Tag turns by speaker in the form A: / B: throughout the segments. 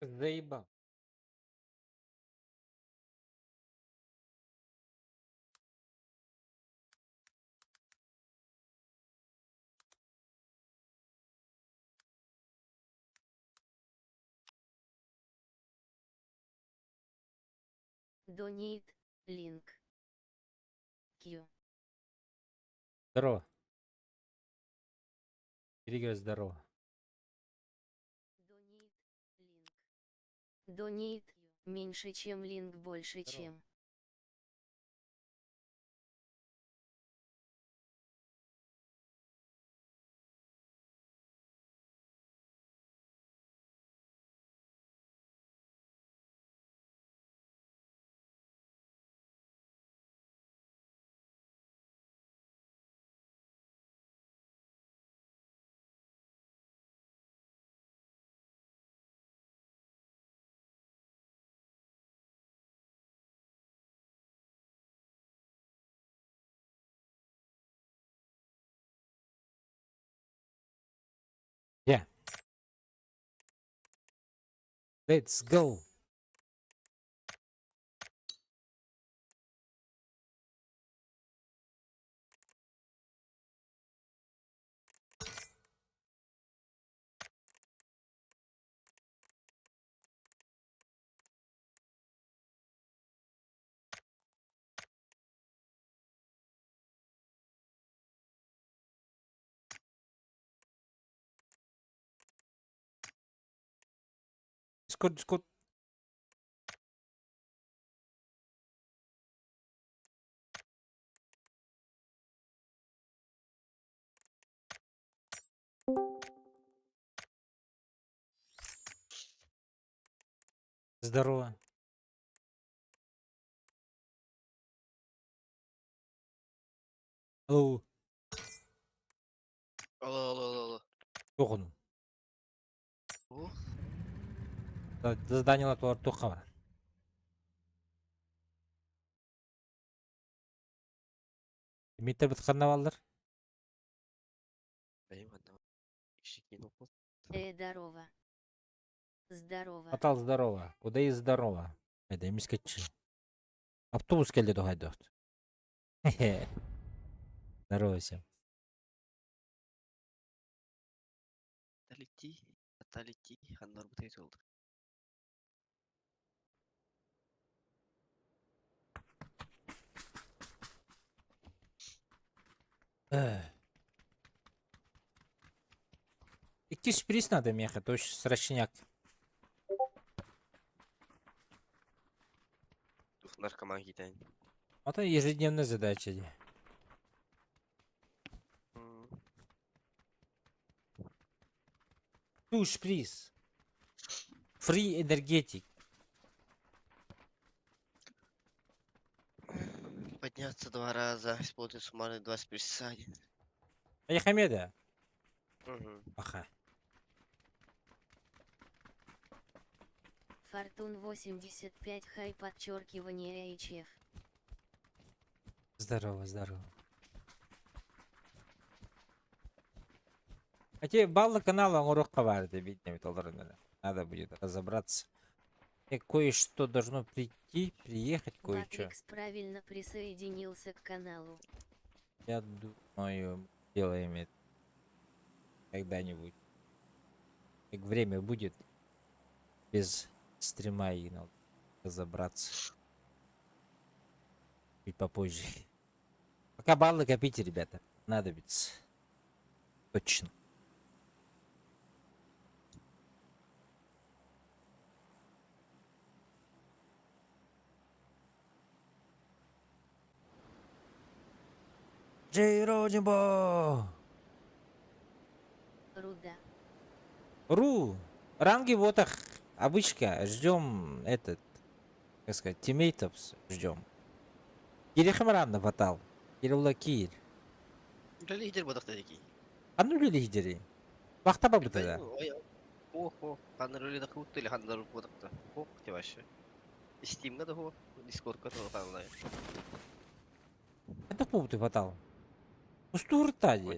A: Заебал.
B: Donate, link. Q.
A: Здорово. Игорь, здорово.
B: Donate, link. Donate, меньше чем link больше
A: Здорово.
B: чем.
A: Yeah. Let's go. Discord, Discord. Здорово. Алло.
C: Алло, алло, алло, алло.
A: Тоҕону.
C: Ух,
A: Заданиялар туар туохха барар. Дмитрий ханна баллар?
C: бэйэм ханна ишикин оппут.
B: Здорово. Здорово.
A: Атал здорово. Куда и здорово. Это эмискетчи. Автобус келди тухайдохт. Здорово всем.
C: Талити, талити, ханна орбутай туолду.
A: Иккис приз надо меха, то есть срочняк.
C: Тух наркоман китайн.
A: Это ежедневная задача. ди. Туш приз. Free энергетик.
C: Подняться два раза, использовать суммарно два списания.
A: Поехамеда.
C: Угу.
A: Аха.
B: Фортун 85 хай подчеркивание HF.
A: Здорово, здорово. Хотя баллы канала оҥоруохха баар видно Надо будет разобраться. И кое-что должно прийти, приехать кое-что.
B: Батрикс правильно присоединился к каналу.
A: Я думаю, делаем это когда-нибудь. Как время будет, без стрима и надо разобраться. Чуть попозже. Пока баллы копите, ребята. Надобится. Точно. Джейронимо!
B: Руда.
A: Ру! Ранги вот ах, обычка. Ждем этот, как сказать, тиммейтов ждем. Кирихамран ватал. Кирилла Кир.
C: Лидер бодохто дики.
A: А ну ли лидери? Бахта бабыта да.
C: Ох, ох, ханна ролі да хутты или ханна бодохто. Ох, те вообще. Стимга да хо, Дискордка да ханна.
A: Это побуты ватал. Устур тади.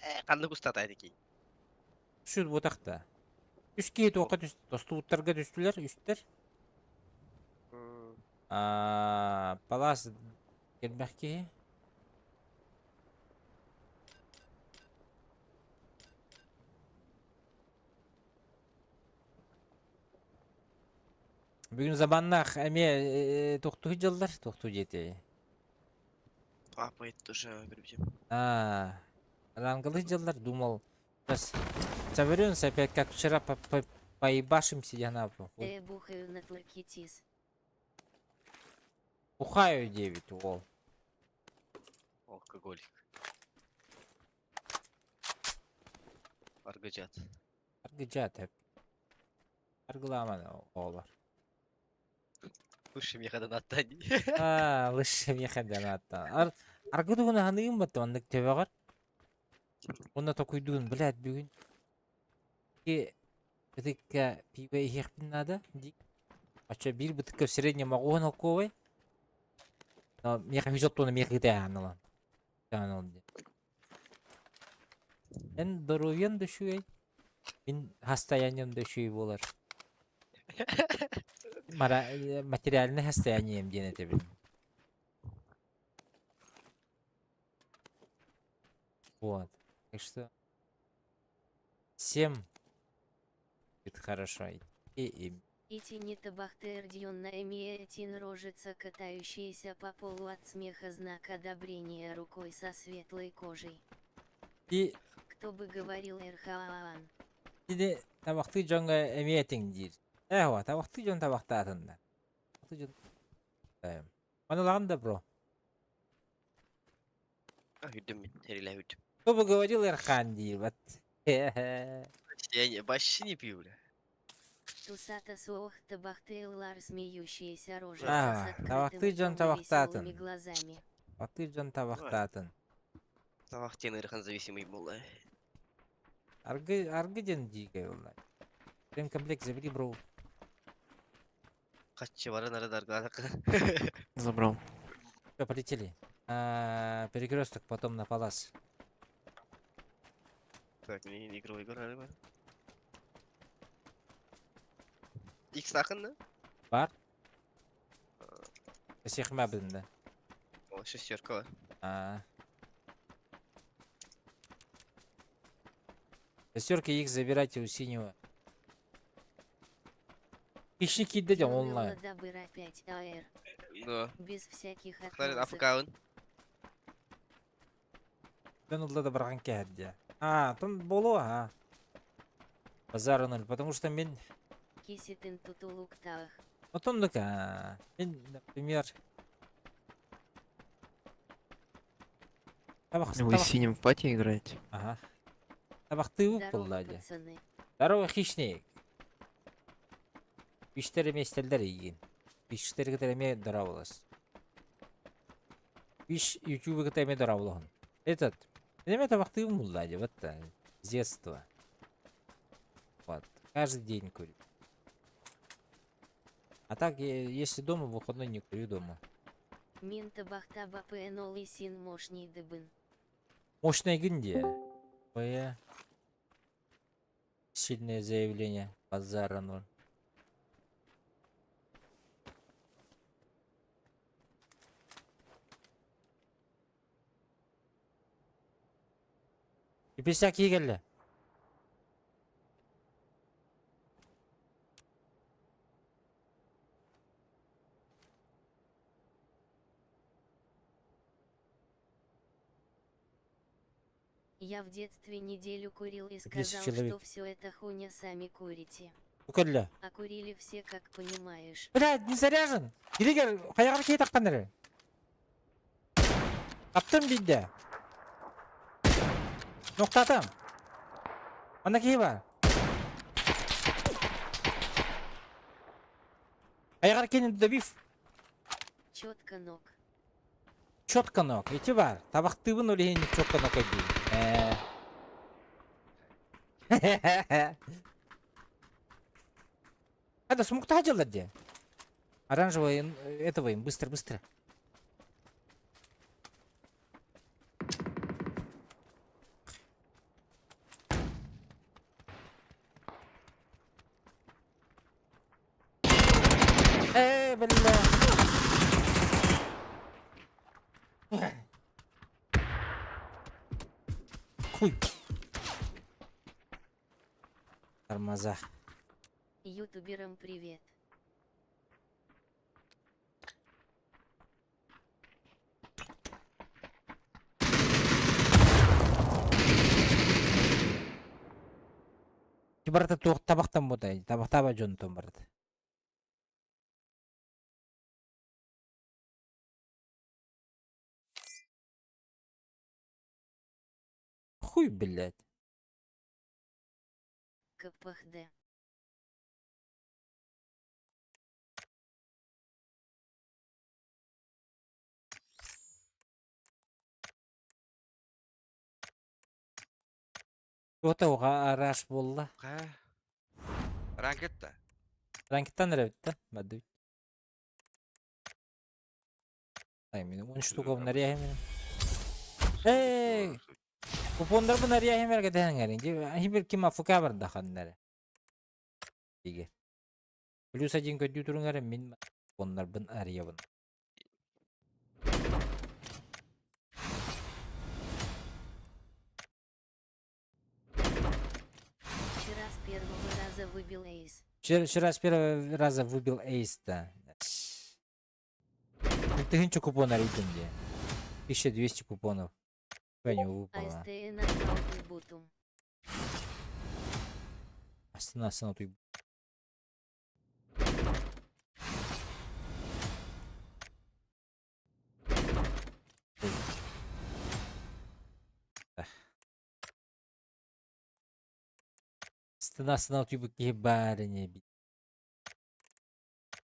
C: Э, ханна кустата дики.
A: Шүт ботахта. Үс киһи туохха түс тостубуттарга түстүлэр, үстэр. Аа, палас элбэх киһи. Бүгүн забаннаах эмиэ тохтуу дьыллар, тохтуу диэти.
C: Апает тоже көрбүтүм.
A: Аа, рангалыы дьыллар, думал, сейчас соберемся опять, как вчера по по поебашимся, я на
B: Бухаю на тлакитис.
A: Бухаю 9, уол.
C: Алкоголик. Аргыжат.
A: Аргыжат эп. Аргыламан оҕолор.
C: Лучше меха донаттан.
A: Аа, лучше меха донаттан. Ар аргы тугун аныгын батты маннык төбөҕөр. Уонна токуйдугун, блядь, бүгүн ки бытыкка пиво иһиэхпин наада дии. Оччо биир бытыкка в среднем оҕуһун холкуобай. Но миэхэ үс оттуона миэхэ ытаан ылан. Ытаан ылан диэн. Эн доруобуйаҥ да үчүгэй, мин состоянием да үчүгэй буолар. Мара материальное состоянием диэн этэбин. Вот. Так что всем будет хорошо. И им.
B: Итини табахтердион на эмиэтин рожица катающаяся по полу от смеха знак одобрения рукой со светлой кожей.
A: И
B: Кто бы говорил РХААН.
A: Ини табахтыы дьоҥҥо эмиэ этиҥ диир. Ээ һуо, табахтыы дьон табахтаатыннар. Табахтыы дьон Маналаҕын да бро.
C: Үрдүм мин, эрилэ үрдүм.
A: Кто бы говорил Эрхан диир вот.
C: Я не, вообще не пью, бля.
B: Тусата суох табахтыылар смеющиеся рожица
A: Аа,
B: с открытым
A: табахтыы дьон
B: ртом и
A: табахтаатын.
B: веселыми глазами.
A: Табахтыы дьон табахтаатын.
C: Табах диэн ыарахан зависимый буолла.
A: Аргы, аргы диэн дьиикэй буолла. Ремкомплект забери, бро.
C: Хаччы баран арыдаргаатахха.
D: Забрал.
A: Все, полетели. А, перекресток, потом на палас.
C: Так, мне игровой игра бар. Икс-тахын да?
A: Бар. Сехма да.
C: О, шестерка бар.
A: А. Шестерки их забирайте у синего. Ищи кидать онлайн.
B: Дабыр опять АР.
C: Да.
B: Без всяких
C: Хтар
B: отмазок.
C: АФК-ын.
A: Дөн ылла да барган кэһэрдэ. А, тон болу а. Базар ноль, потому что мен
B: Киситин тутулуктаах.
A: Отон а. Мен, например, Табах,
D: Вы с синим в пати играете?
A: Ага. Табахтыы
B: Здорово,
A: буолла дии.
B: пацаны.
A: Здорово, хищник. Биштер эмиэ игин. Биштер кытары эмиэ дорооболос. Биш ютубы кытары эмиэ дорооболоһун. Этот, эмиэ табахтыыбын булла дии, вот с детства. Вот. Каждый день курю. А так, если дома, в выходной не курю дома.
B: Мин табахтаба пнол и син мощный дыбын.
A: Мощная гиндия. Твоя сильное заявление. Базара ноль. Теперь кигэллэ.
B: Я в детстве неделю курил и
A: 10
B: сказал,
A: человек.
B: что все это хуйня, сами курите.
A: Кэллэ.
B: А курили все, как понимаешь.
A: Блядь, не заряжен. Иригер, хайаҕар киһи таххан Аптым биирдэ. Нохтатым. Манна киһи бар. Хайаҕар киһини добив.
B: Четко ног.
A: Четко ног. Ити бар. Табахтыыбын ол иһин четко ног диин. Э. Это смуктаа дьыллар дии. Оранжевый этого им быстро, быстро. Ээ, бля. Хуй. Тормоза.
B: Ютуберам привет.
A: Барыта туох табахтан бутай, табахтаба дьонтон барыта. Хуй, блядь.
B: КПХД.
A: Туота уға араш буолла.
E: Хэ. Ранкетта.
A: Ранкеттан эрэ бүтте. Бадды. Ай, мин 10 штука нарияхим. Эй! Купоннарбын нарияхим эрге дэһэҥэрин. Хибир ким АФК барда ханнары. Диге. Плюс один көрдүү туруҥ мин купоннарбын арыйабын.
B: Вчера с первого раза выбил эйс.
A: Вчера с первого раза выбил эйс-то. Тысячу купон арыйдым дии. 1200 купонов. Ваня выпало.
B: АСТН отдал Бутум.
A: Астана, астана, туй. Астана, астана, туй киһи баар ини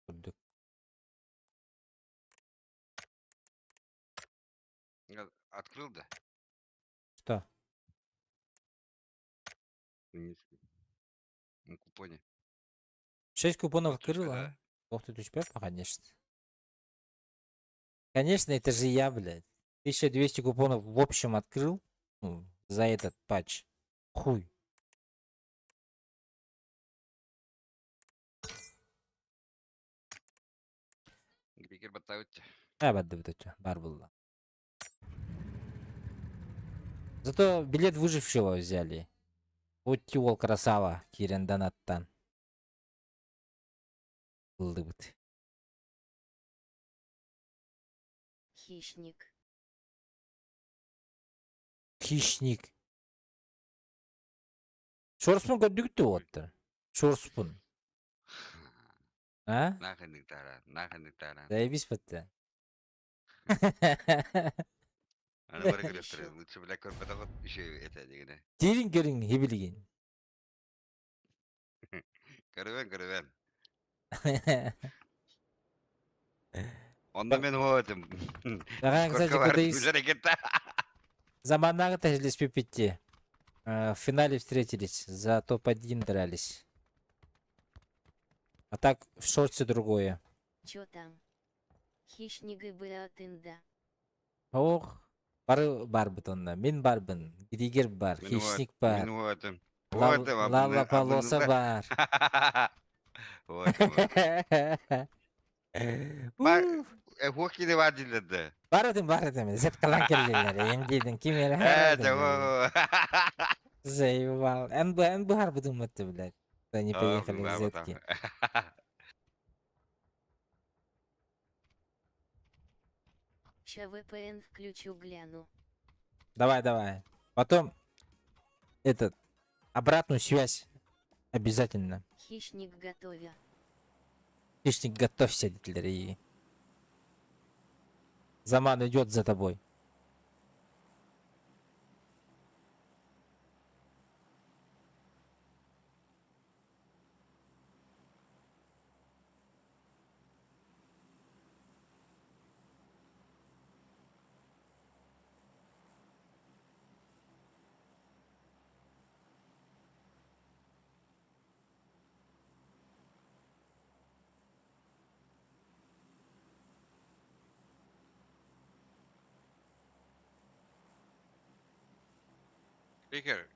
A: курдук.
E: Открыл, да?
A: Что?
E: На купоне.
A: 6 купонов
E: Точка,
A: открыл, а?
E: да.
A: Ох ты, тучпек, ну, конечно. Конечно, это же я, блядь. 1200 купонов в общем открыл. Ну, за этот патч. Хуй.
E: Григер баттаут.
A: А, бадды бар было. Зато билет выжившего взяли. Вот тиол красава, Кирен Донаттан. Ылдыбыт.
B: Хищник.
A: Хищник. Шорспун көрдүгүттү оттар. Шорспун. А?
E: Нахрен таран, нахрен таран.
A: Заебись бытты.
E: Аны бары көрөптөр. Лучше, бля, көрбөтө еще это дегене.
A: Дирин көрүң хибилигин.
E: Көрөбөн, көрөбөн. Онда мен хоотум.
A: Ага, кстати, куда из
E: кетті.
A: Заманнагы тәжілеспей В финале встретились, за топ-1 дрались. А так в шорте другое.
B: Чё там? Хищник ГБА тында.
A: Ох, бары бар бит онна. Мин барбын, Григер бар,
E: Мин
A: Хищник бар.
E: Мен хоотум.
A: Лава полоса бар.
E: Хоотум. Бар-
A: Уф.
E: Хоккейде бар дилерdi.
A: Бар этим, бар этим. Зеткалан келдилер. Эндидин ким эле
E: Э, жо.
A: Заебал. НБ, НБ харбы думать, блядь. Они поехали в зетки.
B: Ща VPN включу гляну.
A: Давай, давай. Потом этот обратную связь обязательно.
B: Хищник готовя.
A: Хищник, готовься, Гитлер, и Заман идет за тобой.
E: Григер.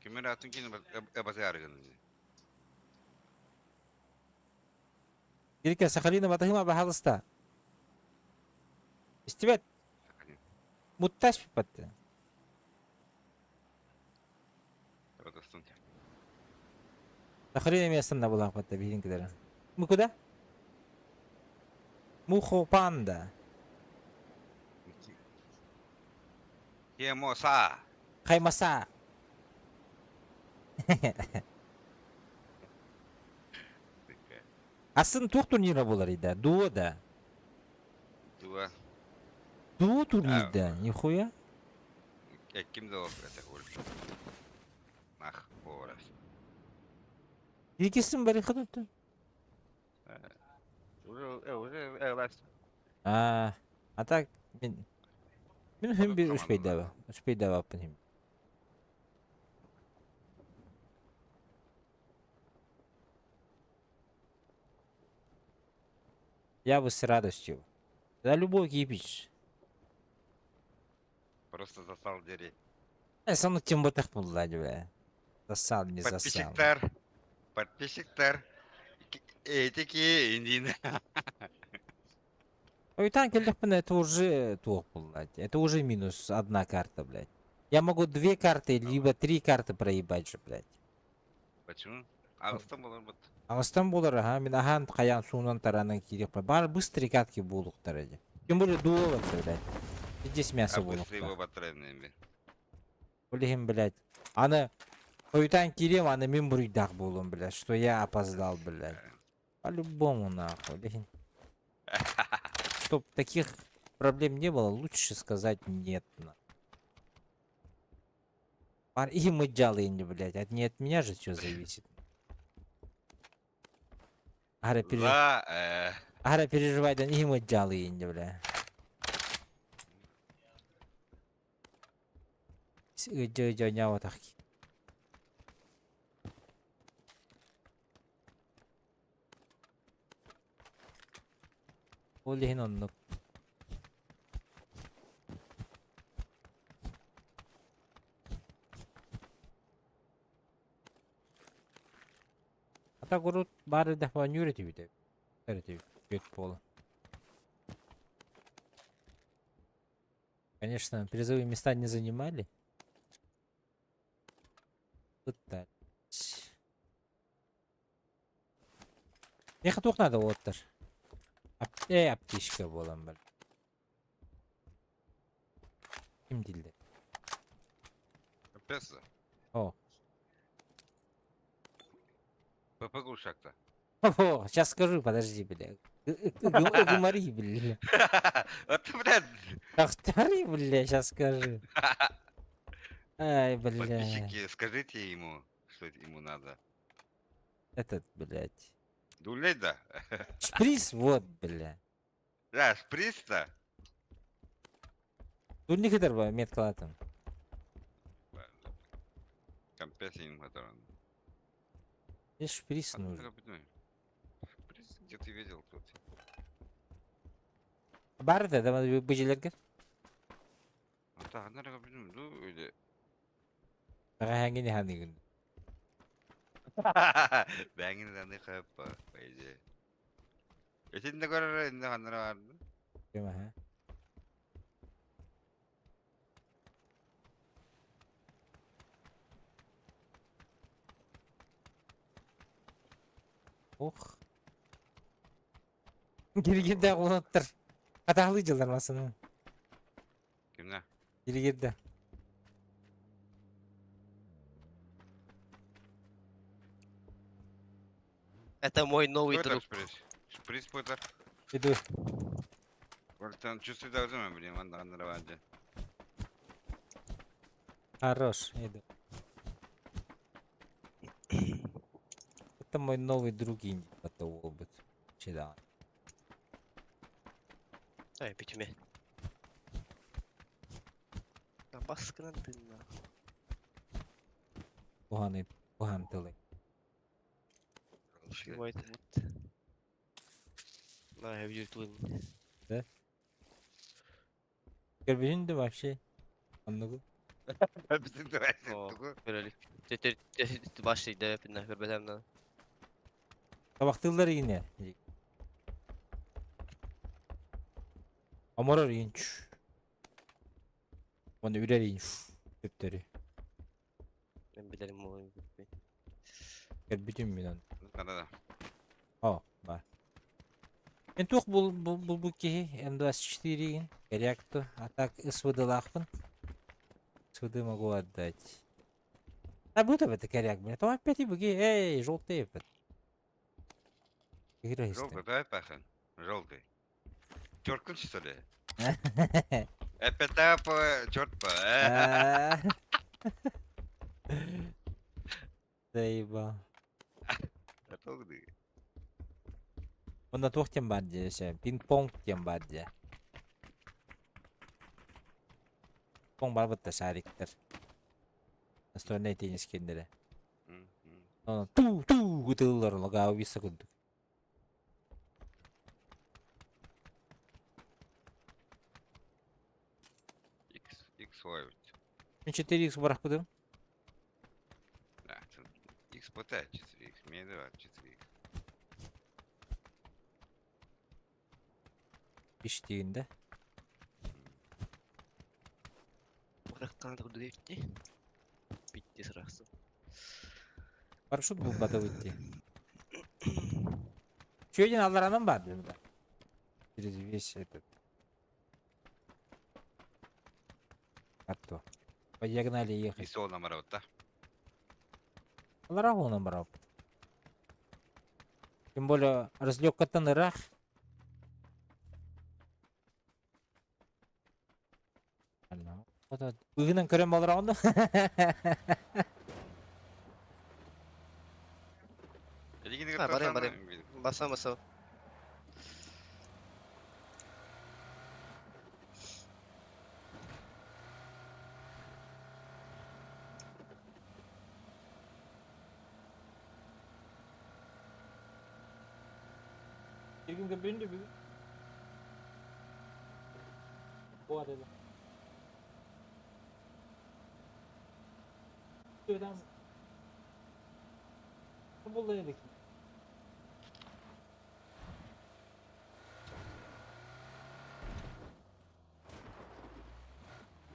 E: Кимер атын кини басы арыгын.
A: Кирикэ Сахалина батыһыма баһалыста. Истибэт.
E: Сахалин.
A: Мутташ пиппатты.
E: Родостун.
A: Сахалина местонна булаахпатта биһин кидere. Мы куда? Мухо панда.
E: Кемоса.
A: Хаймаса. Асын туох турнира буолар да? Дуо да?
E: Дуо.
A: Дуо турнирда, нихуя.
E: Ким да это Нах, поварас.
A: Икисин бары хатыттын.
E: Уже, уже,
A: А, а так, мин мин хүм bir үспейдәбә. Үспейдәбә аппын хим. Я бы с радостью. Да любой кипиш.
E: Просто засал дери.
A: Э, соны тем ботах булла бля. Засал, не засал.
E: Подписчиктар. Подписчиктар. Эти индин.
A: Ойтан келдехпин, это уже туох булла. Это уже минус одна карта, блядь. Я могу две карты, либо три карты проебать же, блядь.
E: Почему? А Стамбул вот.
A: Аңыстан болар, ага, мин ахан каян суунан таранан кирип бар быстрый катки булуктар эди. Тем более дуо вот, блядь. Здесь мясо
E: А быстрый его
A: булуктар.
E: батарейный.
A: Блин, блядь. Аны Ойтан кирем, аны мин буруйдах булум, блядь, что я опоздал, блядь. По-любому, нахуй, блин. Чтоб таких проблем не было, лучше сказать нет, на. Пар и мы делаем, блядь. От не от меня же все зависит. Ара, переж...
E: За,
A: Ара переживай, да не мы делаем, бля. Ол иһин оннук. Ата курут бары да нүрэтибит. Өрөтүбүт буола. Конечно, призовые места не занимали. Пытались. Миэхэ туох надо уолаттар? Аптечка буолан бар. Ким дииллэр?
E: Песо.
A: О.
E: ПП глушак-то.
A: О, сейчас скажу, подожди, бля. Говори, бля.
E: Вот ты, блядь.
A: Повтори, бля, сейчас скажу. Ай, бля.
E: Подписчики, скажите ему, что ему надо.
A: Этот, блядь.
E: Дулей, да?
A: Шприц, вот, бля.
E: Да, шприц-то?
A: Турник это меткалатым.
E: Компенсия который.
A: Мне шприц нужен.
E: Шприц где ты видел тут?
A: Барды, да, быжилерге.
E: А ну или...
A: Хангини ханигин.
E: Бәңин аны хап, по идее. Этинде көрөр инде ханнара барды.
A: Ха. Ох. Киргирде улаттар. Атаглы жылдар масыны.
E: Кимне?
A: Киргирде.
C: Это мой новый
E: Кто
C: друг.
E: шприц? Шприц пойдар.
A: Иду.
E: Ортан чувствую должен, блин, ванда ханнара барды.
A: Хорош, иду. Это мой новый друг Инди, это опыт. Чеда.
C: Ай, бүтүмэ. Баскынан тынна.
A: Куханы, кухан тылы.
C: White wood. На, я тылын.
A: Көрбүтүн да вообще. Анныгы.
E: Bizim de
C: О.
E: тугу.
C: Көрөлүк. Баштый деп пинна көрбөтөм да.
A: Табактылар ине. Оморор иин Уонна үрэр иин төптөрү.
C: Мен билэрим ол бүппүт.
A: Көрбүтүм мин ону.
E: Надо да.
A: О, бар. Мен туох бул бул булбут киһи М24 игин Корякту. А так СВД-лаахпын. СВД могу отдать. А будет это коряк, блин. То опять и буги. Эй, желтый опять. Играй
E: Желтый, давай пахан. Желтый. Черткун что ли? Эпетап, черт по.
A: Заебал.
E: Готовы?
A: Онно туох диэн баар дии өссө пинг-понг диэн баар дии. Пинг-понг бар бытта шариктар. Настольнай теннис киэннэрэ. Онон туу-туу ытыллар лагаабыса курдук.
E: X, X ловит.
A: Мин 4X бырахпытым.
E: Да, X ПТ 4X, мне 2 4X.
A: Иштиин да.
C: Бырахтаан да курдук эбит дии. Битти сырахсын.
A: Парашют булбата выйти. Че один алларанан бар дедим да. Через весь этот. А то. По диагонали ехать.
E: Исол намарабыт да.
A: Аллара онан барабыт. Тем более разлёккаттан ыраах. Быһынан көрөн балараҕын да.
C: А, барыам, барыам. Баса баса.
A: Bir gün göbüğünü bir Bu arada. Birden Bulda yedik.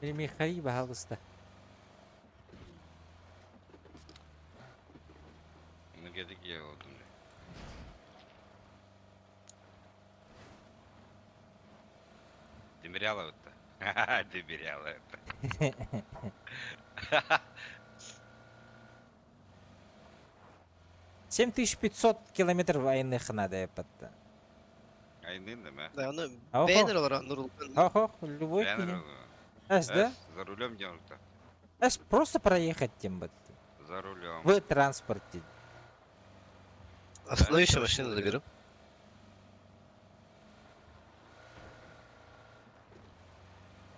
A: Михаил баһалыста.
E: Энергетик ие болдум. Демиряла это. Демиряла это.
A: 7500 километров айных надо эпатта.
E: Айнын да ме?
C: Да, ону
A: Охо.
C: бэйнер олорон нурулган.
A: Охо, любой киһи. Эс, да?
E: За рулем делал-то.
A: Эс, просто проехать тем бат.
E: За рулем.
A: В транспорте.
C: Останови еще машину заберу.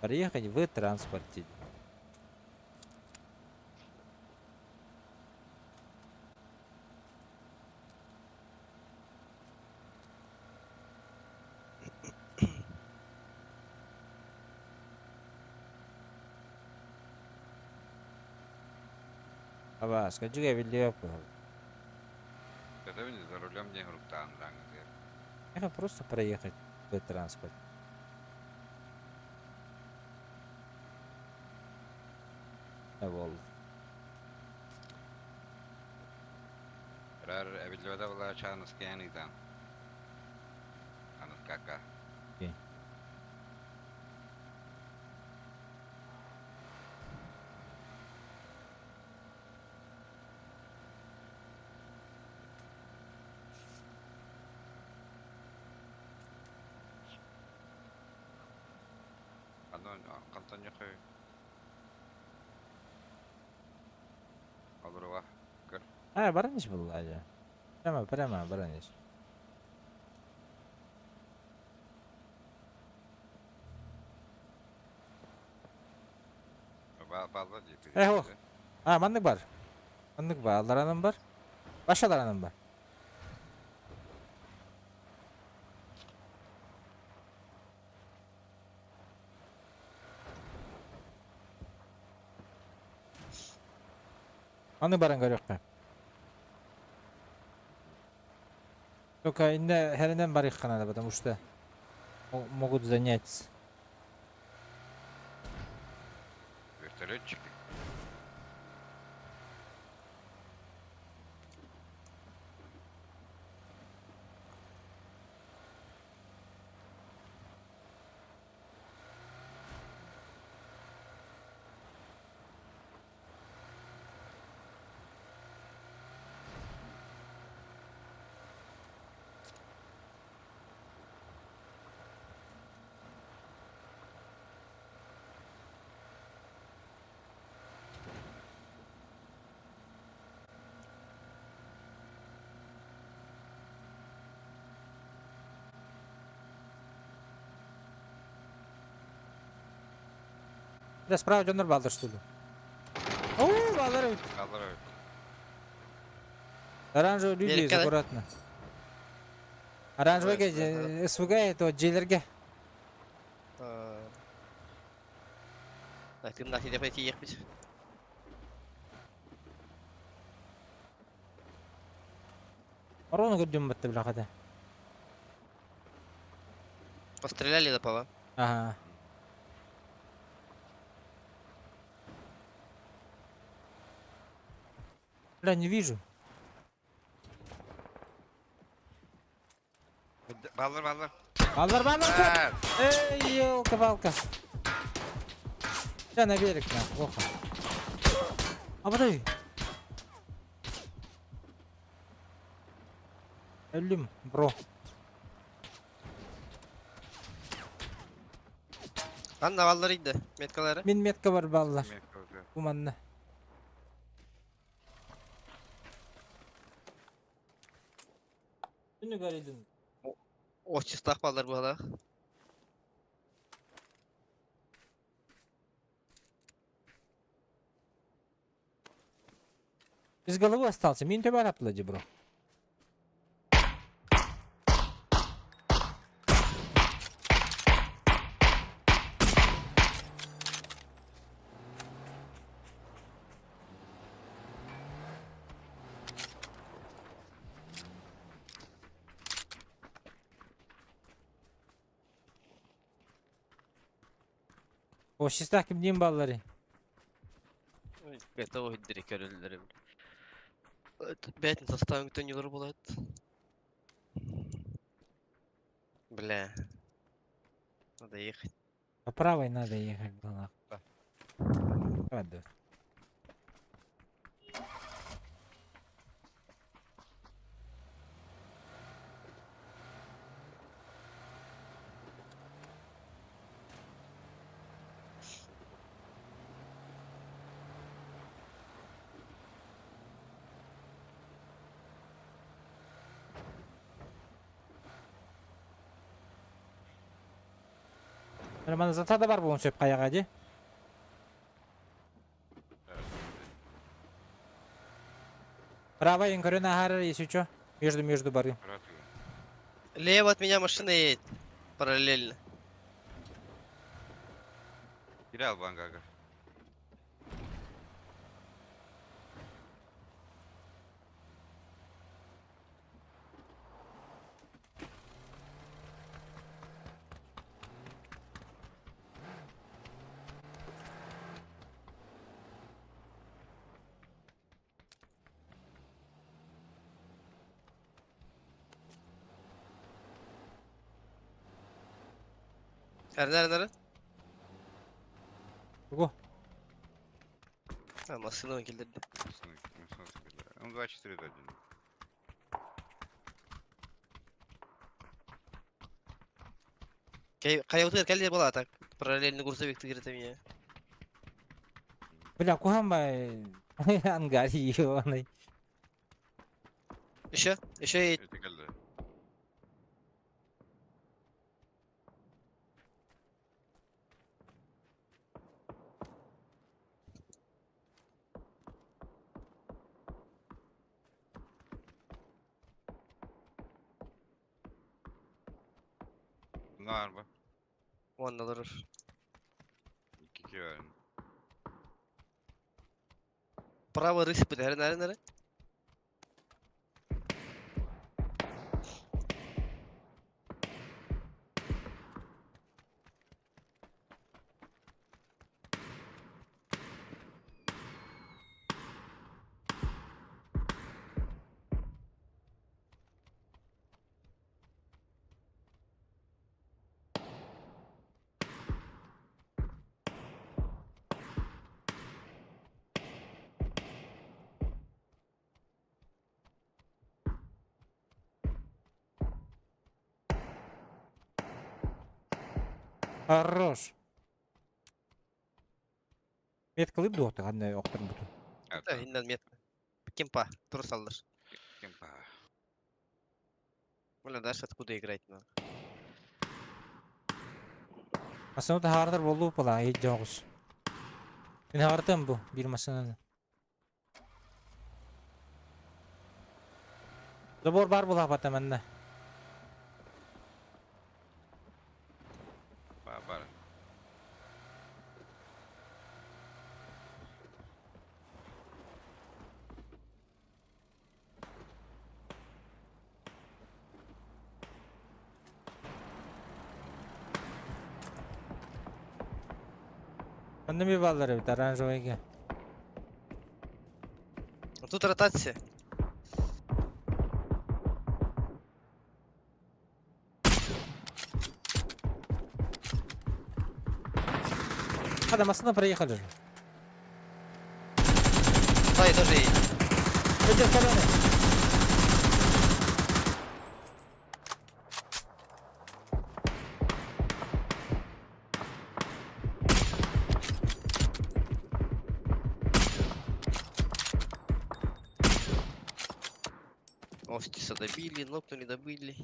A: Проехать в транспорте. Аба, скажи, я видел.
E: Это за рулем не груктан,
A: Я просто проехать в транспорт. Бол.
E: Рар эбилбэдэ була чааныска яныйдан. Аныскака.
A: Окей.
E: Аны кантан якы. Алырга. Көр.
A: А, бараниш был, ажа. Прямо, прямо, бараниш.
E: Балла дип.
A: Эх, А, маннык бар. Маннык бар, аллараным бар. Башалараным бар. Аны баран көрүөххэ. Только инне херинен барыхха надо, потому что могут занять.
E: Пулеметчик.
A: Да справа дьоннор бааллар что ли? О, бааллар эбит.
E: Бааллар эбит.
A: Оранжевый люди
C: Берекке да?
A: аккуратно. Оранжевый
C: Ой,
A: СВГ это дьиэлэргэ.
C: Тыыннаах тиийиэхпит тиийиэхпит.
A: Орону көрдүм батта билэхата.
C: Постреляли да пала.
A: Ага. Бля, не вижу.
E: Бааллар, бааллар.
A: Бааллар, бааллар,
E: Баар.
A: Эй, елка-палка. Сейчас на берег, на, плохо. А подожди. Өллүм, бро.
C: Ханна бааллар иди. Меткалары.
A: Мин метка бар бааллар.
E: Метка уже.
A: Куманна. Күнү көрүдүн.
C: Отчыстаах бааллар буолар.
A: Без головы остался. Мин төбөр аплады, бро. О, чистах кимдиин бааллары.
C: Это өйдері көрөллөр. Бәтін составын күтен болады. Бля. Надо ехать.
A: По правой надо ехать было.
E: Да.
A: Давай, давай. Нормально зата да бар буолуон сөп хайаҕа дии. Правая көрөн ааһар если чё. Между бары.
C: Лево от меня машина едет. Параллельно.
E: Кирилл Бангага.
C: Нары, нары.
A: Го.
C: А, машина келдирди.
E: Он 2-4 1.
C: Кай кэлле була так. Параллельно грузовик тыгырыта меня.
A: Бля, кухамбай. Ангари ебаный.
C: Еще, еще едет.
E: Это кэллэ. Нар ба.
C: Вон надо.
E: Икки бар.
C: Право рысь бит. Нары, нары.
A: Хорош. Меткалыып дуота ханна охторбутун.
C: Да, иннен мет. Кемпа, тур саллар.
E: Кемпа.
C: Бля, дальше откуда играть надо?
A: Масыны таһаардар буоллуу пала иһит дьоҕус. Мин хаартым бу биир массыынаны. Забор баар буолаабата манна.
E: Бар бар.
A: Манна ми бааллар эбит оранжевыйга.
C: Ну, Тут ротация.
A: А, да, машина проехали же.
C: Да, и тоже едет.
A: Эти стороны.
C: Остиса добили, нокнули, добили.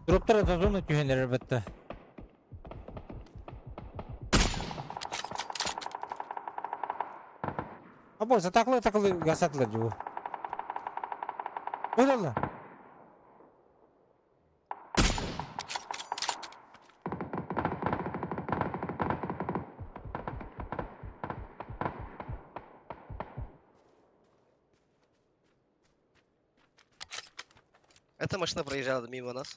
A: Дроптар за зону түһэн эрэр бэтте. Або затаклы такылы гасатылар дии бу. Ой
C: Эта машина проезжала мимо нас.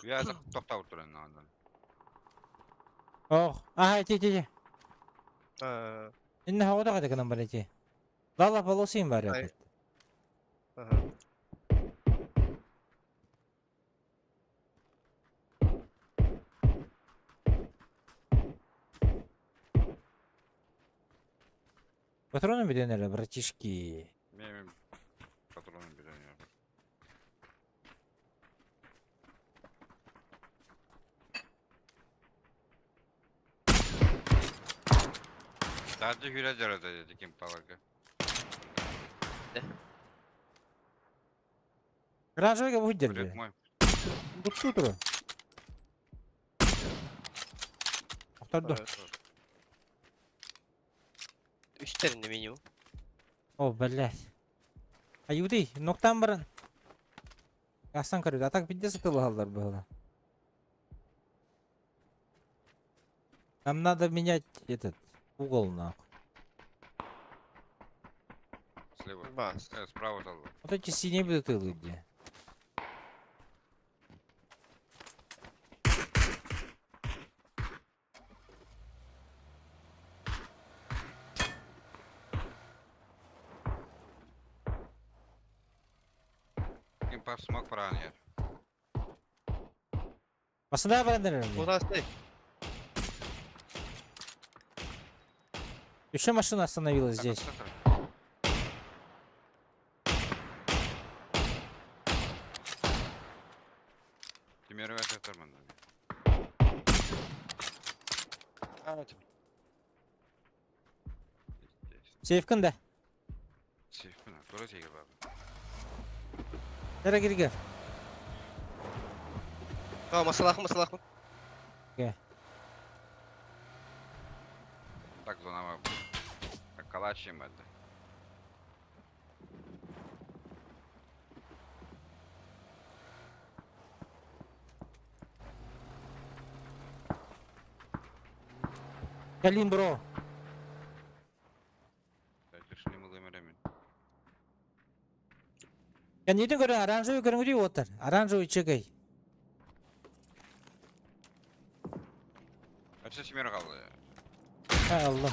E: Я тоқтап туран надо.
A: Ох, ага, ти ти ти.
C: А,
A: Инна хавада када канам бар эти. Лала полосин бар
C: Ай.
A: опять.
C: Ага.
A: Патроны беренеле, братишки.
E: Мен патроны берен. Sadece hüle jarada dedi kim palaga.
A: Оранжевыйга бу
E: Үрек
A: дерби.
E: мой.
A: Бутту туру. Охторду.
C: Үстерinde минимум.
A: О, блядь. Аюды, ноктан баран. Астан көрүдү. А так пиздец сатылалар было. Нам надо менять этот угол нахуй.
E: Слева.
C: Бас.
E: Справа салды.
A: Вот эти синие будут тылы где.
E: Ким пап смок паран ер.
A: Басында барандар.
C: У нас ты.
A: Еще машина остановилась здесь.
E: Тимир атарман.
A: Сейфкин да.
E: Сейф мына, тура сейге бабы.
A: Нere girgir?
C: А, масалахы, масалахы.
E: Так зонама. Так калачим это.
A: Калин бро. Я не говорю, оранжевый көрүңү отыр. Оранжевый чегей.
E: Açı şimir kaldı.
A: Ha Allah.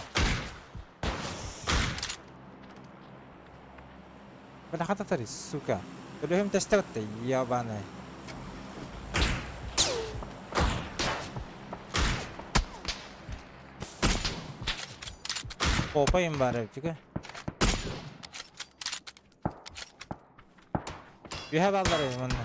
A: Бля, хататары, сука. Өлөһүм тэстэ бытта, ебаный. Опа им бар эбитигэ. Үһэ баллар эбит манна.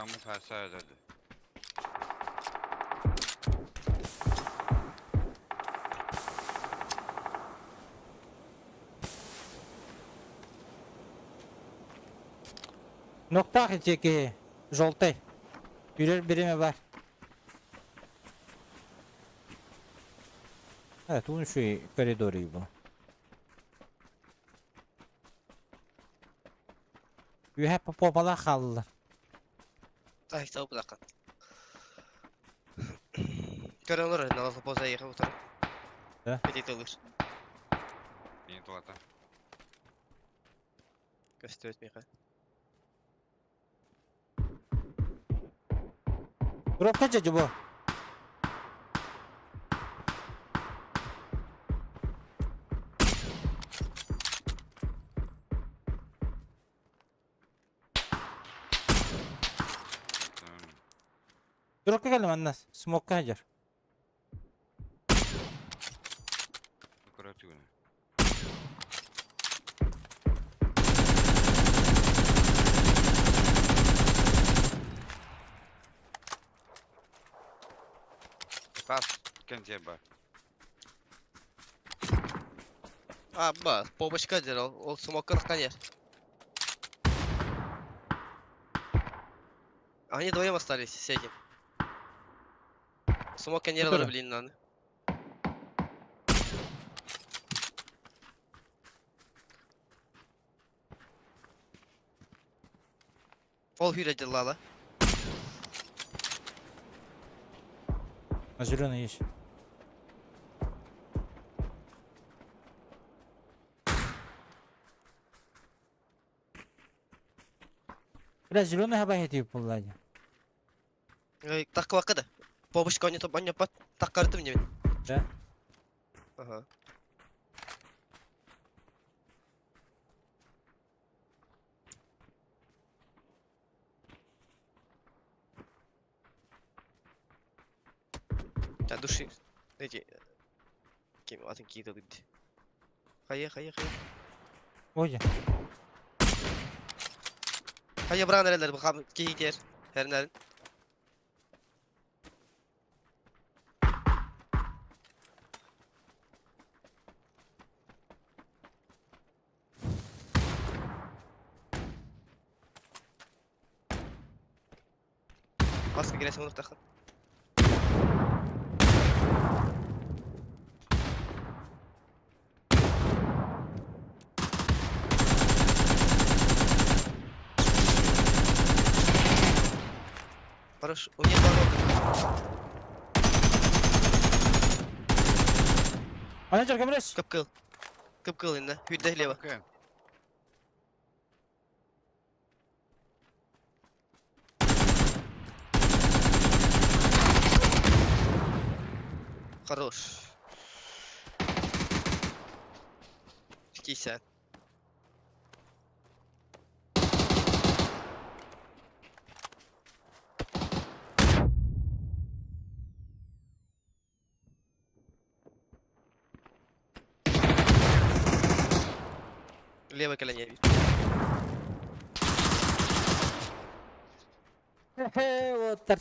E: Самый фасад это.
A: Ноктаах ити киһи. Желтый. Үрэр бириэмэ бар. Э, туун үчүгэй коридор бу. Үөһэ попалаах хааллылар.
C: Ай, сау булакка. Көрөн олорор, нала поза ехе утары.
A: Да?
C: Кете тылыр.
E: Мин тулата.
C: Көстөт миха.
A: Дропка дьэ бу. Дропка кэллим манна. Смокка сылдьар.
E: Короче, гына. Тас кенже бар.
C: А, ба, побочка дер, ол смокка таххан Они вдвоем остались с этим. Смок не
A: Который?
C: блин, надо. Ол hüre лала.
A: На зеленый есть. Бля, зеленый хабахи буолла дии.
C: Так вакыда. Побочка не топ, не пат. Так картым не.
A: Да?
C: Ага. Да души. Эти. Ким атын киді дейді. Хайа, хайа, хайа.
A: Ой.
C: Хайа бран эрелер бу киитер. Herнерин. Маска киресин унуктахын. Хорошо. У меня два нока.
A: Менеджер, көмөлөс.
C: Кып-кыл. Кып-кыл инде. Хүдде лево.
E: Окей.
C: Хорош. Кися. Левое колено.
A: Хе-хе, вот так.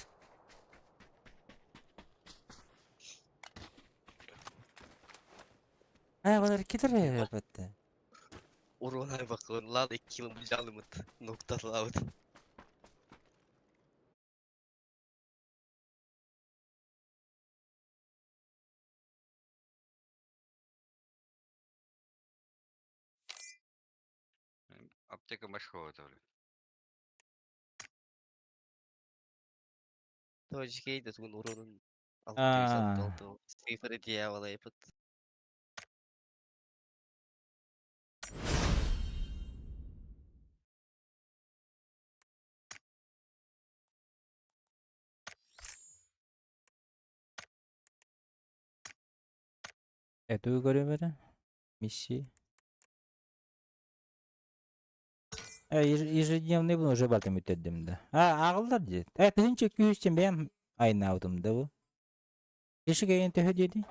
A: Э, балар китер бетте.
C: Урона бакын. Лады килым жалымыт. Нокта лавыт.
E: Аптека машхова это, блин.
C: Точки да тугун уронун
A: А.
C: 606 цифры дьявола епт.
A: Эту көрүмөрө. Миссии. Ежедневный был уже батым үттердим да. А, ағылдар деді. 1200 бэйэм айнаабытым да бу. Киши кэйин төһө диэди?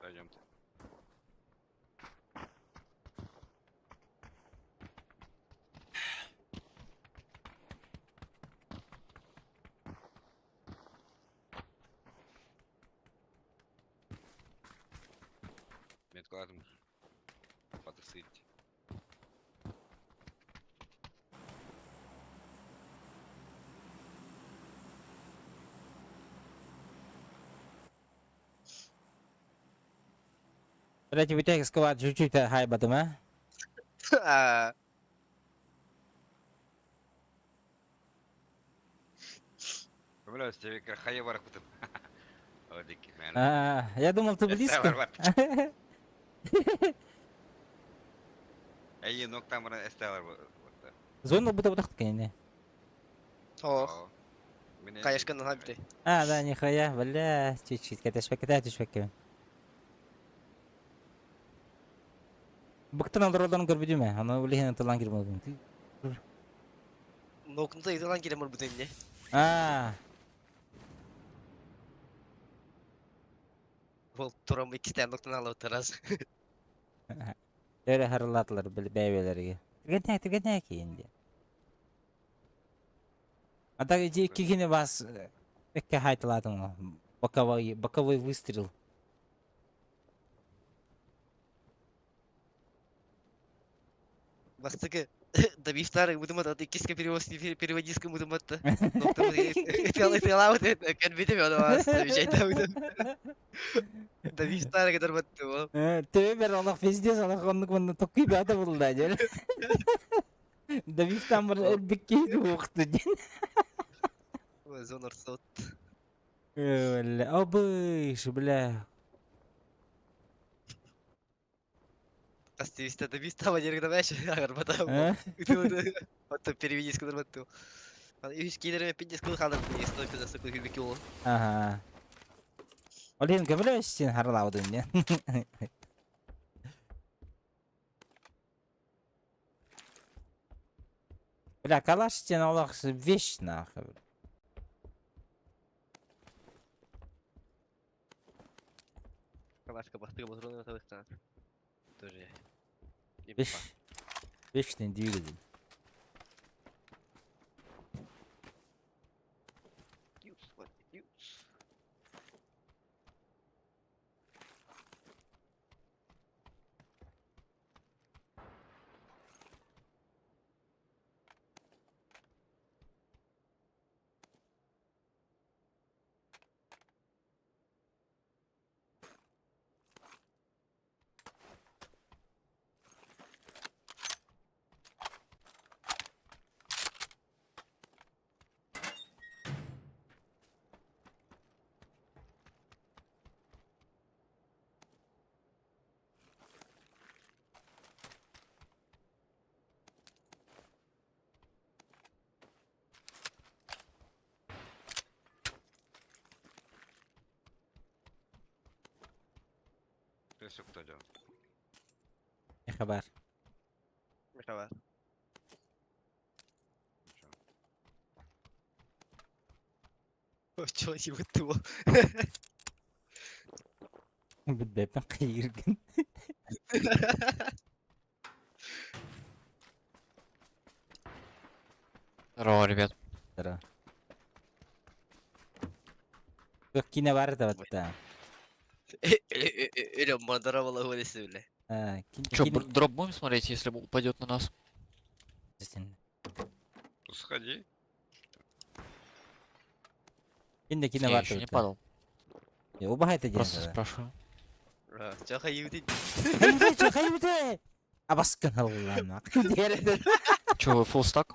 E: Пойдемте. Медкладом потусить.
A: Блять, бүтэк сквад чуть-чуть хайбатым, а?
C: А,
E: Бля, тебе хая баракутым. О, дикий мэн.
A: А, я думал, ты близко.
E: Эй, ног там эстелар.
A: Зону будто вот так не.
C: Ох, конечно, на бите.
A: А, да, нихуя, бля, чуть-чуть, кэтешпек, кэтешпек. Быктан алдыролдан көрбүдүм э, аны билиһин тылан кирбин.
C: Нокунта изалан келемор бутенне.
A: А,
C: Бол турам икистен ноктан алып тараз.
A: Öyle harladılar böyle beybelerge. Тиргәнә, тиргәнә кейинде. А так иди кихине бас экке хайталадың. Боковой, боковой выстрел.
C: Бастыгы добивтары будумат икиске перевоз переводиска будумат. Ноктан кәнбите мен вас замечательно будум. Добивтары кадар батты.
A: Төбе бер Аллах пиздец, Аллах оннук мунну токуй бата булды дел. Давив там бір элбикке уқты ден.
C: Зонор сот.
A: Бля, обыш, бля.
C: Астивиста добивтава дерг даваш агар бата.
A: А?
C: Вот переводиска батты. Үс кейлереме пиздец кыл хадыр не стойка за стойку хүбекол.
A: Ага. Олен көмөлө сен харлаудың не. Бля, калаш сен Аллах вещь нахуй.
C: Калашка бастыгы патроны табыктан. Тоже.
A: Вещь. Вечный двигатель.
C: Юс, вот, юс.
E: Сукта дьон.
A: Эхе бар.
C: Миха бар. Чё ебать ты
A: Билбэппин хайыыргын.
D: Здорово, ребят.
A: Здорово. Туох киинэ баар да батта.
C: Или мадара была бля.
D: Чё, дроп будем смотреть, если упадет на нас?
E: Ну, сходи.
A: Кинде киинэ
D: Не,
A: баар
D: еще не падал.
A: Убаһай это
D: Просто спрашиваю.
C: Чё хайыбыт?
A: Хайбыты, хайбыты! Абаскын аллана.
D: Чё, вы full stack?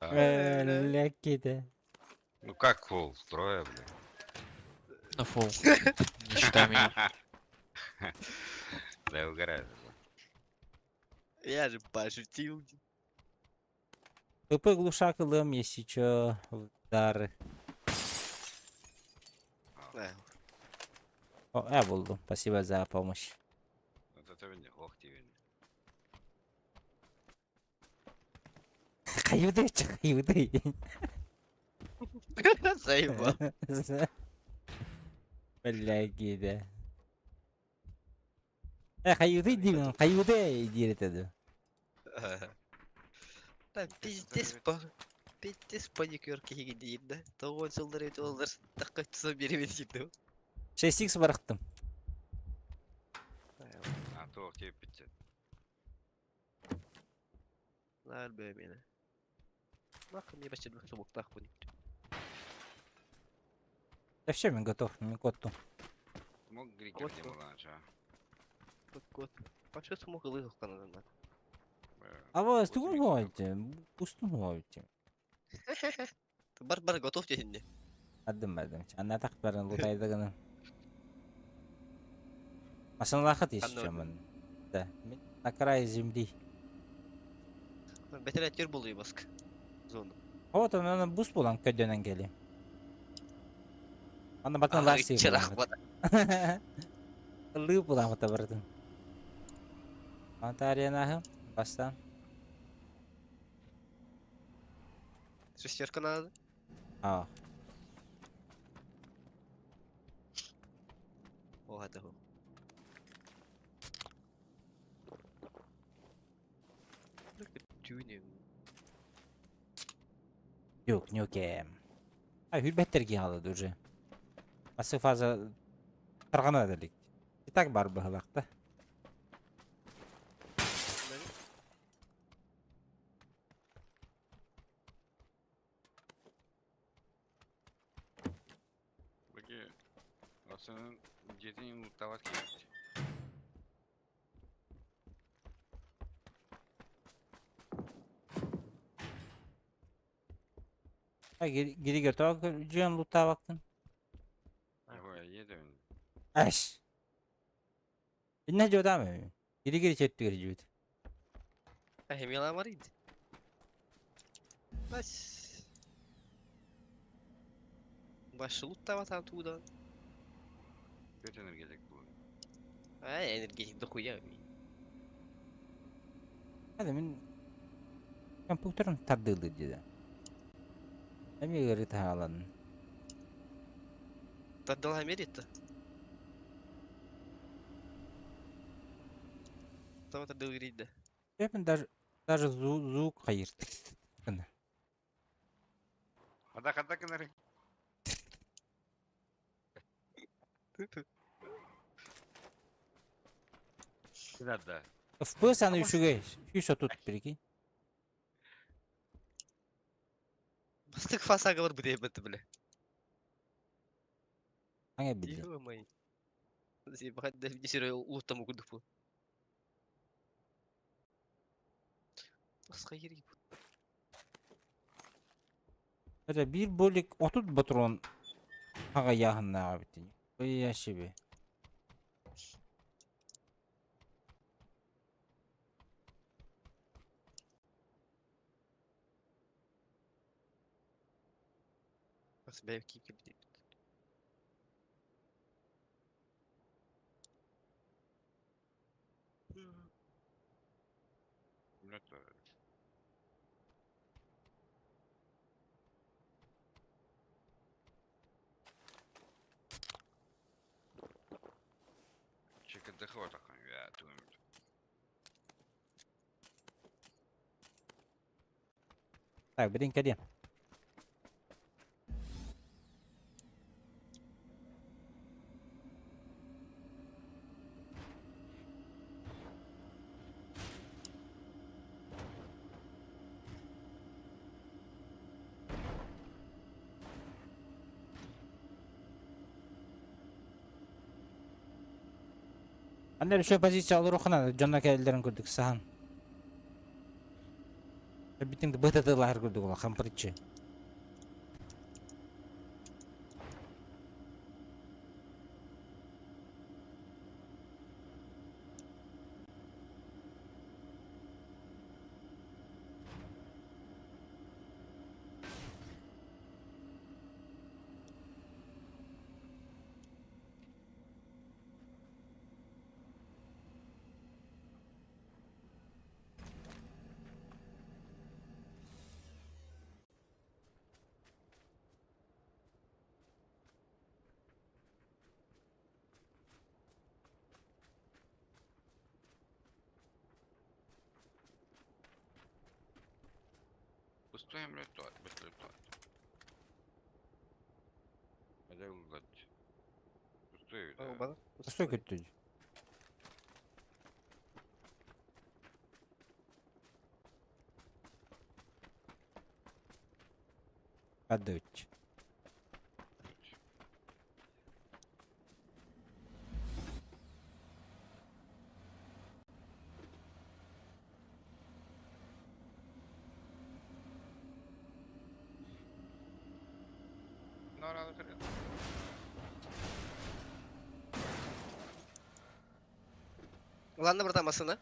E: А,
A: Лекиде.
E: Ну как фул? Трое, бля.
D: На full. Не считай меня.
E: Да я угораю.
C: Я же пошутил.
A: ПП глушак ылым, если чё, удары. О, я булдум. Спасибо за помощь.
E: Вот это не ох тебе.
A: Хайбыты, хайбыты.
C: Заебал.
A: Блягиде. Хайбыты деймін, хайбыты диир этэ
C: Да пиздец по... Пиздец паникер киһиги диир да. Тоҕон сыллар эти олар такка туса беребет диир.
A: 6х барахтым.
E: А то тебе пить.
C: Нар бе мені. Нахуй мне вообще двух сумок нахуй.
A: Да все, мен готов, мен котту.
E: Мог грикер
C: Вот
E: не
C: что.
E: было, чё?
C: Вот кот. А что смог лыжах канада?
A: А вот, тугун хоите, пустун хоите.
C: Бар бар готов дедин.
A: Адым бардым. Анна так барын лутайдыгын. Масанлахат
C: Анна
A: еще мен. Да, мен на крае земли.
C: Бетер әтер болду баск. Зону.
A: Вот он бус булан көдөнөн кели. Аны батын ларси.
C: Чырах бат.
A: Лы булан бата бардым. Антария бастан.
C: Шестерка надо.
A: А,
C: О, это. Тюнинг.
A: Yok, yok. А, хүрбэттерги халады уже. Асы фаза таргана делик. И так бар быһылакта.
E: Peki, Aslında жетин лутават керек.
A: Ha, geri götür. Жөн лута бактын.
E: Ой, едем.
A: Аш. Инне жодам. Гири гири четти гири жүйт.
C: А хемила марид. Бас. Баш луттава там туда.
E: Kötü энергетик был.
C: А энергетик дохуя.
A: Hadi мен компьютерин тардылды деди. Эми гири таалан.
C: Тардала мерит-то. Там это говорит, да.
A: Мен даже звук кайыр.
E: Хада хада кенери. Надо.
A: FPS аны үшүгө үш отут прикинь.
C: Бастык фасагалар будет это, бля.
A: Аңа билди.
C: Ё-моё. Бахат да десер лутам курдук бу. Баска ери.
A: Это бир бөлик отут патрон ага яхынна битин. Ой яшиби.
C: Бас бәйки кебди.
E: Самолет var. Чекадыхова такой, я думаю.
A: Так, билин кэлиэм. Анда үчүгэй позиция олоруоххуна дьонно кэлэллэрин курдук саһан. Бүтүн быһытылаһар курдук улахан притча.
E: Пустой летать, быстро летать. Это летать. Пустой, да.
A: Пустой көттү. Отдать.
E: No, no, no,
C: Ладно, братан, масына.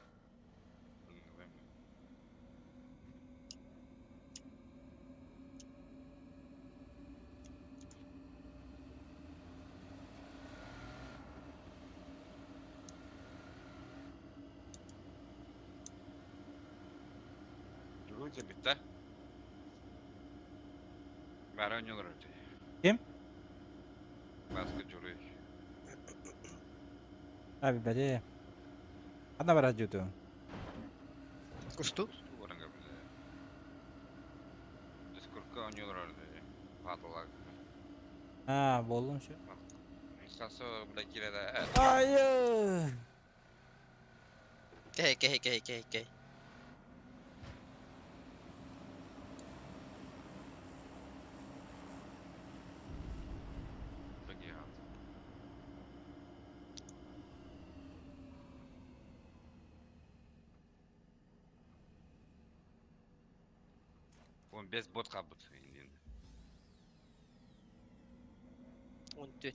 E: Люди bitti. Baron yolur.
A: Kim?
E: Baskı Curuy.
A: Abi бәле. Ана бар радио
C: Кусту.
E: Oranga bile. Discord'da oynuyorlar öyle. Pahalılar.
A: А, болдум все.
E: Sası bile kirede.
A: Айы!
C: Кей, кей, кей, кей, кей.
E: Çok iyi aldı. Он без бот кабыт инде.
C: 14.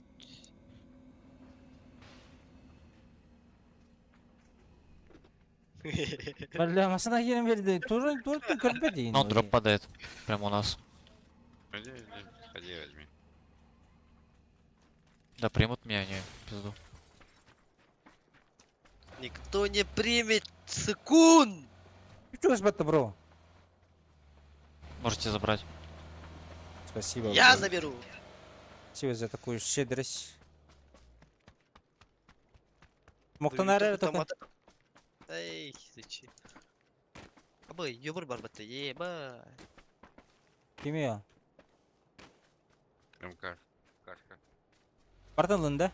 A: Бля, масына келем берди. Турун туртун көрбөдү.
D: Но дроп падает. Прямо у нас.
E: Иди, иди, Ходи возьми.
D: Да примут меня, не, пизду.
C: Никто не примет секунд.
A: Чего батты, бро?
D: Можете забрать.
A: Спасибо.
C: Я
A: бро.
C: заберу.
A: Спасибо за такую щедрость. Моктанары только.
C: Эй, зачем? Абы, ёбр бар батты, еба.
A: Кими?
E: МК. Кашка.
A: Бартан да?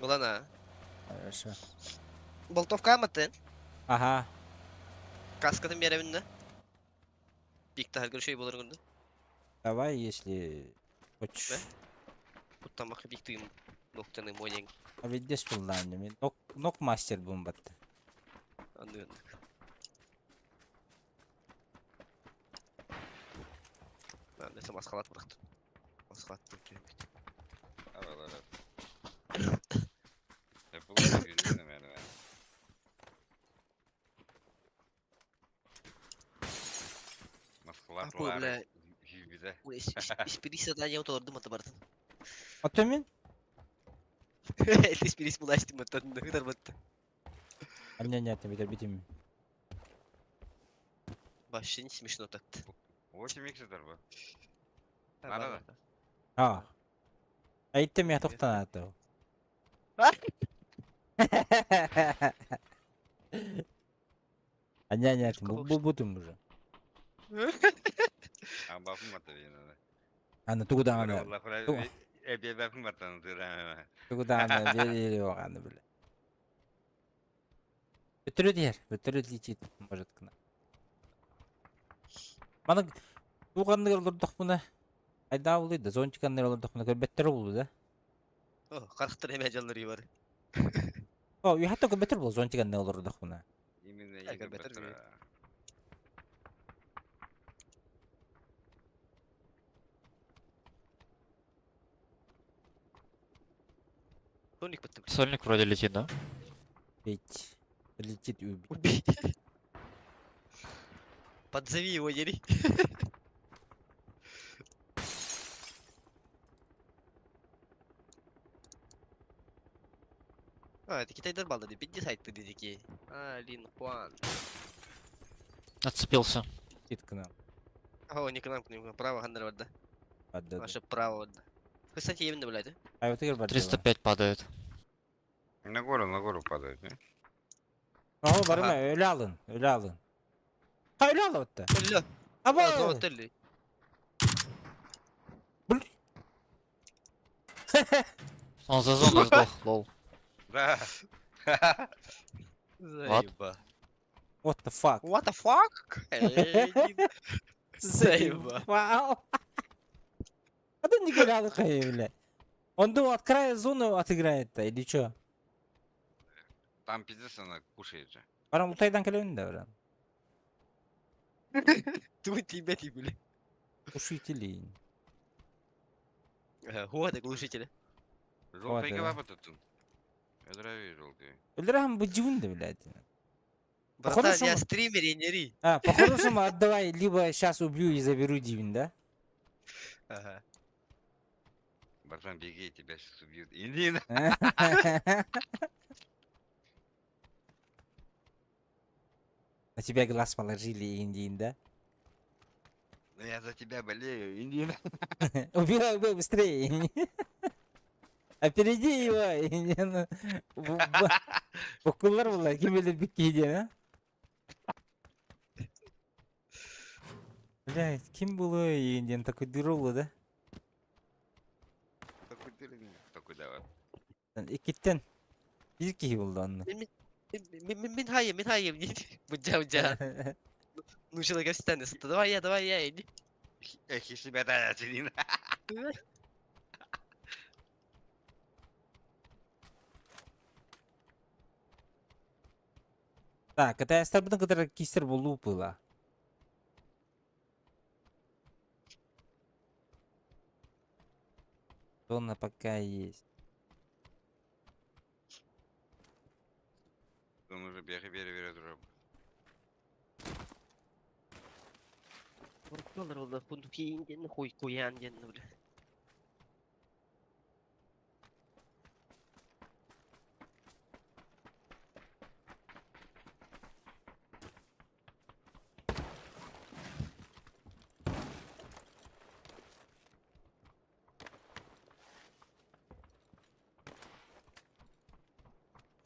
C: Улана.
A: Хорошо.
C: Болтовка аматы.
A: Ага.
C: Каскатын береминне. Бик тахар көршөй болар күндү.
A: Давай, если хочешь.
C: Да? Куттамак бик тыйым. Ноктаны монең.
A: А ведь здесь был Нок, нок мастер бун батты.
C: Аны. Несе маскалат быракты. Маскалат деп жүрөм.
E: Al al al. Yapılır yürüyün hemen.
C: Апу,
E: Маскалар
C: бля.
E: Hübide.
C: Испириса да я утолордум ата бартын.
A: Атомин?
C: Испирис булаштым ата. Нагдар батты.
A: А не, нет, битер битим.
C: Вообще не смешно так-то.
E: 8 икс это
C: А,
E: Надо,
C: ладно.
A: А. Айттым я тоқтан
C: А?
A: Аня, нет,
C: Кого
A: бу бутум уже.
E: А бафым атты надо.
A: Аны тугудааны,
E: Тугу. Эбе бафым аттан тырана.
A: тугудааны бери оғаны біле. Бөтөрө дер, бөтөрө летит, может, к нам. Маны туганны олордох буна. Айда улы да зонтиканны олордох буна көрбөттөр болду да.
C: О, карактер эме жаллары бар.
A: О, уятта көрбөттөр болду зонтиканны олордох буна.
E: Именно
C: Я
E: еге
C: көрбөттөр
E: баттыра.
C: Тоник бітті.
D: Сольник вроде летит, да?
A: Ведь летит и убить.
C: Убей. Подзови его, Ери. А, это Китай балда, битди сайт дедики. А, Лин Хуан.
D: Отцепился.
A: Летит к нам.
C: О, не к нам, к нему, право, хандер да.
A: Барды.
C: Ваше право, да. Кстати, именно, блядь, а?
A: Ай, вот игр барды.
D: 305 падает.
E: На гору падает, не?
A: О, барма, өлө алын, өлө алын. Ha өлө алын отта.
C: Өллө.
A: Аба.
C: Отелли.
D: Он за зону сдох, лол.
E: Да.
C: Заеба.
A: What the fuck?
C: What the fuck? Эй, Заеба.
A: Вау. А ты не гулял, бля. Он думал, от края зоны отыграет-то, или чё?
E: Там пиздец она кушает же.
A: Барам утайдан келебин да, брат.
C: Тут тебя ты, бля.
A: Ушители.
C: Вот, глушители.
E: Желтый
A: да.
E: голова тут. Здравия, желтый.
A: Өлдірам bu да, блядь.
C: Братан,
A: По-хорошему-
C: я стример, я не ри.
A: А, по-хорошему отдавай, либо сейчас убью и заберу Дивин, да?
C: Ага.
E: Братан, беги, тебя сейчас убьют. Иди на.
A: На тебя глаз положили, Индин, да?
E: Ну я за тебя болею, иди на.
A: Убирай, убирай быстрее. Опереди его. Индин. Окулlar була, ким билер бикки а? Блядь, ким было Индин такой дыролу, да?
E: Такой ты Такой давай.
A: Икиттен. Бир киһи булду онно.
C: Мин хайым, мин хайым, Будя, будя. Ну, человек встанет. Давай я, иди.
E: Эх, если бы это иди на.
A: Так, это я старбытын кытары кистер болуу было. Зона пока есть.
E: Он уже бегай, бери, бери, дроп.
C: Хуй куян, бля.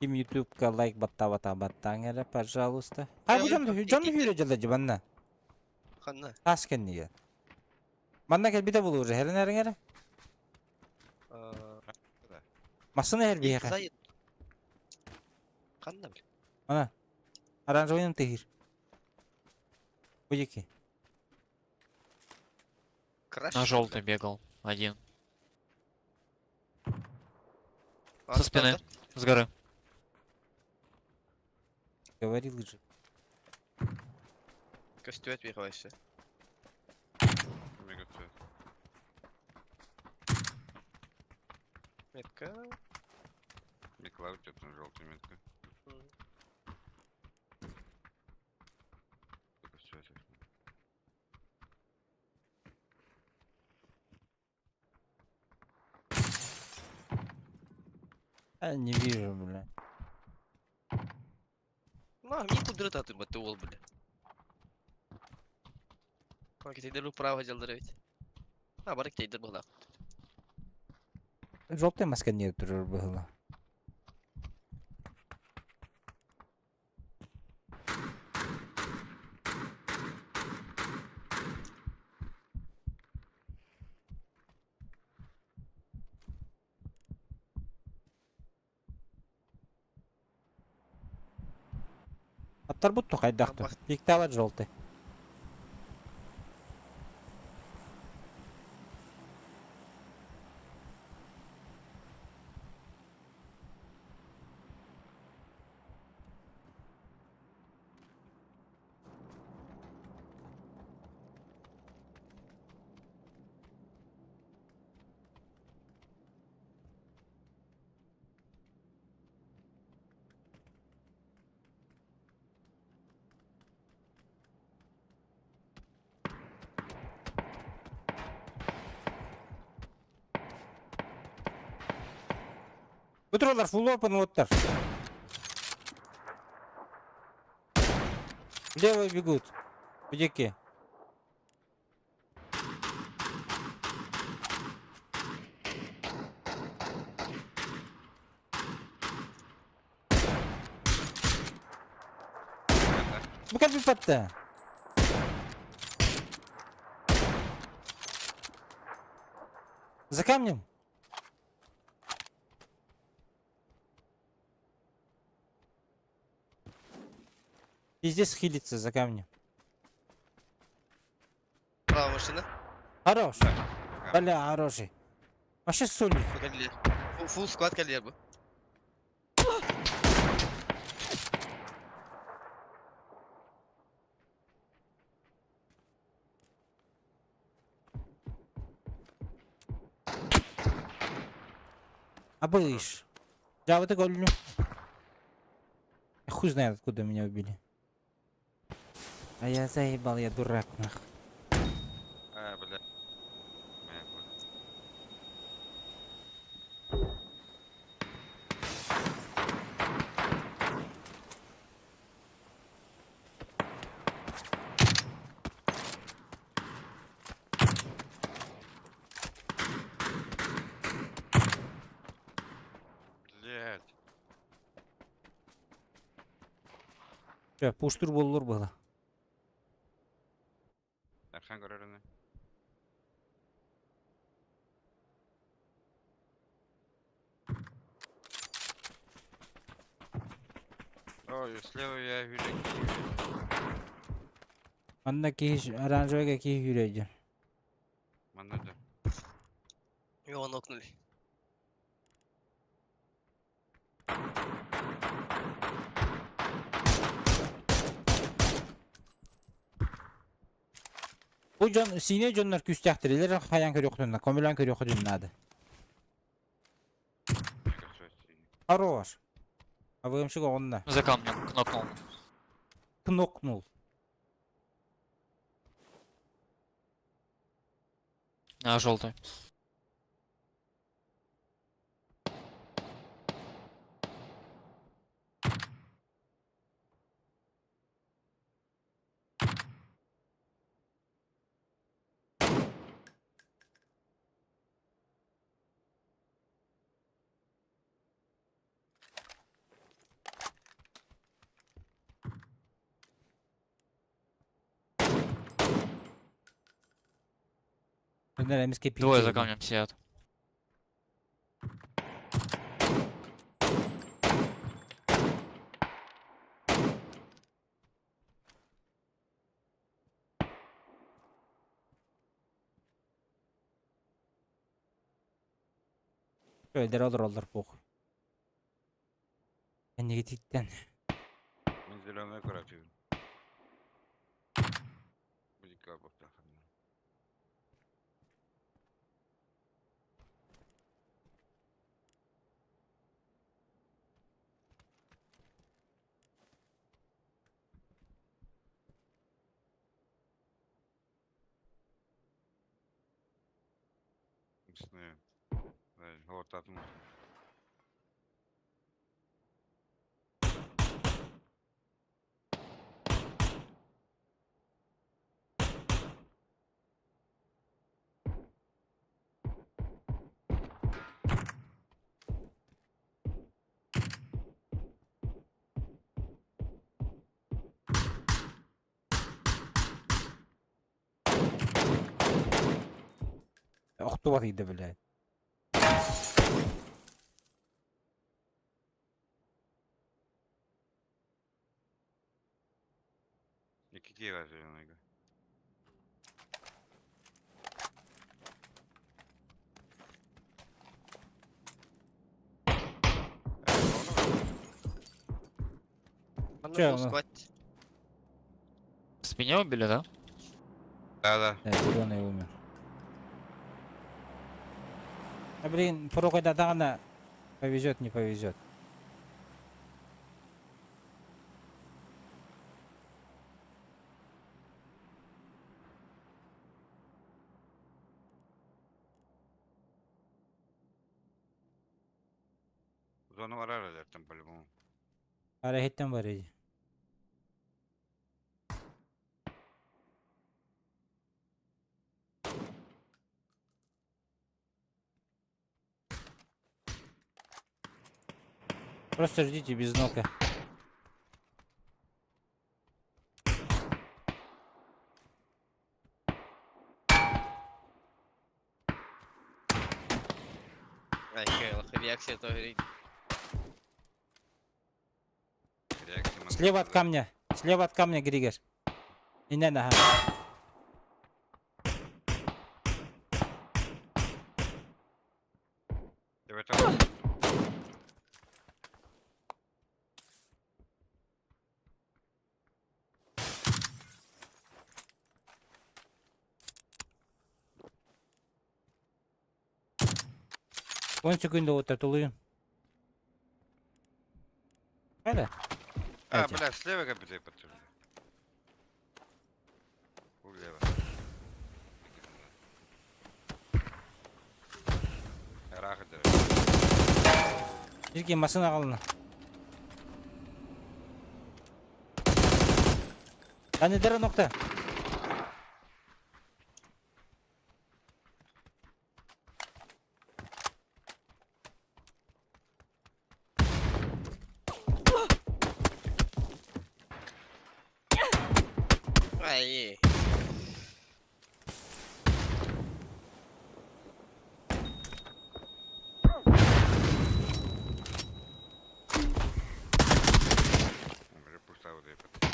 A: Ким ютубка лайк батта бата баттаң пожалуйста. А, бу
C: Ой,
A: жон жон
C: ик-
A: хүрө жылда жыбанна.
C: Ханна.
A: Тас кенниге. Манна кел бите болу уже херен херен херен. Масына хер бияка.
C: Ханна, бля.
A: Ана. Оранжевый тыгыр. Буйки.
C: Краш.
D: На желтый бегал. Один.
C: А,
D: Со спины. С горы.
A: Говорил же.
C: Костюет вообще.
E: Мега цвет.
C: Метка.
E: Миклауд что-то на желтый метка. Только всё, всё.
A: А, не вижу, бля.
C: На, мне кудрата ты батуол, бля. Китайдар право дьаллар эбит. А, бары китайдар буолаах.
A: Желтый маска не турар было. Аттар бут хайдахту. Пиктала желтый. Бутуралар full open оттар. Левые бегут. Бедяки. Bu kadar patта. За камнем. Пиздец хилится за камнем.
C: Право машина.
A: Хорош. Бля, хороший. Вообще сольник.
C: Каллер. Фул склад каллер бу.
A: Абыш. Я вот голю. Хуй знает, откуда меня убили. А я заебал, я дурак, нах.
E: А, бля. Моя боль. Блять.
A: Все, пуштур боллур было.
E: Архан көрөрүнэ. Ой, слева я вижу киви.
A: Анна кихи оранжевый кихи юрейди.
E: Манна да.
C: Его нокнули.
A: Bu can sine canlar küstəxtir. Xayan көрөктүн, комилан көрөктүн надо.
E: Мне кажется, синий.
A: Хорош. А вы имшик онна.
D: За камнем кнопнул.
A: Кнокнул.
D: На желтый. Двое за камнем сидят.
A: Öldür olur olur похуй. Энергетиктен.
E: Мен зеленый көрөтүбүн. Будика боптахан. Сны. Ортатын.
A: Охтубат ыйда, блядь.
E: Икки киһи бар зеленыйга.
C: Ханна
A: Че,
C: фул
A: ну?
C: сквад.
D: В спине убили, да?
E: Да, да.
A: Да, зеленый умер. А блин, порокайдатаҕына повезет, не повезет.
E: Зона бар аралар по-любому.
A: Арахиттен бар иди. Просто ждите без нока.
C: Ай, реакция то говорит.
E: Реакция манна
A: Слева от
E: да.
A: камня. Слева от камня, Григор. Не, не, ага.
E: Давай там.
A: 10 секунду вот тулуйун. Хайда.
E: А,
A: Эти.
E: бля, слева как бы подтвердили. Влево. Рахат.
A: Жирге машина қалына. Әне нокта.
C: Ай.
E: Бля, пустая вот это.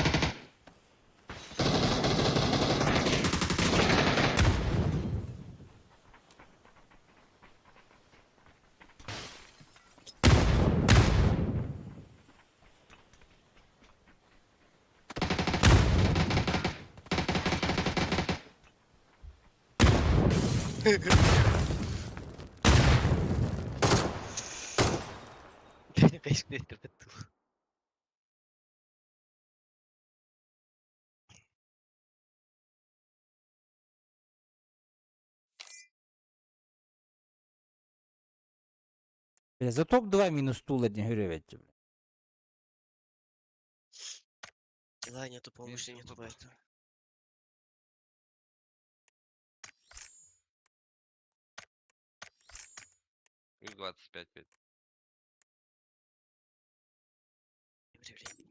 C: Beş metre bitti.
A: Бля, за топ-2 минус стул один хүревет. Бля.
C: Да, нету помощи,
E: Минус
C: нету
E: топ.
C: поэтому.
E: Плюс 25 пять.
C: Время.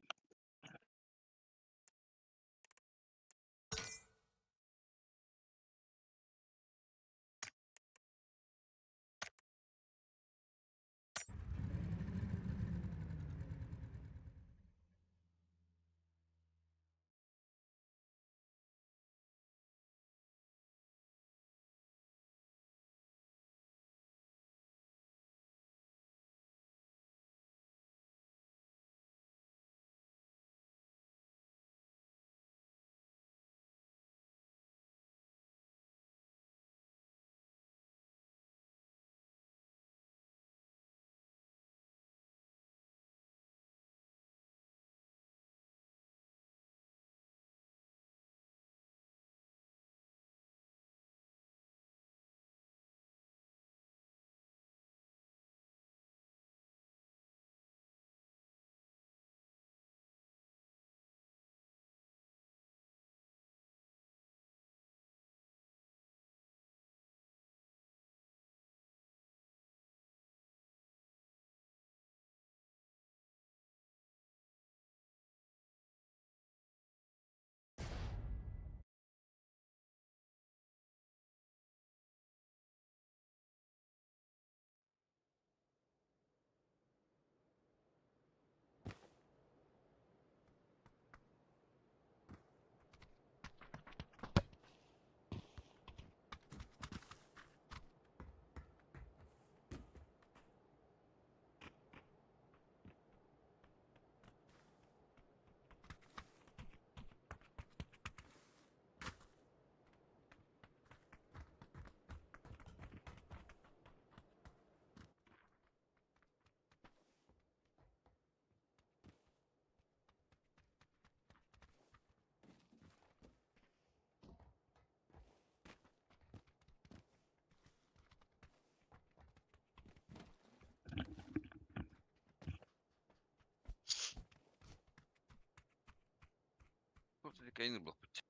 E: Кайны булпут.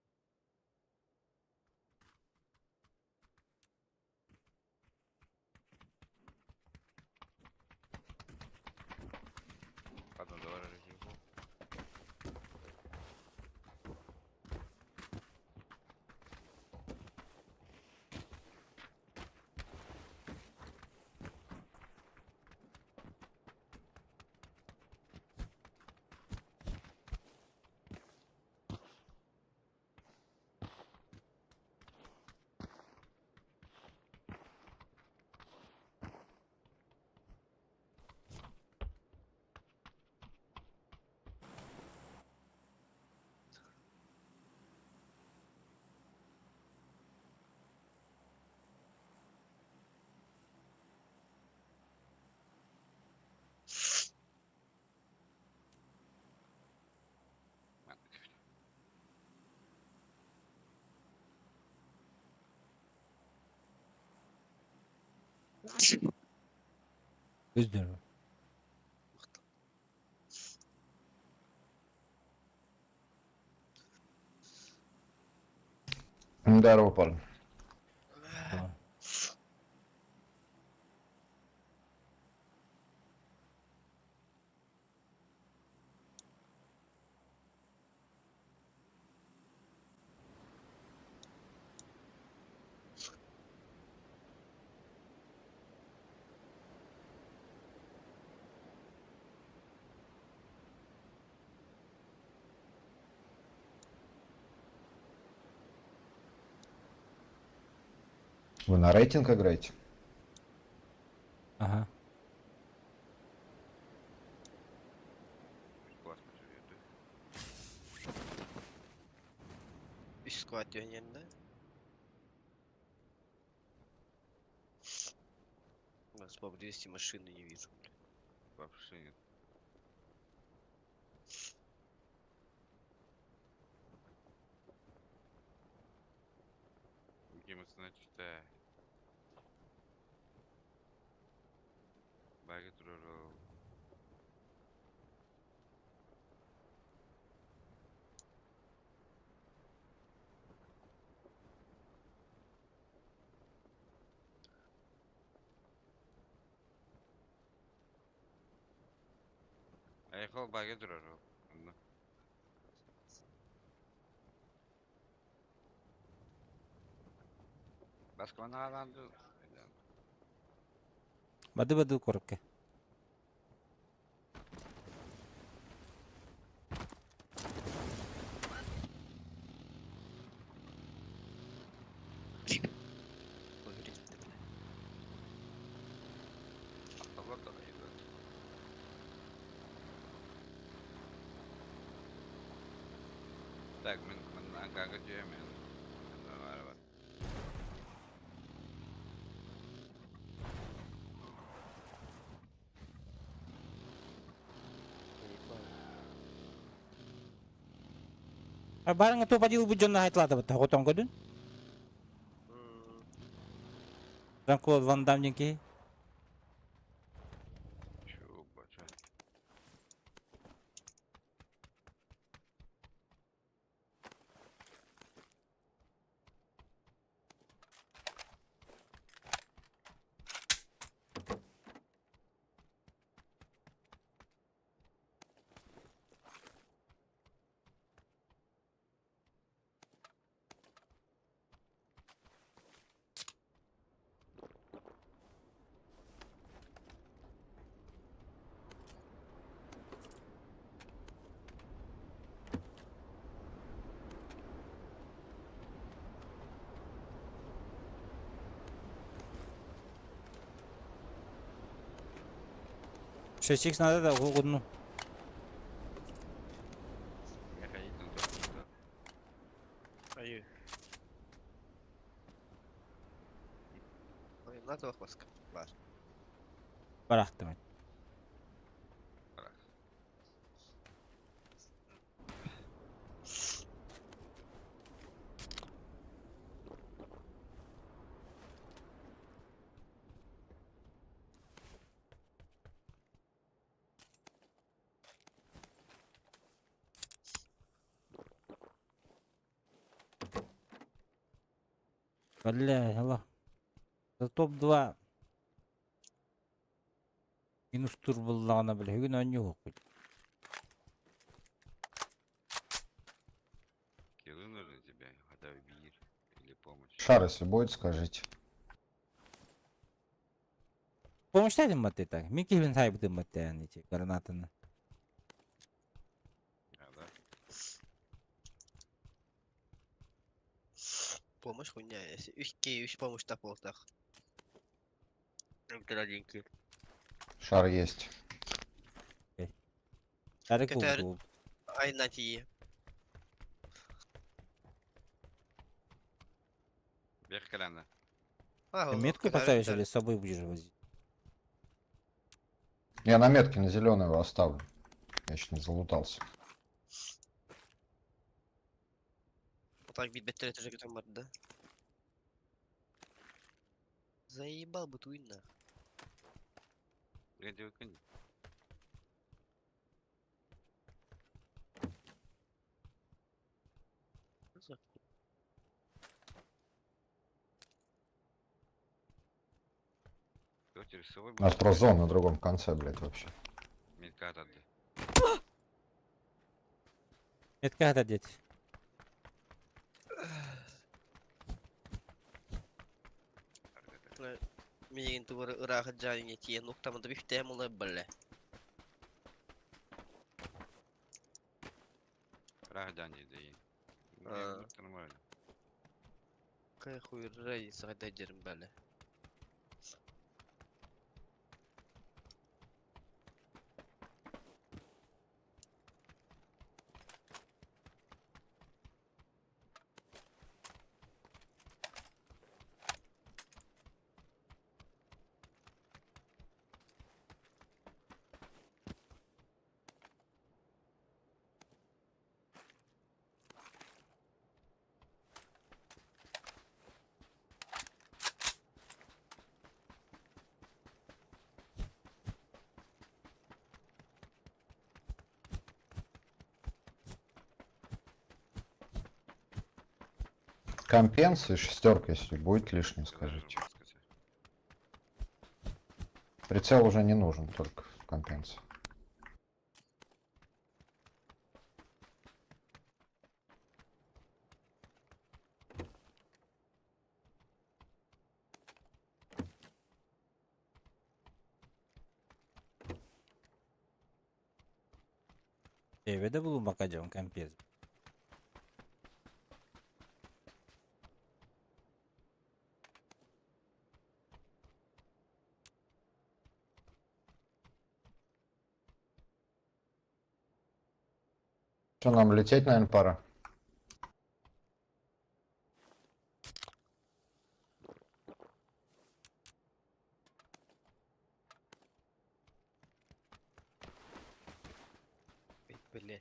E: Ладно, давай разъебу.
A: Өздөрү.
F: Здорово, парни. Вы на рейтинг играете?
A: Ага.
E: Классно живет, да?
C: Üst squat diyorsun yerine. У нас поблизости машины не вижу.
E: Вообще нет. Где значит, Баги турару. Айхол баги турару. Онно. Баскона аланды.
A: Бады-бады коротко.
C: Поверить, бля.
E: Алла да идет. Так, мен мен анкага түйемен. Бар бар.
A: Барыңа то падил бу жонна айтлады бу хотон көдүн.
C: М,
A: Жан-Клод Ван Дам деңки.
E: Чу, бача.
A: Шестикс надо да гудну.
E: Я ходить на то.
C: Аю. Ой, надо маска. Бар.
A: Барахтым. Бля, алло. За топ-2 минус тур буллаҕына бile бүгүн оонньууһукпут.
E: Киллы нужны тебе, хотя бы бир или помощь.
F: Шар, если будет, скажите.
A: Помощь дадим ты так. Мин киһибин сайбытым баттаан ити гранатаны.
E: А, да?
C: Помощь хуйня. Если үч кей, үч помощь так болтах. Один килл.
F: Шар есть.
A: Тарык
C: Көтөр.
A: булду.
C: Ай на тии.
E: Бег коляна.
C: А,
A: Ты метку поставишь или с собой будешь возить?
F: Я на метке на зеленый его оставлю. Я еще не залутался.
C: Так бит беттере тоже кетем бар, да? Заебал бы туин нах.
E: Где выкинь?
C: Что за хуй?
E: Кто через собой
F: У нас просто зона на другом конце, блядь, вообще.
E: Метка отдай.
A: Метка это деть.
C: Миигин тугар ыраахы жааниҥҥа тиийэн уктаммыта бүхтээн буолла бля.
E: Рахджани, да и.
C: А.
E: Нормально.
C: Какая хуй разница хайда дерим бля.
F: Компенсы шестерка, если будет лишнее, скажите. Прицел уже не нужен, только компенсия.
A: Эбеде булун бакажам компез.
F: Что, нам лететь, наверное, пора?
C: Ой, Бля.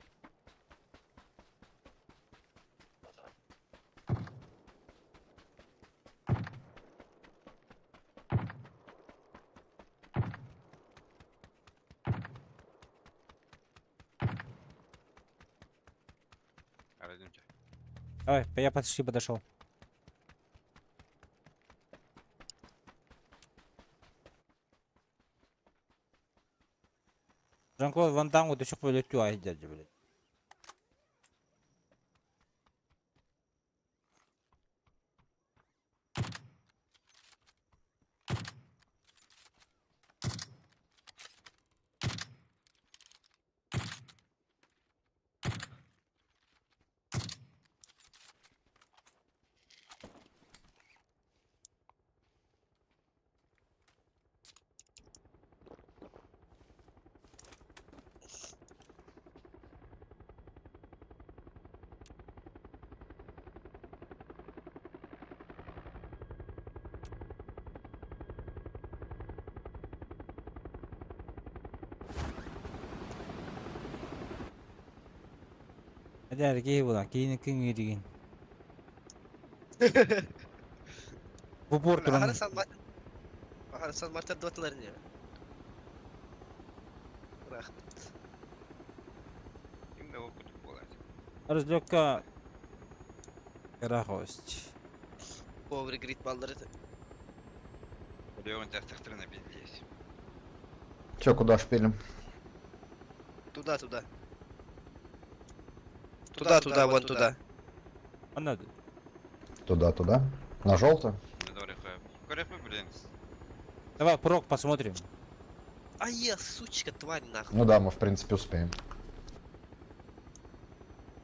E: Разимча.
A: Давай, я почти подошел. Жан-Клод Ван Дамму до сих пор летю, ай, дядя, блядь. Hadi erkeği bulan, keyini kın yürüyün. Bu
C: Ахара
A: портуран
C: сан Ахара сан мартар доталар не. Рахмет.
E: Им да опыт булать.
A: разлёгка Карахость.
C: Power Grid баллар это.
E: Леон тяхтахтырына пиздец.
F: Че, куда шпилим?
C: Туда, туда. Туда, туда, вон туда.
A: Она
F: Туда-туда. На желтую?
E: Блин.
A: Давай прок посмотрим.
C: А я, сучка, тварь, нахуй.
F: Ну да, мы в принципе успеем.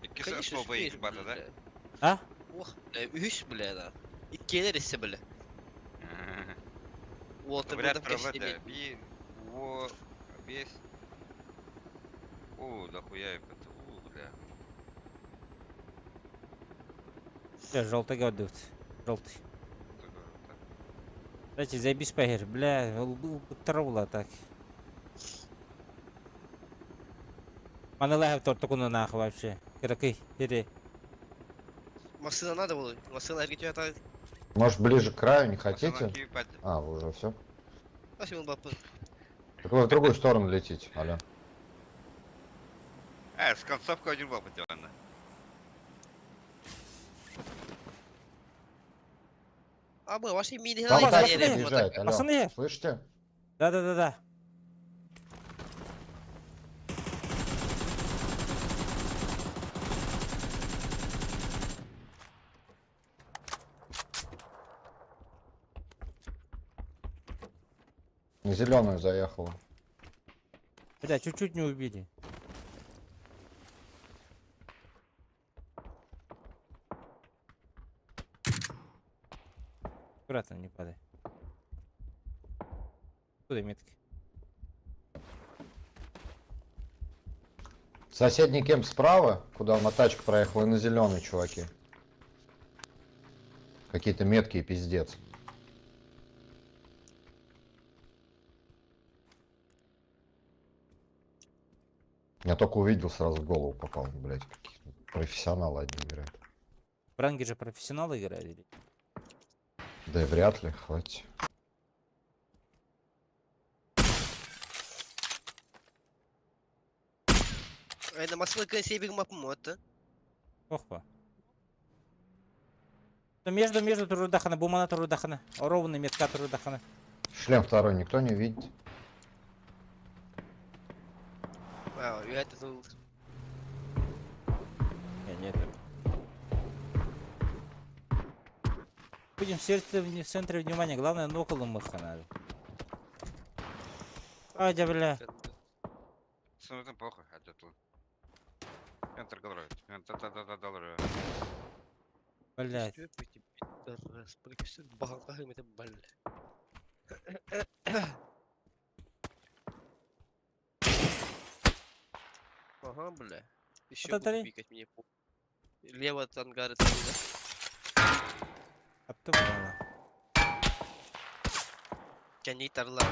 C: Конечно,
E: Конечно,
C: успеешь,
E: бата, да?
C: бля.
A: А?
C: Ох, бля, үһүс, бля, да. Иккиэлэр иссе, бля. Уолтер
E: Вряд
C: буолан кэстибит.
E: провода. Би, во, бес. О, дохуя это. У, бля.
A: Бля, желтый гадут. Желтый. Давайте забись похер. Бля, был бы травла так. Маналаев тортокуну нахуй вообще. Кыракый, ири.
C: Машина надо было. Машина эргитиө ата.
F: Может, ближе к краю не хотите? А, вы уже все.
C: Спасибо, бапы.
F: Так вы в другую сторону летите, алло.
E: А, с концовкой один был потерян.
C: А мы ваши мини
F: Там
A: Пацаны,
F: тачка
A: пацаны,
F: подъезжает, алло.
A: пацаны.
F: Слышите?
A: Да-да-да-да.
F: На зеленую заехала.
A: Бля, чуть-чуть не убили. Аккуратно, не падай. Куда метки?
F: Соседний кемп справа, куда на тачка проехала, и на зеленый, чуваки. Какие-то меткие пиздец. Я только увидел, сразу в голову попал, блять, какие профессионалы одни играют.
A: Бранги же профессионалы играют или?
F: Да и вряд ли, хватит.
C: Айда машина кэн себиг мапым это.
A: Охпа. Между, между турудахана, бумана турудахана. Ровно метка турудахана.
F: Шлем второй никто не видит.
C: А, я это тут.
A: Не, нет. Будем в сердце, в центре внимания. Главное, ноколом их надо. Ай, да, бля.
E: Ну, похуй, а тут. Центр головы.
A: Блядь.
C: Ага, бля. Еще
A: Это
C: буду
A: три.
C: пикать мне. Лево от ангара там, да?
A: Оттуда.
C: Кәни тарлар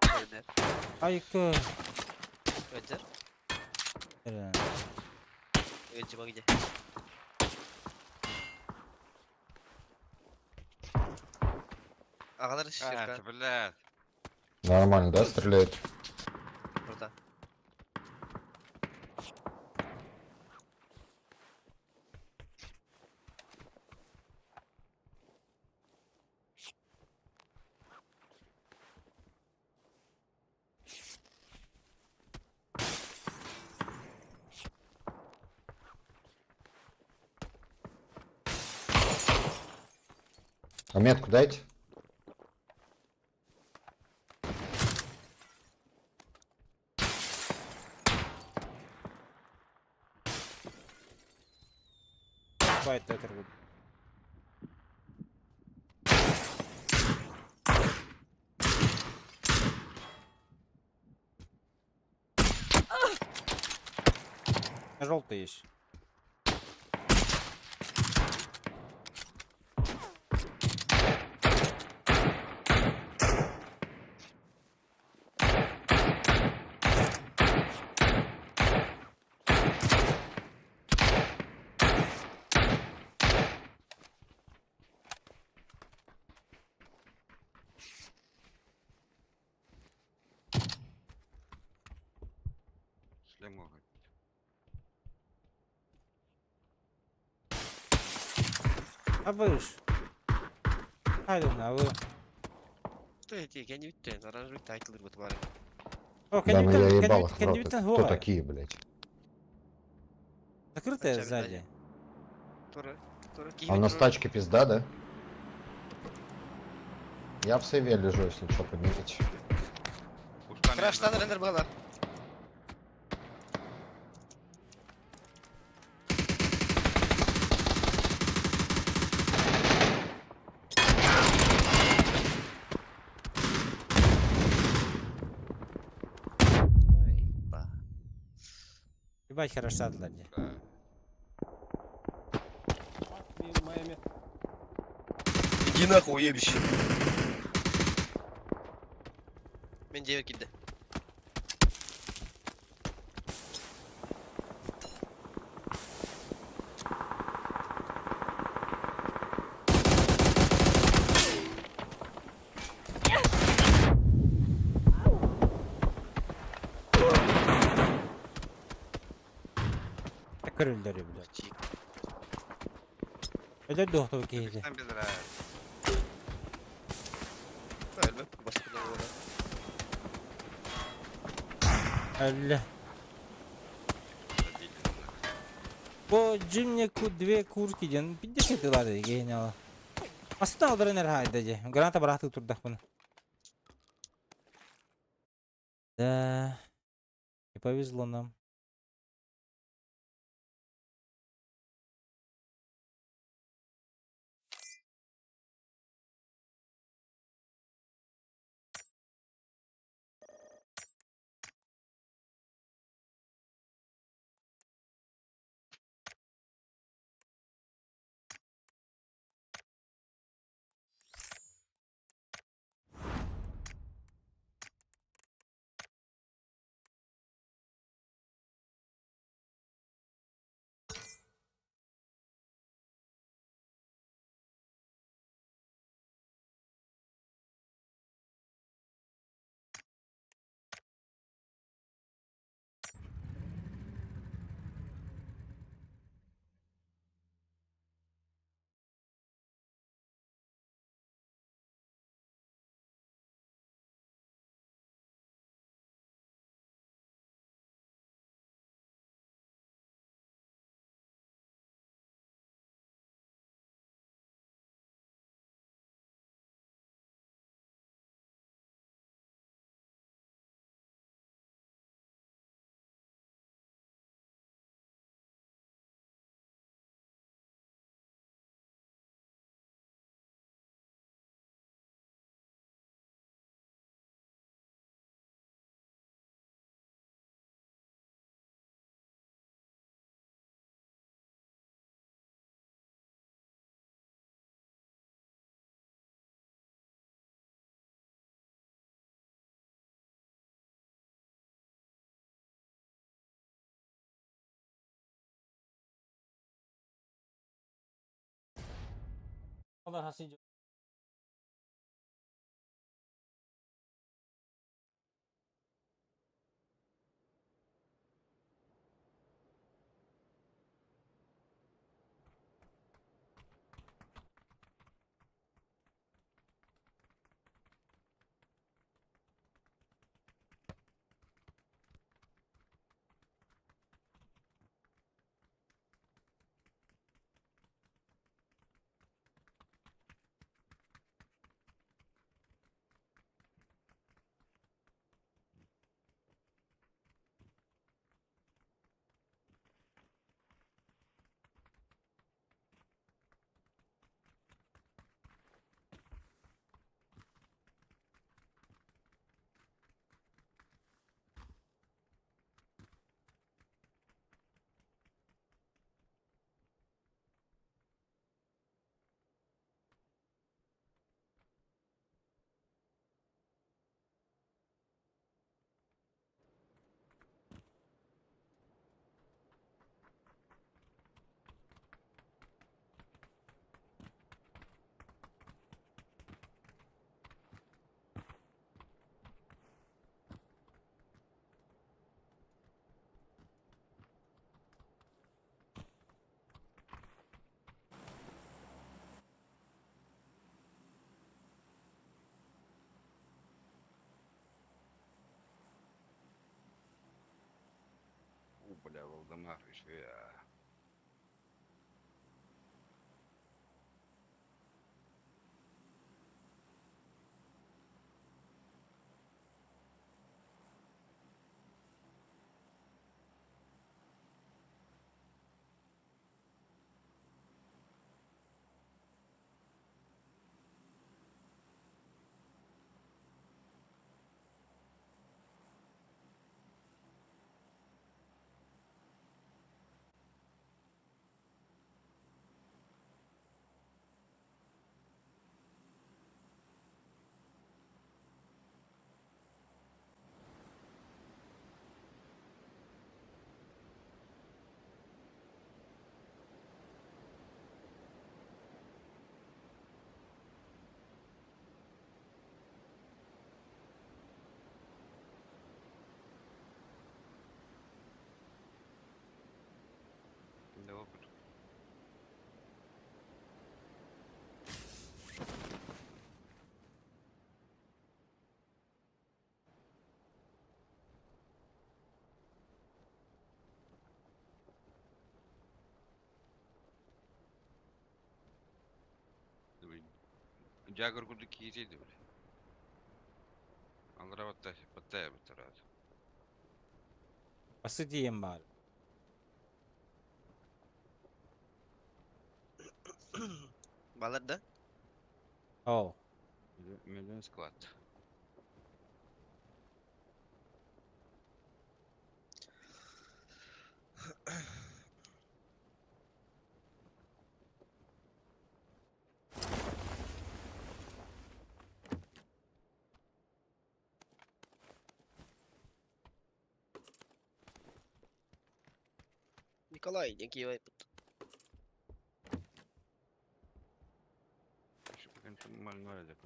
C: так.
A: Айка.
C: Öder. Ödür где? Ағалар
E: А,
C: ширка
E: блядь.
F: Нормально, да, стреляет?
C: burada.
F: А метку дайте.
A: Хватит это вот. Желтый есть.
E: Шлем могут.
A: А выше. Хайдана вы.
C: Ты я не үттен, оранжевый тайтлыр вот бар.
A: О,
F: Да, но я
A: кэннибиттэн
F: ебал их в рот.
A: кэннибиттэн
F: Это Кто
A: хуга.
F: такие, блядь?
A: Закрытая
C: Зачем
A: сзади.
C: Тура, тура,
F: А у нас тачки пизда, да? Я в сейве лежу, если что, поднимите.
E: Устан
C: Краштан рендер была. Ой, ба.
A: Ебать, хорошо отлади.
C: Иди нахуй, уебище. Мен девер килди.
A: Көрүллэр блядь. Öyle doktor киһи.
E: Sen bir lira.
C: Ölme. Başka da oldu.
A: Әллә. Бу жимне ку две курки ден пиздец дылады гениала. Аста алдырын хайда же. Граната барахты турдах буну. Да. Не повезло нам. Allah hasıcı.
E: Бля, Волдемар, еще я. Да опыт. Жагыр курдук киирейdi бile. Аллара батта батта бутарат.
A: Басы диэн баар.
C: Балар да?
A: Оо.
E: Миллион склад.
C: Николай, не кивай.
E: Şu bugün mal var edip.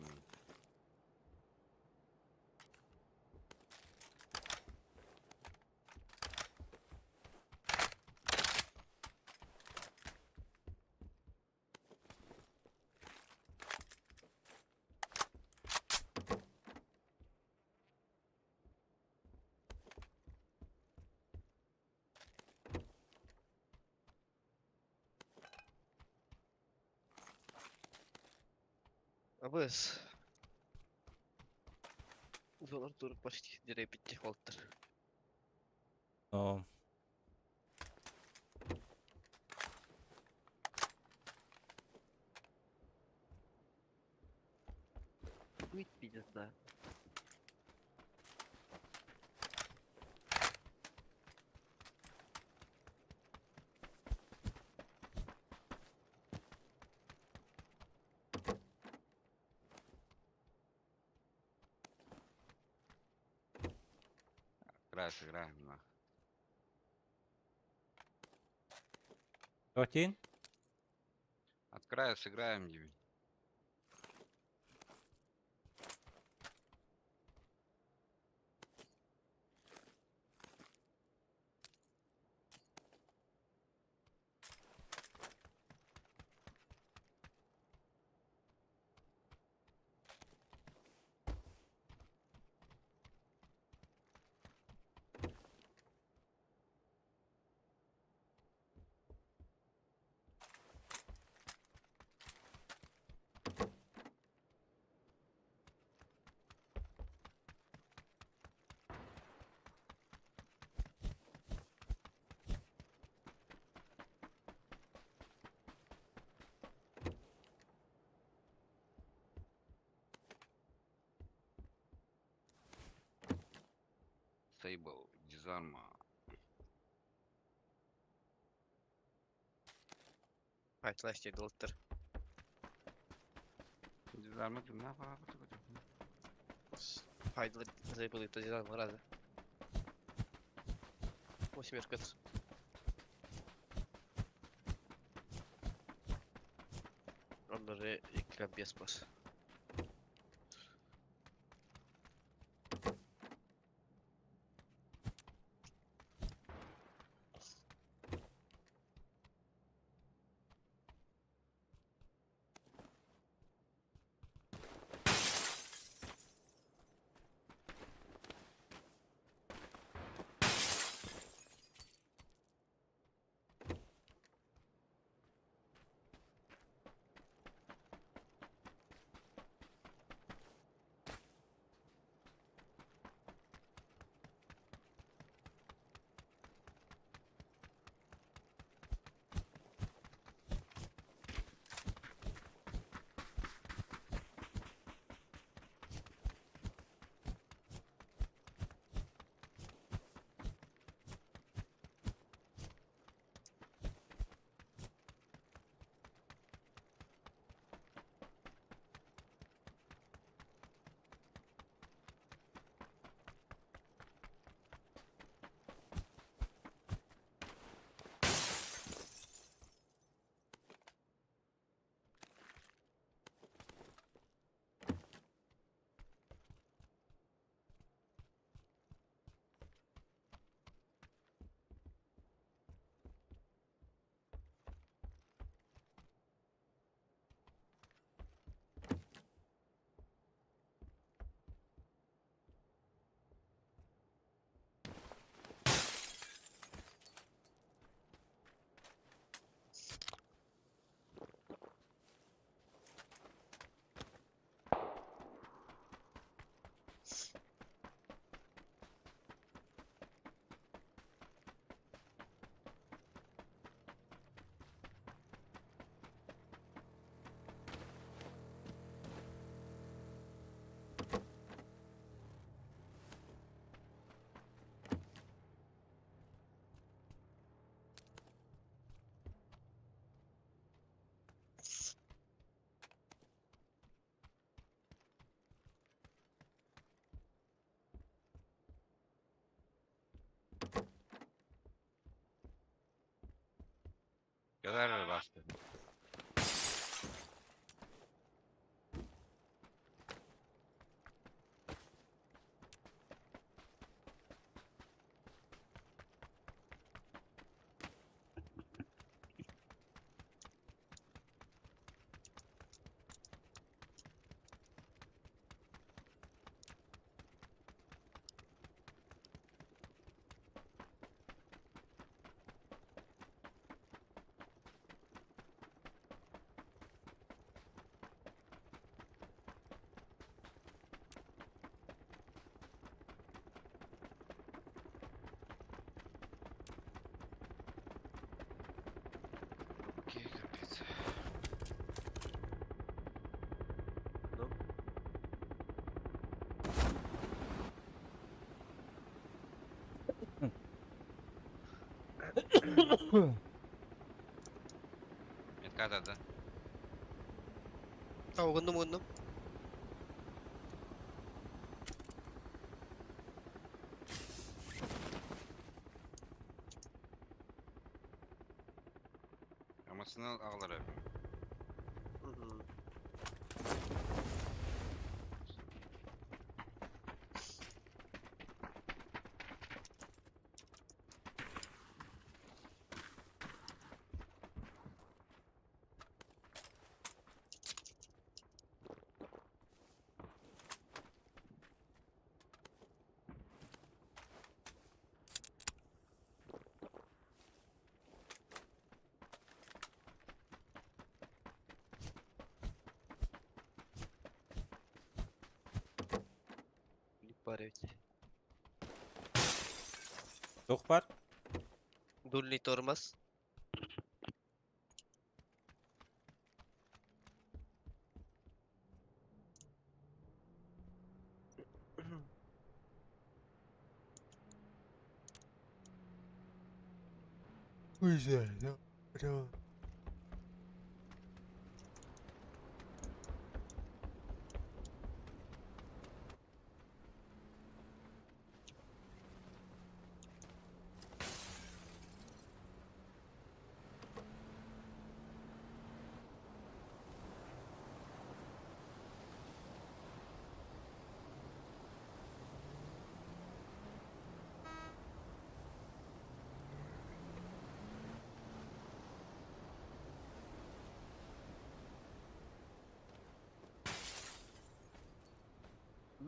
C: Абыс. Доллар туруп почти дирей битти холттар.
A: Оо.
C: Будет пиздец, да.
E: Раз играем нах.
A: Тотин?
E: От края сыграем, Дим. Сейбл, дизарма.
C: Файтлаш доллар.
E: Дизарма ты на
C: Файдлар забыли то дизайн раза. Восемь. Он даже экран без пас.
E: Kadar bastı. Окей, капец.
C: Ну.
E: Метка да, да.
C: Угуннум угуннум.
E: Amasını ağlar abi.
C: Мгм. Бар ведь.
A: Туох баар?
C: Дульный тормоз.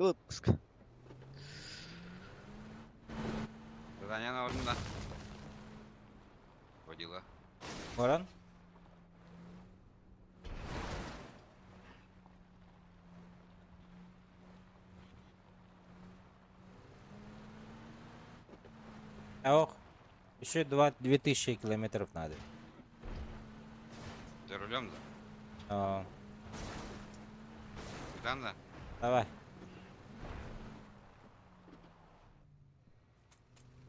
C: Выпуск.
E: Задание на ордена. Водила.
A: Баран? Ох, еще 2 2000 километров надо.
E: За рулем да?
A: А,
E: Капитан да?
A: давай.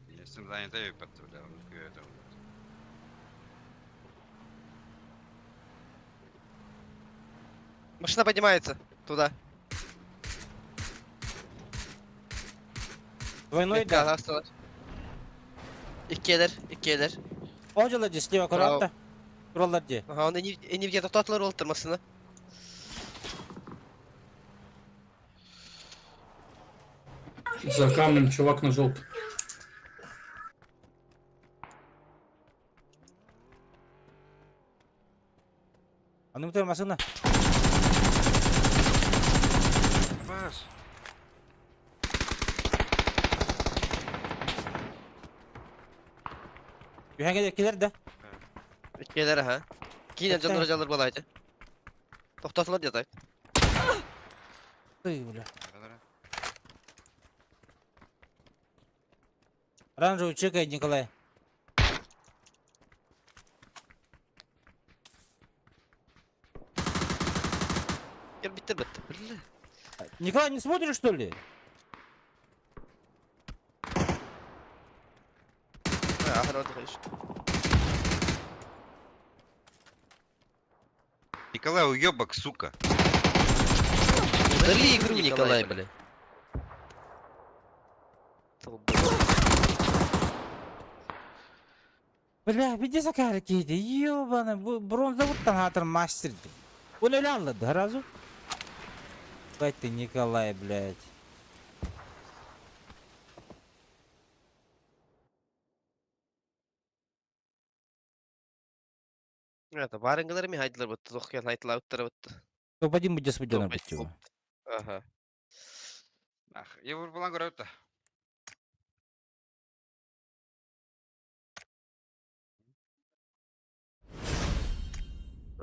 E: Я с ним занята и подставлял. Это.
C: Машина поднимается. Туда.
A: Двойной
C: Метка
A: да.
C: осталась. Иккиэлэр, иккиэлэр.
A: Ожала же слева
C: Браво.
A: аккуратно. Тураллар же.
C: Ага, он иннибигэ тохтоотулар уолаттар массыына.
G: За камнем чувак на желтом.
A: Аны машина.
E: Бас.
A: Үһәңге килер да.
C: Иккиэлэр аха. Киинэн дьоннор дьаллар буолаайта. Тохтоотулар диэтэй.
A: Ты, бля. Оранжевый чекай, Николай.
C: Кэлбиттэр бытта. Бля.
A: Николай, не смотришь, что ли?
C: Аха, ну
E: Николай, уебок, сука.
C: Удали игру, Николай, бля. Долбоёб.
A: Бля, види сакары киһити, ёбаный, бу бронзовыттан хаатыр мастер дии. Оны өлө аллады сразу. Бать ты, Николай, блядь.
C: Это барынгылар ми хайдылар бутты, тохкан хайтылаабыттара бутты.
A: Топ-1 будет спудена бутты.
C: Ага.
E: Ах, я булан көрөбүт да.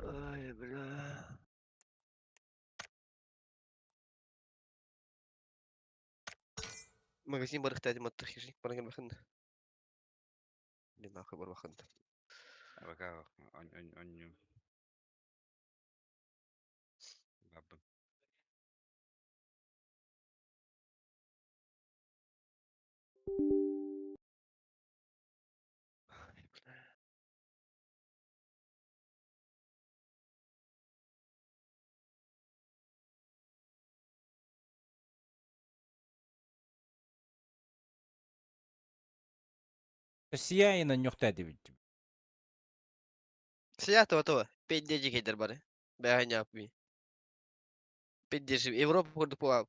C: Ай, бля. Магазин барыхта дим атты хижник барыгын бахын. Не нахуй бар бахын.
E: Пока он он он Бабы.
A: Сияйна нюхта дебит.
C: Сия то то. Педдежи кейдер бары. Бәһән япми. Педдежи Европа курдук була.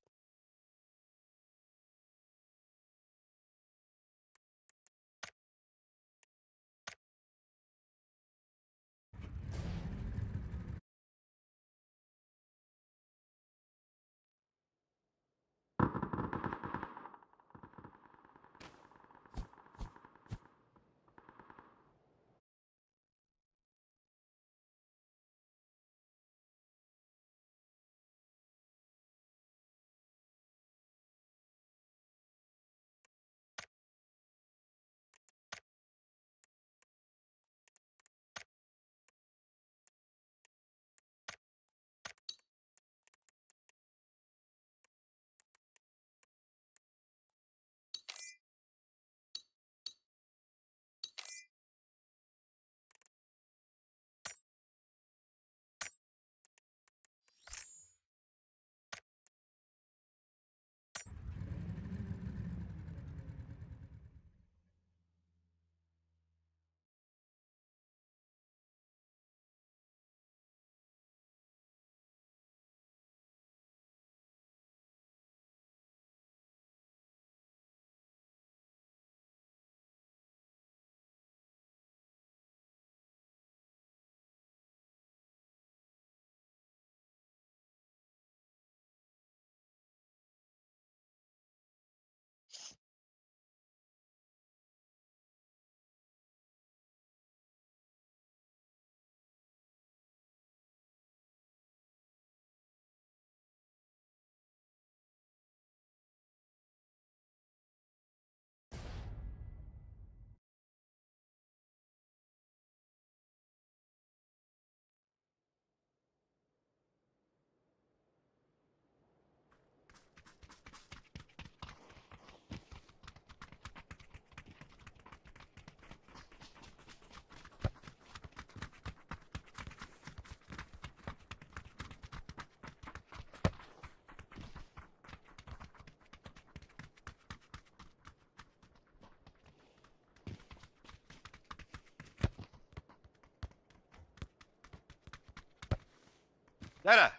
E: Дара!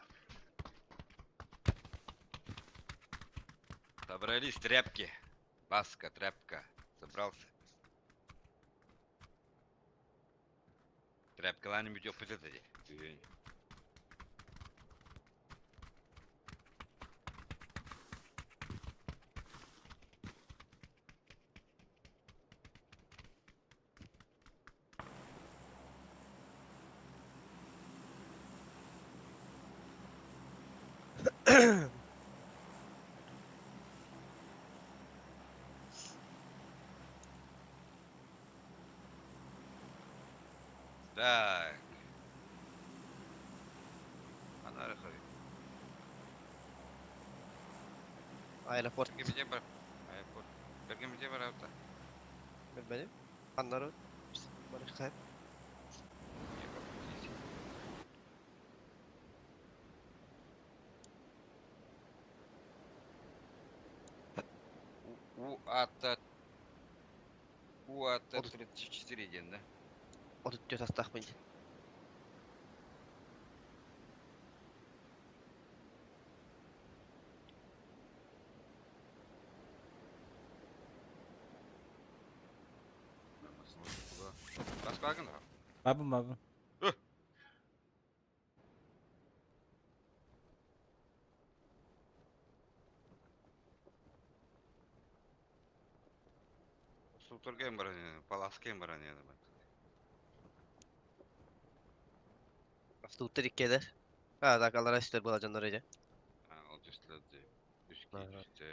E: Собрались тряпки. Баска, тряпка. Собрался. Тряпкаларын бүтүөх бүтэ дии. Так. Анары хой.
C: Аэропорт.
E: Кемеде бар. Аэропорт. Кемеде бар авто.
C: Билбедим. Аннары барыхта.
E: У АТ. У АТ 34 день, да?
C: 34 астаахпын диэн.
E: Баскагын да.
A: Бабым бабым.
E: Сутурген баран, паласкен баран яны.
C: Автоуттар иккиэлэр. А, так аллара үстэр буола дьоннор этэ.
E: Ол түстүлэр. Үс
C: Ага.
E: киирдэ.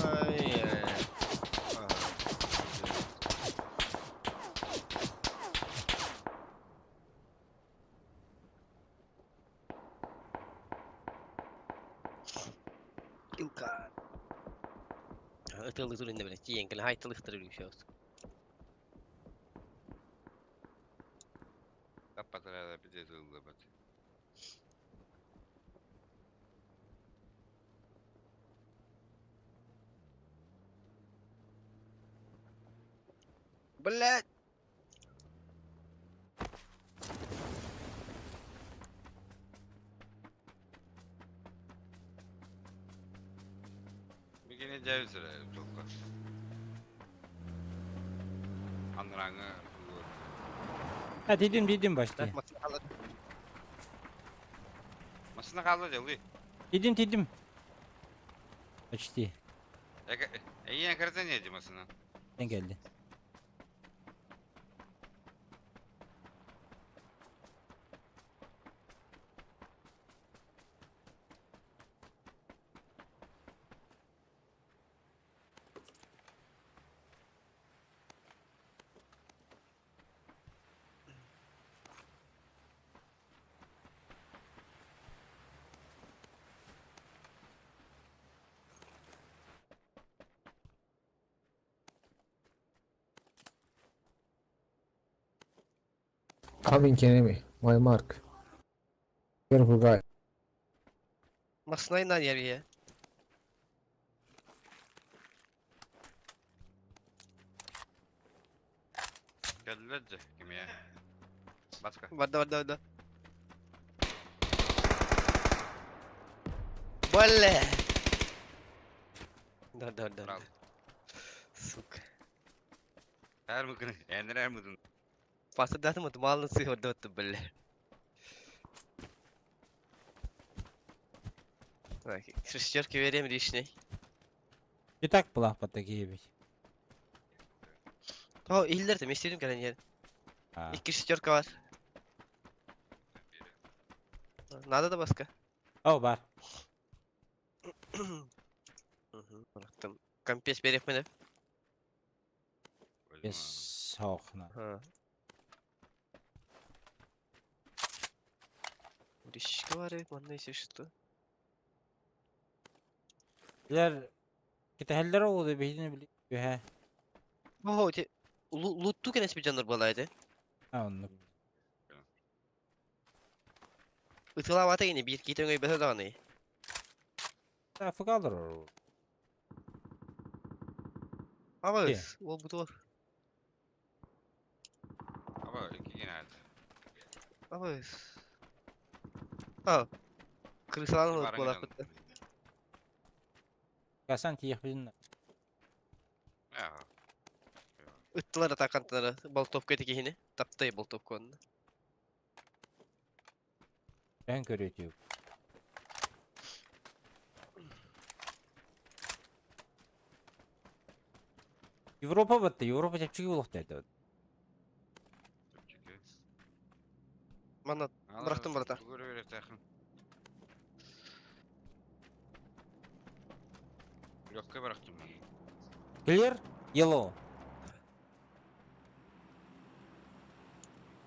C: Ай, а. Илка. Ытылы турында биле. Тиен кele хайтылыктыр үлүшө.
E: Таппатара да бите тылды бат.
C: Блять.
E: Бигене жайсыр толка. Анраңы
A: Ha dedim dedim başta.
E: Машина калды жылы.
A: Dedim dedim. Почти.
E: Эйен кірден еді машина.
A: Sen geldi.
H: Coming enemy, my mark. Careful guy.
C: Masnay nan yer
E: Келділер же, кеме. Баска.
C: Барда барда барда. Бля. Да да да.
E: Bravo.
C: Сука.
E: Әр мүмкін, әнір әр мүмкін.
C: Пасырдатым от малын сыйырды бля. Так, шестерки верим лишний.
A: И так была по такие ведь.
C: О, иллер de istedim gelen yer.
A: Ha.
C: İki шестерка var. Nada da başka.
A: Oh var.
C: Bıraktım. Компес беріп мені.
A: Biz soğukna.
C: Ha. Ришка var evet, manna если что.
A: Biler Kiteheller oldu bildiğini biliyor. He.
C: Oho, те лутту кенес bir canlar balaydı.
A: Ha onu.
C: Ытылавата yine bir кит өңөй бәсә даганы.
A: Trafik alır o.
C: Ama
A: Ki.
C: ол бу туар.
E: Аба, iki генерал.
C: Ama Ha. Крысалан
E: Баран
C: болап
E: генерал.
C: бітті.
A: Kasan tiyek bilin.
E: Ya.
C: Ыттылар атакантылары болтовка текехини. Таптай болтовка онны.
A: Ben görüyor. Европа battı. Европа tepçigi buluq dedi.
E: Çünkü.
C: Мана Bıraktım brata.
E: Легкой bıraktım ben.
A: Clear? Yellow.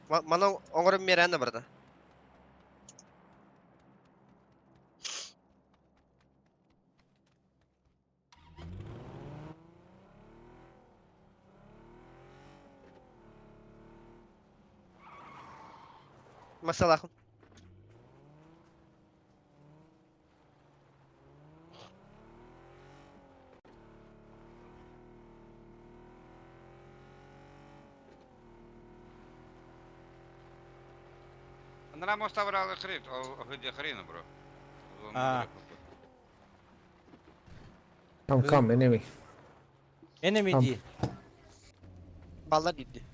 C: мана оңором мерәнне барда. Масалахын.
E: Анараа муоста бараалы хрен, хрен бро.
A: А.
H: Come, come, enemy.
A: Enemy
H: Come.
A: дии.
C: Баллар дии.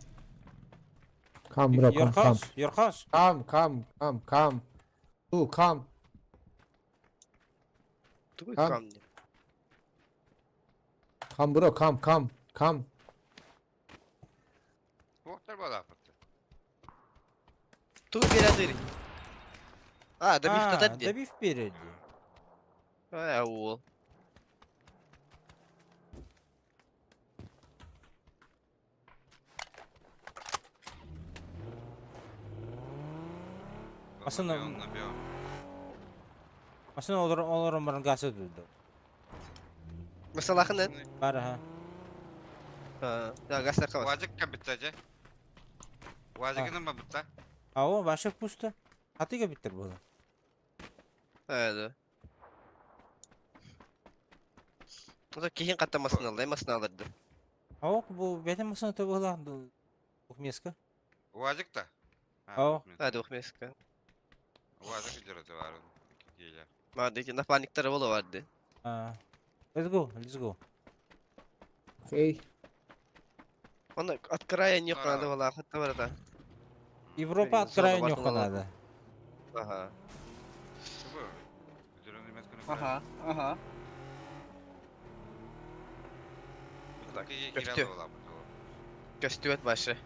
H: Come, bro,
A: Your
H: come, come.
A: house, your house.
H: Come, come, come, come. Two, come.
C: Тугуй
H: А?
C: камни.
H: Come, bro, come, come, come.
E: Уохтар балааппыт.
C: Тугуй берадыр. А, добив
A: А,
C: татар дии.
A: Добив впереди.
C: А, уол.
A: Aslında- Aslında olur olur onların gazı durdu.
C: Mesela ханан.
A: Бар ha.
C: А, да, газ такова.
E: Вазик кабитта же. Вазигынан ба битта.
A: А о, ваша пусто. А ты кабиттер было.
C: А, да. Ото кихин каттамасын алды, эмасын алырды.
A: А о, бу бәтен масына табыла двухместка.
E: Вазик та.
A: Ау.
C: А, двухместка.
E: Вазик жүрөтө бар. Киеле.
C: Мады, напарниктары боло барды.
A: А. Let's go, let's go.
H: Okay.
C: Оны от края не
E: Ара.
C: надо было, хатта барата.
A: Европа от
C: Зона
A: края
C: бартын
A: нюха
C: алады.
A: надо.
C: Ага.
I: Ага, ага.
C: Так, көстү. Көстүөт башы.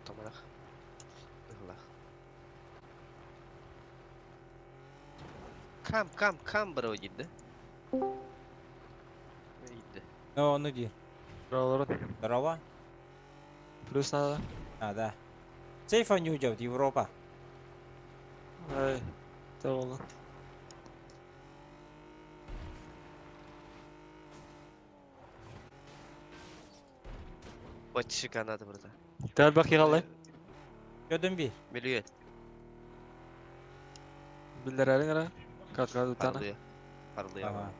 C: Тамарах. Ыһылах. Кам, кам, кам бро дийdi. Дийdi.
A: Ну, ну ди.
D: Здорово,
A: Здорово.
D: Плюс надо.
A: А, да. Сейфа не уйдет, Европа.
D: Ай, здорово.
C: Бачыка надо burada.
D: Gel bak yakalayın.
A: Gördün bir.
C: Biliyor.
D: Bildirelim ara. Kat kat bir tane.
C: Parlıyor. Parlıyor.
A: Ага.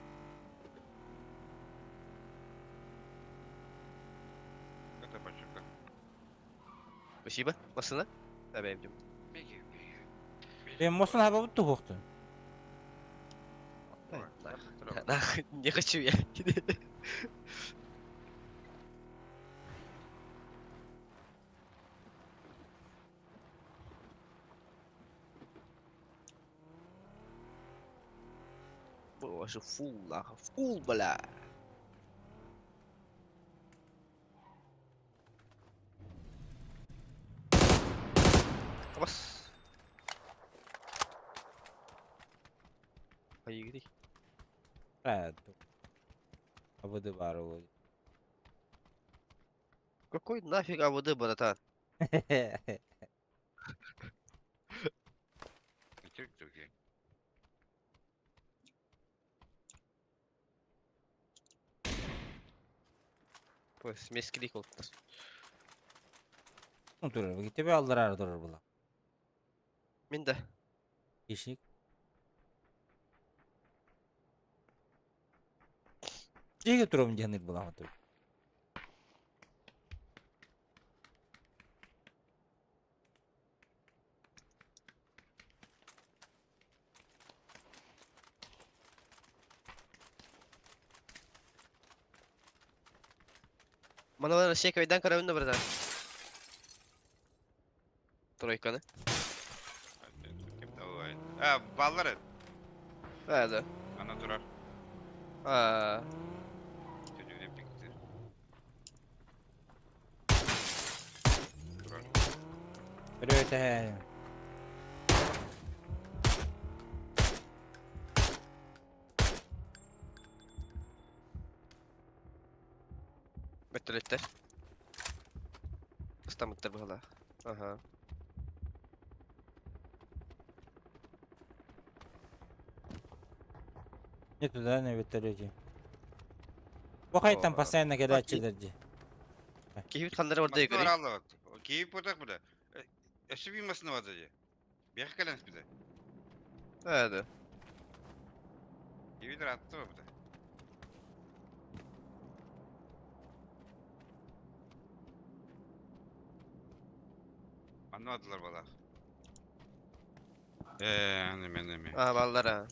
C: Спасибо. Масына? Да, бэйбдим.
A: Ben мостун хаба бутtu бохту.
C: Нахуй, не хочу я. Боже, фул, нахуй, фул, бля. Бас. Поиграй.
A: Правильно. Абыды бар ол.
C: Какой нафиг АВД, братан? Смесь клик oldu.
A: Durur. Gitti bir aldırar durur bula.
C: Мен де.
A: Хищник. Жеге турам жаныр була тур.
C: Мана шек ойдан карабын да братан. Тройканы.
E: А, баллар.
C: А, да.
E: Ана турар.
C: А,
E: Төтүнен пиктир. Турар.
A: Үрөтэ.
C: бөттөлөттөр. Ыстамыттар быһалаах. Ага.
A: Не туда на вертолете. Бохай там
C: О,
A: постоянно горячий дерди.
C: Киһибит ханнары барда
E: Масына
C: көрүй.
E: алды. Кейип отак буда. Эши бимасына бады же. Биэхэ кэлэн испитэ.
C: Ээ да.
E: Кибитер атты бабыта. Анны атылар балах. Ээ, аны мен эми.
C: Аа баллар аа.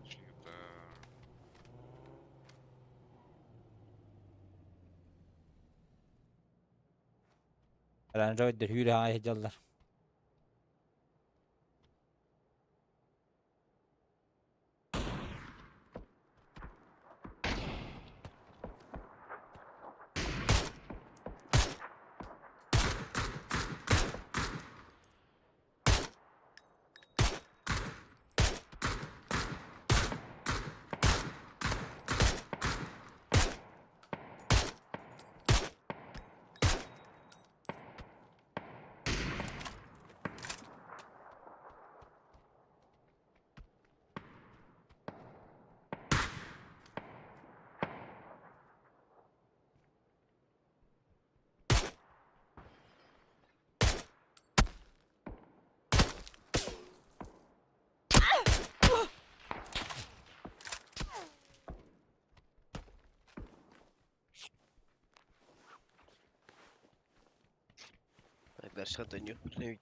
E: Чыгыта.
A: Оранжевый hűre сылдьаллар.
C: Дальше dönüyor. Evet.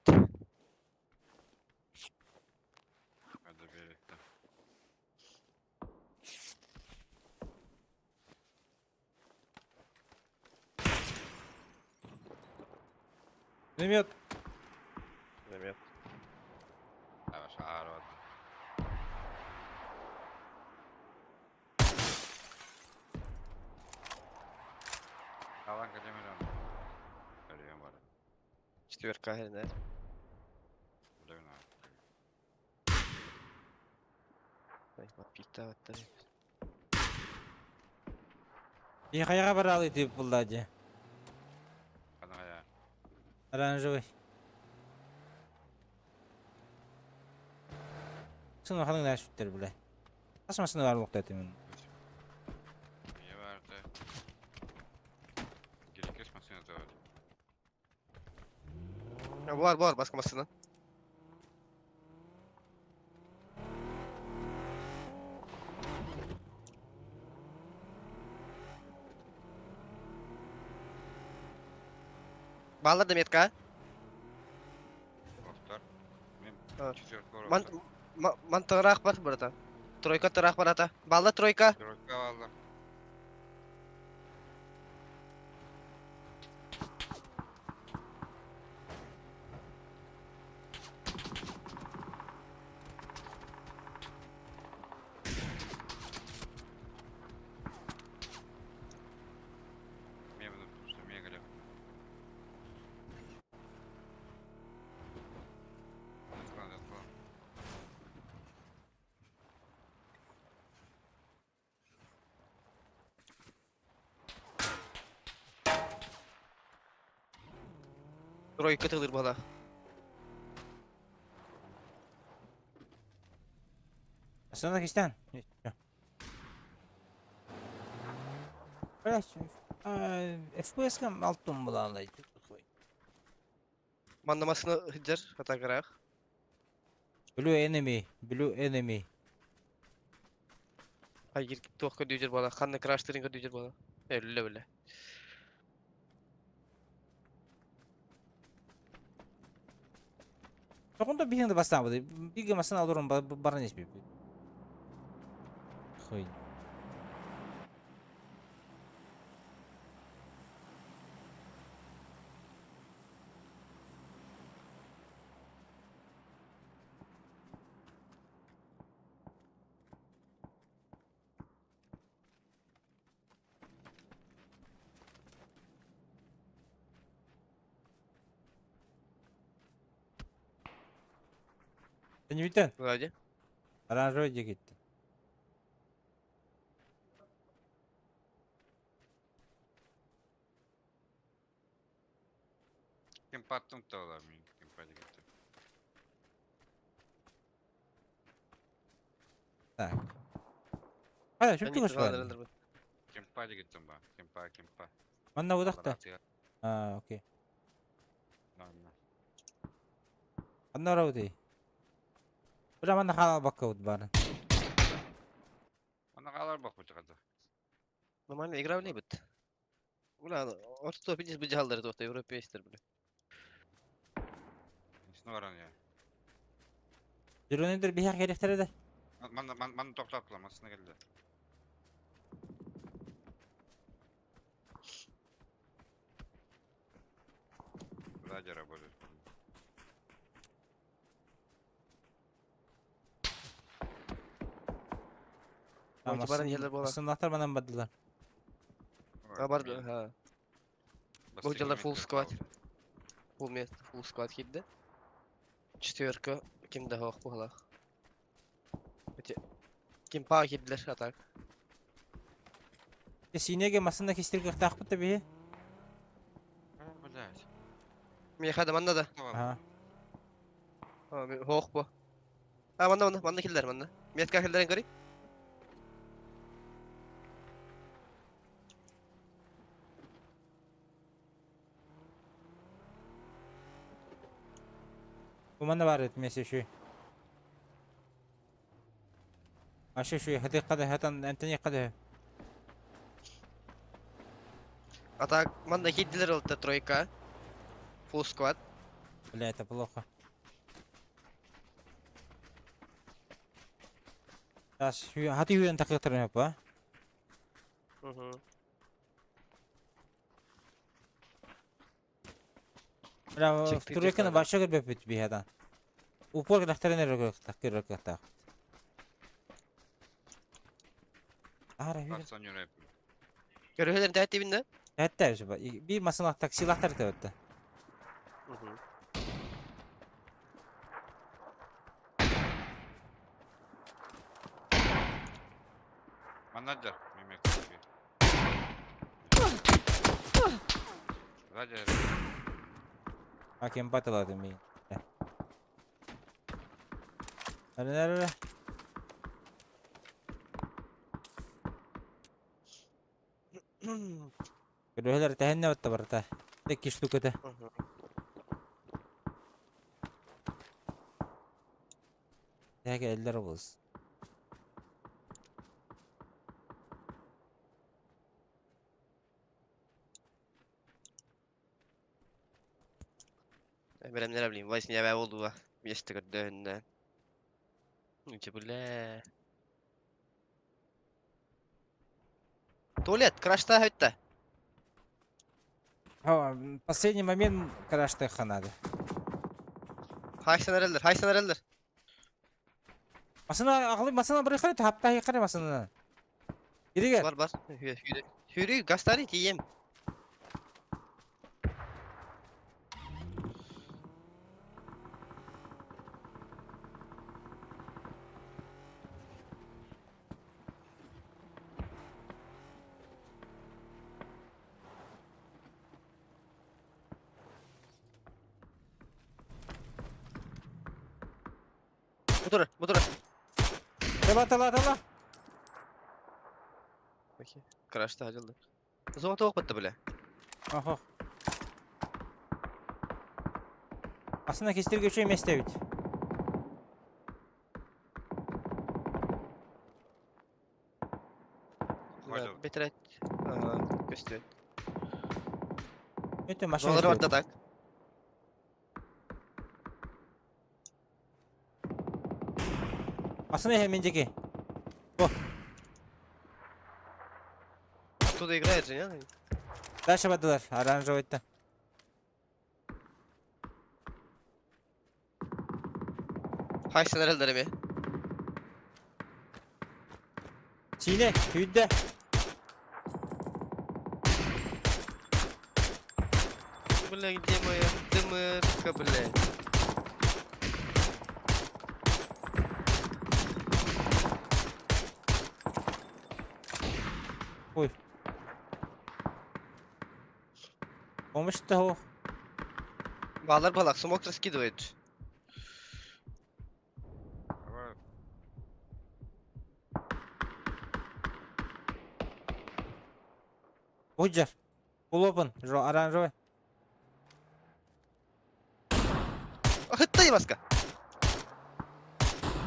E: Hadi birlikte.
A: Миномет.
C: Миномет.
E: Yavaş ağır oldu. Alan kaçamıyorum. Görüyorum var.
C: Четверка херня.
E: Biliyorum abi.
C: Пикта вот
A: И хайаҕа бараалы тип булла дии.
E: Хана я.
A: Оранжевый. Сыны ханың нәш үттер биле. Асмасыны бар буолуохта этим.
E: Niye verdi? Geri kesmesin de öyle.
C: Var var başka masasına. Баллар да метка.
E: Охтар. Мен
C: А.
E: четверка var.
C: Ман мантыгыраак бар братан. Тройка тыраак барата. Балла тройка.
E: Тройка алды. Мен bunu tutmaya geliyorum. Atlan atlan.
C: Тройка тылыр бала.
A: Асана кистен. Блять, FPS кам алтын булаалай.
C: Маннамасını hıcar атагыраак.
A: Blue enemy, blue enemy.
C: Hayır туохка дүүжер бала. Ханна краштырынга дүүжер бала. Өллө биле.
A: Тоқонда биһиңде бастаабыт. Биге масына алырым баран эспип. Хуй. Төнүбүтэн.
C: Влади.
A: Оранжевый диэкиттэн.
E: Ким паттым тола мин ким патигиттен.
A: Так. Хайа, чүп чугас бар.
E: Ким патигиттен ба? Ким па, ким па.
A: Манна удахта. А, окей.
E: Манна.
A: Анна орауды. Бля, манна хаалал бакка бут бары.
E: Манна хаалар бак бут хата.
C: Нормально игра бит. Бля, орто видишь бы дьаһаллары туохта европейстер бля.
E: Снова баран я.
A: Дөрөнөдөр биһэх керехтере да.
E: Манна манна токтоптула, масына келди. Сзади работает.
C: Баран иһэллэр буолар.
A: Сыннахтар манан бардылар.
C: А бар ха. Бу дьаллар full squad. Full место, full squad киирдэ. Четверка ким да хоох буолах. Эти ким паа киирдилэр а так.
A: Синеге масына кистир кыахтаахпыт да биһи.
E: Блять.
C: Миэхэ да манна да.
A: Ага.
C: Хоох бу. А манна манна манна киллэр манна. Метка киллэрин көрүй.
A: Бу манна баар эт миэсэ үчүгэй. Ашы үчүгэй хатыахха да хатан эмтэниэххэ да
C: А так манна киирдилэр ол тройка. Full squad.
A: Бля, это плохо. Тас хаты үйөн такыктырын па.
C: Угу.
A: Бля, туреканы баша көрбөппүт биһадан. Упор гынахтарын эрэ көрөктаах. Ара үйрен.
C: Көрөһөлөр тәттибин да?
A: Әттә бир масына таксилахтар төбөттө.
E: Манна мемек. Сзади.
A: А кем батылады ми. Әрі Көрөһөлөр тэһэнне отта барта. Текки штуката. Тэгэ эллер болс.
C: Бэлэмнэр билим, вайс не болдуга. Место көрдөһүннэ. Ниче бля. Туалет, крашта хөттө.
A: Последний момент крашта ханады.
C: Хайсан эреллер, хайсан эреллер.
A: Масына агылы масына бир хары тапта хары масына. Ириге.
C: Бар бар. Хүрү. Хүрү гастары тием. Бу турар, бу турар.
A: Тала тала тала.
C: Окей. Крашта ажылды. Зома тоқ бітті бля.
A: Охо. Асына кестирге үчүй эмес бит.
C: Бетерет. Ага, көстү.
A: Өтө машина.
C: Зоналар бар да так.
A: Асына хе мен жеке. О.
C: Оттуда играет же, нет?
A: Дальше бардылар, оранжевый-то.
C: Хайсан эреллер эми.
A: Сине, үйдө.
C: Бля, где моя дымырка, блядь?
A: Помощь того.
C: Балар балак, смок раскидывает.
E: Давай.
A: Буджер. Full open. Ро оранжевый.
C: Хыттай маска.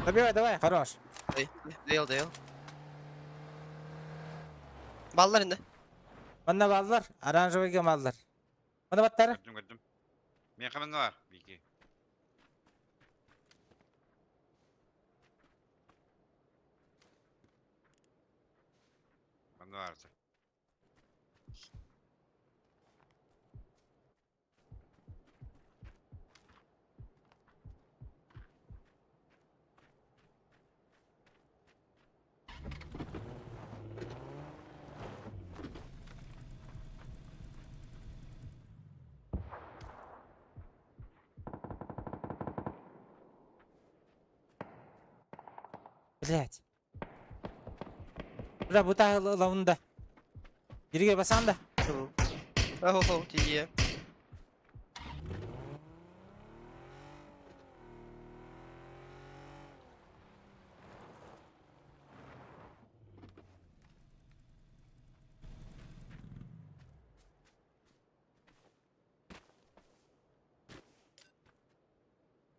A: Добивай, давай, хорош.
C: Дейл, дейл. Баллар инде.
A: Манна баллар, оранжевыйга маллар. Мана баттары.
E: Көрдүм, көрдүм. Мен хаман бар, бики. Манна бар.
A: Блять. Бля, бу лавында. Бирге басан да.
C: Ахо, тие.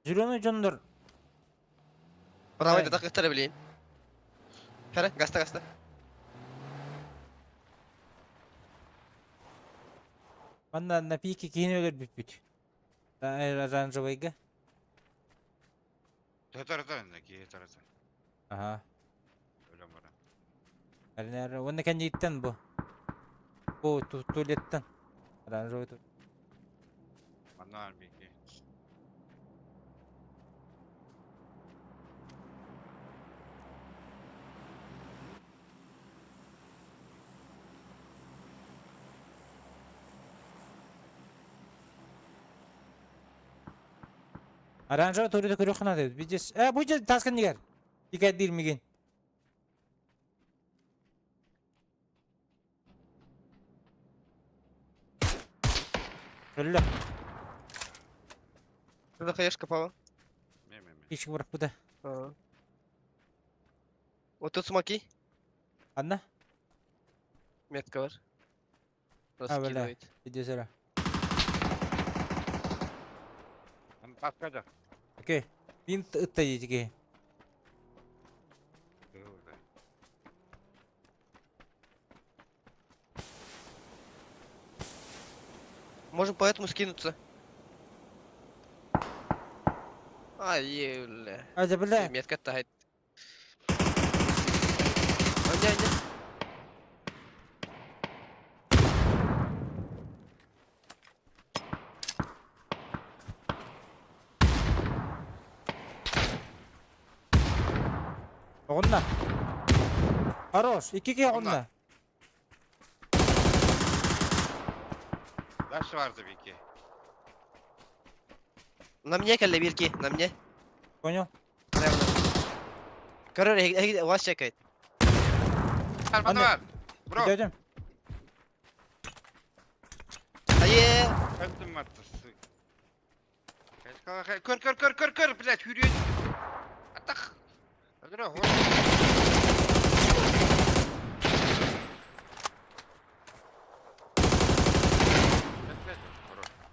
A: Зеленый дьоннор
C: Правый да так билейин. Хара, гаста гаста.
A: Манна на пике киин өлөр бүппүт. Оранжевыйга.
E: Тотор тотор инде ки тотор.
A: Ага.
E: Өлөм бара.
A: Әрнәр, онна кәнниттен бу. Бу туалеттен. Оранжевый тут.
E: Манна бар бики.
A: Оранжевый туалетте көрөх хана деп. Бидес. Э, бу же таскын нигер. Икә дирмиген. Өллө.
C: Туда хаешка пава.
E: Ме ме ме.
A: Ишик барып буда.
C: Вот тут смоки.
A: Анна,
C: Метка бар.
A: А, бля.
C: Раскидывает.
A: видео сера.
E: Ан таскада.
A: Окей. Мин ытта дитиге.
C: Можем поэтому скинуться. Ай, бля.
A: Ажа бля.
C: Метка тает. Не, не.
A: Оғынна. Хорош. Икки оғынна.
E: Дальше бар бики.
C: На мне кэллэ бирки, на мне.
A: Понял?
C: Прямо. Короче, вас чекает.
E: Манна бар. Бро.
A: Идем.
C: Ае!
E: Öldüm attı. Көр көр көр көр көр, блядь, хүрүөн. Атах. Öldürө, хор.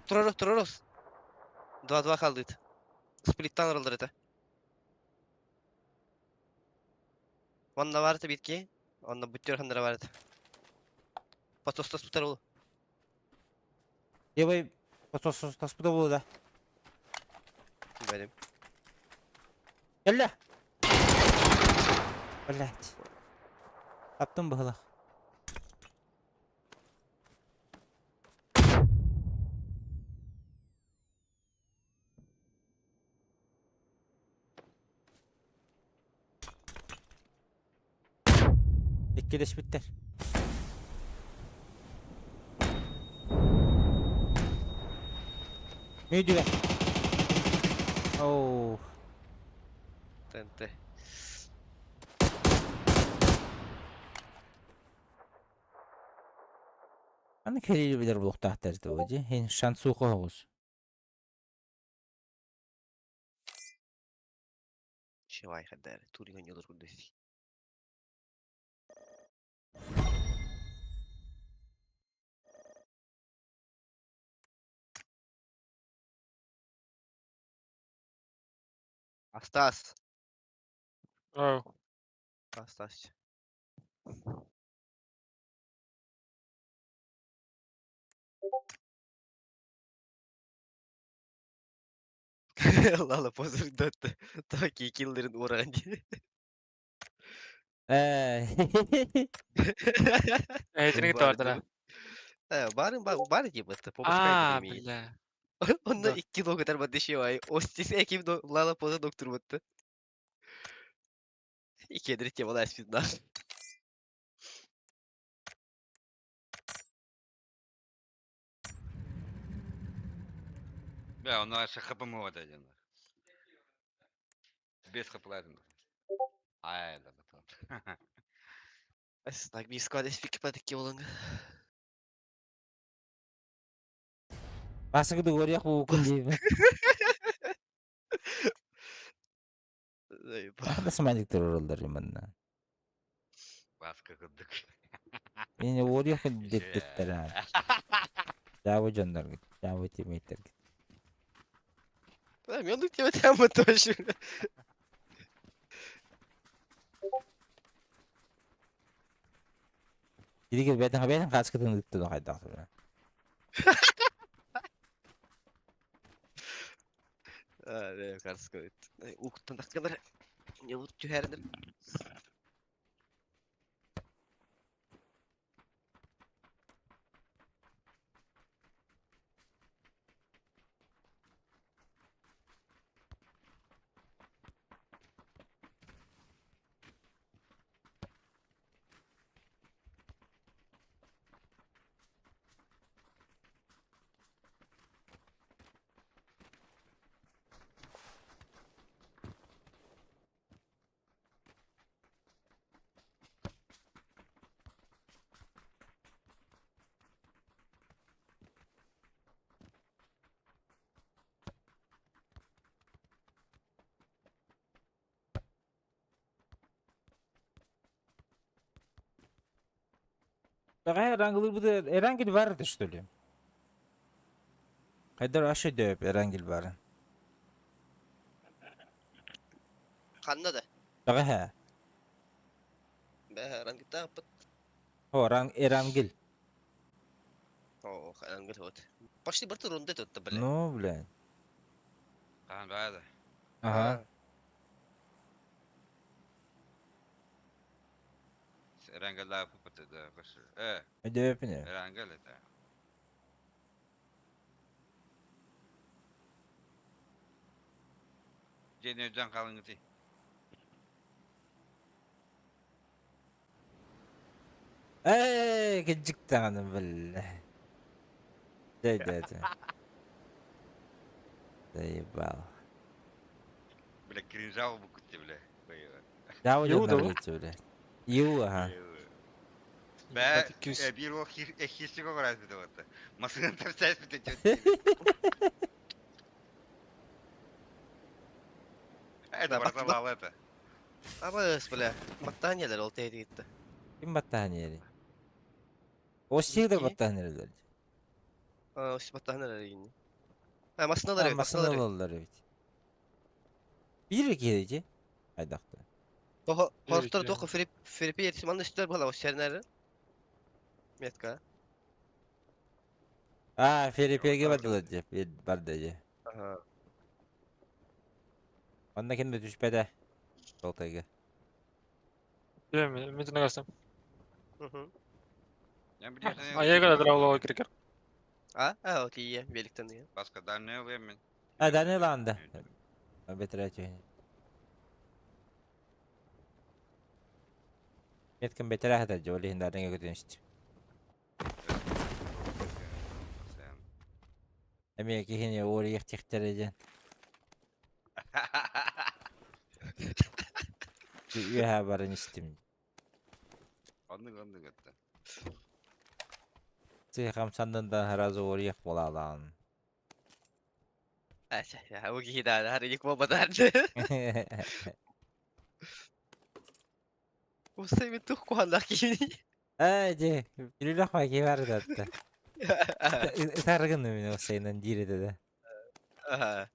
C: Турорус, турорус. 2-2 қалдыт. Сплиттан ырылдыр это. Онна бар это битки. Онна буттер хандыра бар это. Потостас тутар ол.
A: Левый потос таспыда болу да.
C: Бәрем.
A: Кэллэ. Блять. Таптым быһылах. Иккилешпиттер. Мүйдүгә. Оу.
C: ТНТ.
A: Аны кэлиили билэр буолуохтаахтар дуо дии. Һин шансуха оҕус.
C: Чевай хаддар, туринг ньолор курдук. Астас.
D: Оу.
C: Астас. Лала позырдатты. Таки киллерин уоран дии.
A: Ээ.
D: Эйтини кытта
C: Барын бар дии бытты.
D: Аа, бля.
C: Онно икки логотар бады шевай. Остис эким Лала поза доктор бытты. Иккиэдэр темала эспидна.
E: Бля, он аж хп вот один. Без хп ладно. Ай, да, да.
C: Так би склад эспики патыки боланга.
A: Басыгы дуориах буукун диибин. Да смайлик туруруллар манна.
E: Баска кырдык.
A: Мин уориах диттиттэр. Дьаабы дьонноргут, дьаабы тиммейтергит.
C: Мен оннук диэбэтээм тоже.
A: Кири бэйэтин бэйэтин хааскытын ыыттын хайдах тура.
C: Аа, карска. Уктан тахтылар. Не вот түһәрдер.
A: Бэҕэһээ Эрангылыырбытыгар Эрангил баар этэ что ли? Хайдар вообще дөп Эрангил баарын.
C: Ханна да?
A: Бэҕэһээ.
C: Бэҕэһээ Эрангилтаахпыт.
A: О, Эрангил.
C: О, Эрангил вот. Почти бір турунда tuttu бля.
A: Ну, блядь.
E: Хаан баада.
A: Ага.
E: Эрангелла пупаты да баш. Э,
A: Өйдөөпүнэ.
E: Эрангел это. Дьиэни өйдөөн хаалыҥҥытый.
A: Ээ, кырдьык даҕаны биллэ. Дьэ, дьэ, дьэ. Заебал.
E: Бля, кринжал букутти, бля.
A: Дауы
D: Ю
A: дьоннор
D: да?
A: гитчи, бля. Ю, аха.
E: Бә,
D: Ебать,
E: биир уол хирсик оҕор бит вот. Масынан тарсайс бит Это братан это.
C: Абыс, бля. Баттааньялар ол тейdi gitti.
A: Ким баттаһан иһэрий? Оссиир да
C: Ким?
A: баттаһан эрэллэр.
C: Аа, ос баттааньялар эригинни. А, масыналар эбит,
A: Массыына
C: масыналар эбит.
A: ылаллар эбит. Биир киһи дии. Хайдахта.
C: Toho,
D: Биир
C: хорохтор
D: киһи.
C: тоқы фрип, фрипи етсим, анны үстүлэр буола, сэрнәри. Метка.
A: Аа, Ферипеге бардылар дии. Барды дии.
C: Аха.
A: Онно ким да түспэтэ. Толтайга.
D: Мен тынагастым.
C: Мгм.
D: А я играю дравлова крикер.
C: А, а, вот ие, великтен ие.
E: Баска дальний мен.
A: А, Данила анда. Бетре түһүн. Меткин бетре хатар дии, ол иһин дарыҥа көтөн истим. Эмиэ киһини уоруйах тихтэрэ диэн. Үөһэ баран истим.
E: Оннук оннук это.
A: Хамсандын да сразу уоруйах буолаалаан.
C: Бу киһи да харыйык буолбатар. Усай мен тух куһаллах киһини.
A: Ээ, дьэ, билилэх бай киһи бар да. Ытаргын мин осайынан диир этэ да.
C: Аха.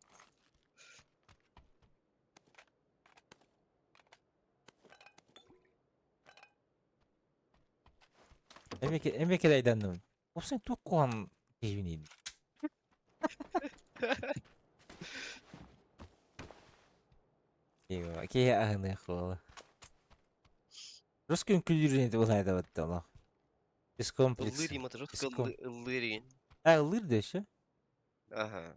A: Эми кэлэйданным. Уопсай туох куһаҕан киһибиний? Киһи аһыныах буола. Русский үҥкүүлүүр ини олох. Без комплекс.
C: Ыллыыр им русский ыллыыр игин.
A: А, ыллыыр да еще?
C: Аха.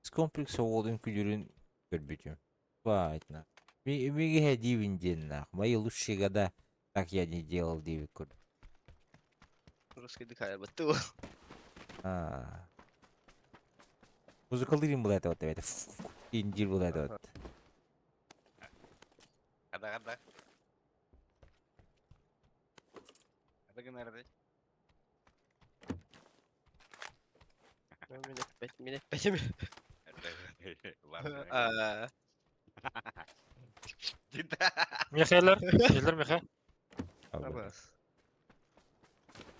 A: Без комплекса уол үҥкүүлүүрүн көрбүтүм. Баайтна. Миги диибин диэн нах. Мои лучшие года так я не делал диэбит курдук.
C: Русский дыхая батту.
A: А. Музыкалыырын была это вот это. Индир была это вот.
E: Хада хада. Хада гынар
C: Мен эппет, мен эппетим.
E: Ладно.
C: Аа.
J: Михайлар, Михайлар, Михай.
C: Абас.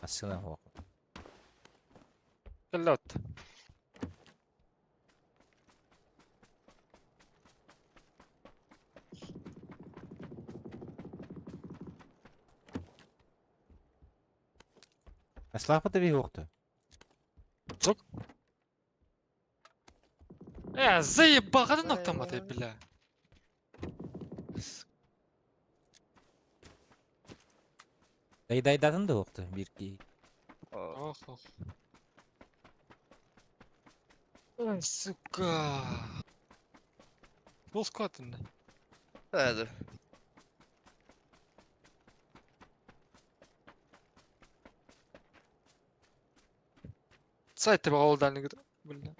A: Асына хоқ.
J: Кэллэт.
A: Аслапа да хоқты.
J: Э, заебал, хата автомат, бля.
A: Дайдайдатын да хоқты бір ки.
J: Ох, ох. Ой, сука. Full squad инде.
C: Hadi.
J: Сайт тебе голдальник, бля.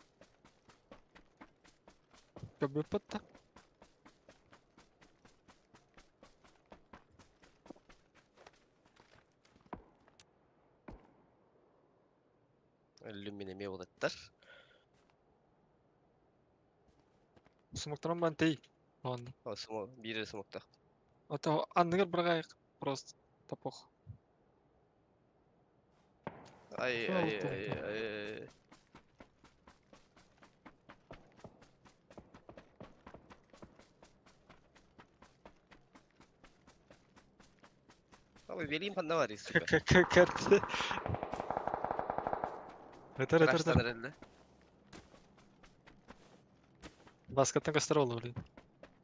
J: Көбүппэтта.
C: Өлүм эме болаттар.
J: Смоктаран бан тей. Ладно.
C: О, смо, бири смокта.
J: А то анныгар баргайык просто топох.
C: Ай, ай, ай, ай. Ой, велим паннавари, сука.
J: Как Это это
C: Раштан эрэллэ.
J: Баскаттан көстөр болду, блин.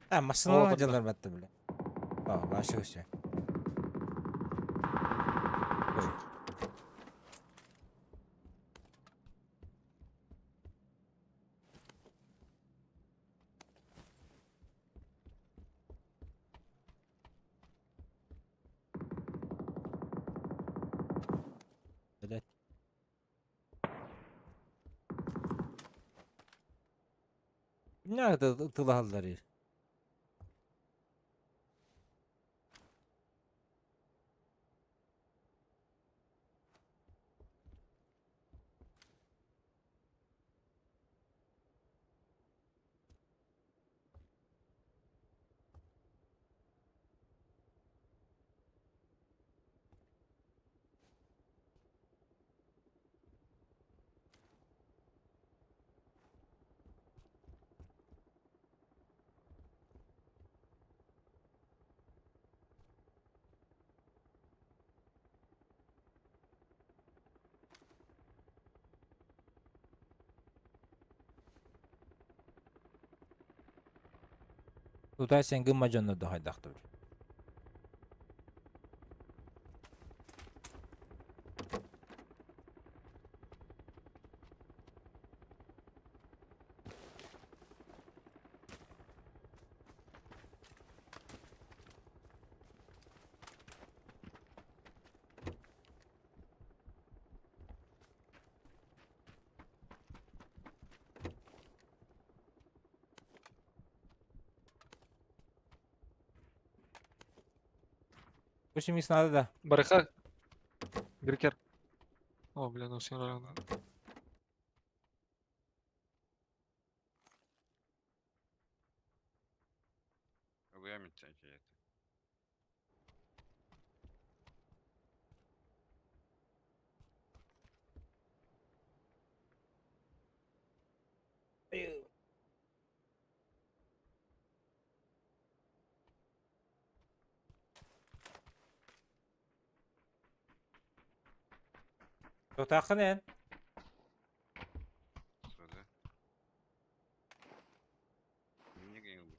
A: А, машиналар дьалар батты, бля. А, башы көсө. Ой. Блядь. Nerede тылаллары? Тутай сен гымма дьонно да хайдахтыр. Пусть надо да.
J: Барыха. Грикер. бля, на всем рано.
E: Ылыам итчэ ити.
A: Тутааххын эн?
E: Сылы. Минник эҥин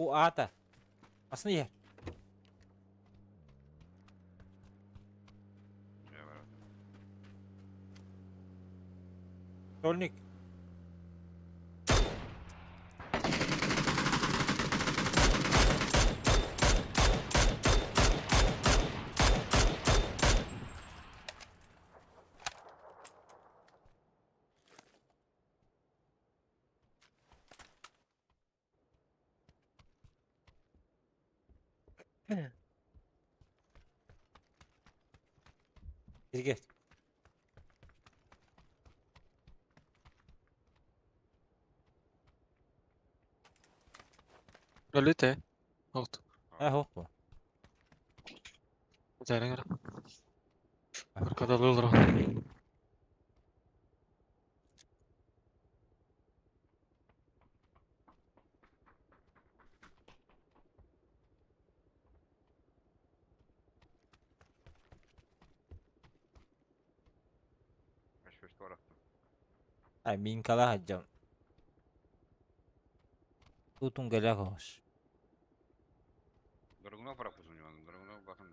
A: У аата. Асны иһэр.
E: Дьэ барар.
A: Сольник. Сиргэ.
J: Өлүтэ. От.
A: А, хоп.
J: Жарыңар. Аркадалылар.
E: Ашпешті барақтым.
A: Ай, мин кала хаджам. Тутун кэлэ хоос.
E: Дорогуна барақпысың жуан, дорогуна бақын.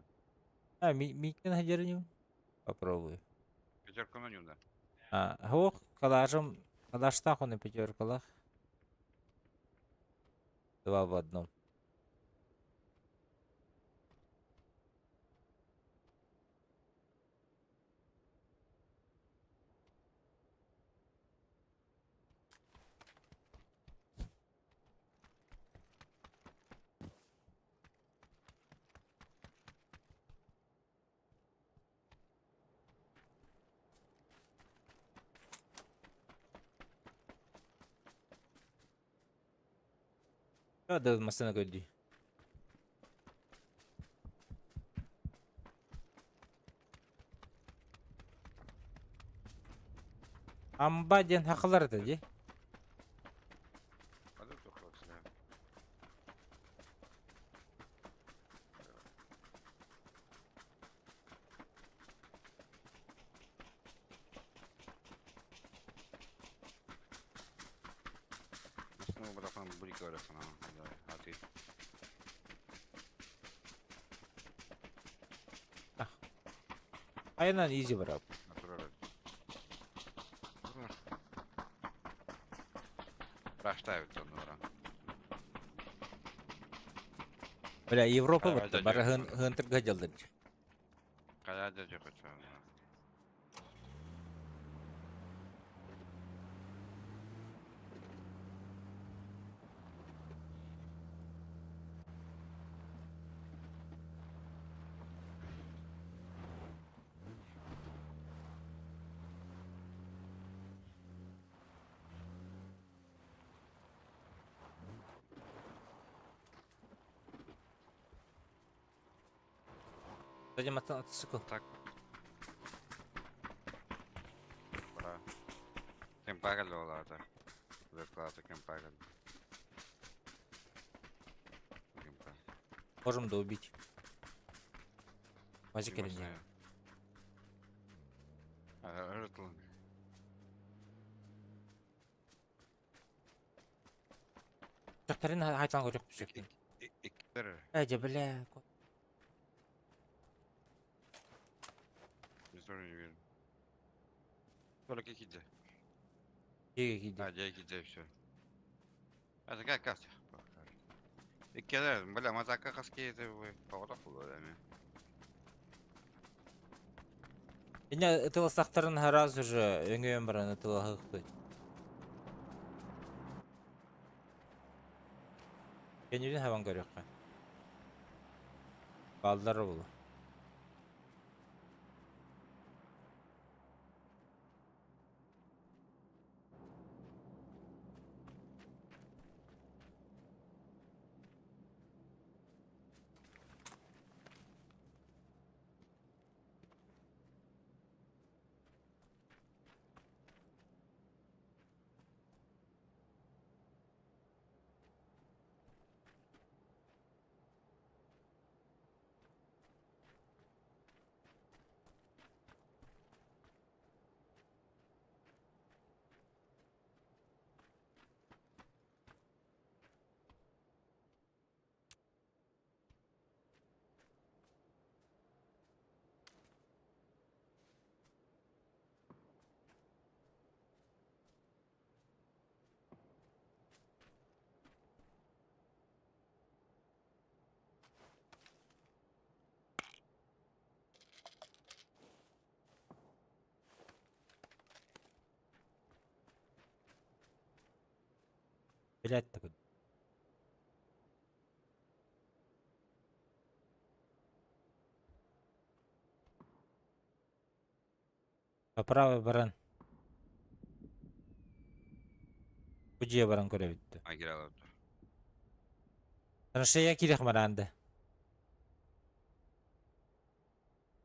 A: А, ми микен хаджарыню. Попробую.
E: Пятерканы юнда.
A: А, хоох, калашым, калаштах он и пятеркалах. Два в одном. Да, масына көдүй. Амба диэн хахалар это ди.
E: Hadi topraksın ya. Nasıl bırakan bu iki öğretmen ama. Hadi.
A: Айынан изи барап.
E: Natural. Раштайвит онно баран.
A: Бля, Европа
E: А,
A: бытта.
E: дядя
A: Бара
E: Юра.
A: хын гаджалдыр.
E: Кая дядя хочу.
A: Кстати, мотоцикл.
E: Так. Бра. Кем пагал олаата. Верклаата кем пагал. Кем пагал.
A: Можем доубить. Мазик или нет?
E: Рытыл.
A: Жақтарын айтан көрек түсек.
E: Иктер.
A: Әже, бля.
E: Историю не верю. Только киде.
A: Еге киде.
E: А, я киде все. А такая кастя. Иккелер, бля, мазака хаски это вы поворот было, да,
A: Инньэ ытыластахтарын сразу же өҥөйөн баран ытылаһыахпыт. Кэннибитин хабан көрүөххэ. Бааллар буолуо. Блядь, такой. Поправый баран. Бу дьиэ баран көрөбүттэ.
E: Агиралар.
A: Траншея киирэх мараанды.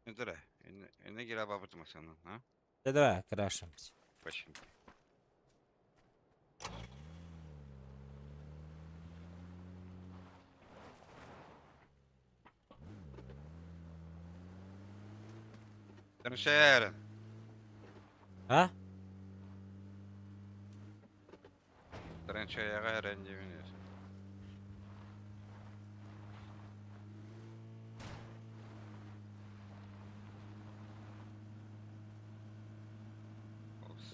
E: Это не гира бабы машина, а?
A: Да давай, крашимся.
E: Почему? Траншея.
A: А?
E: Траншеяға рәнжемен. Опс.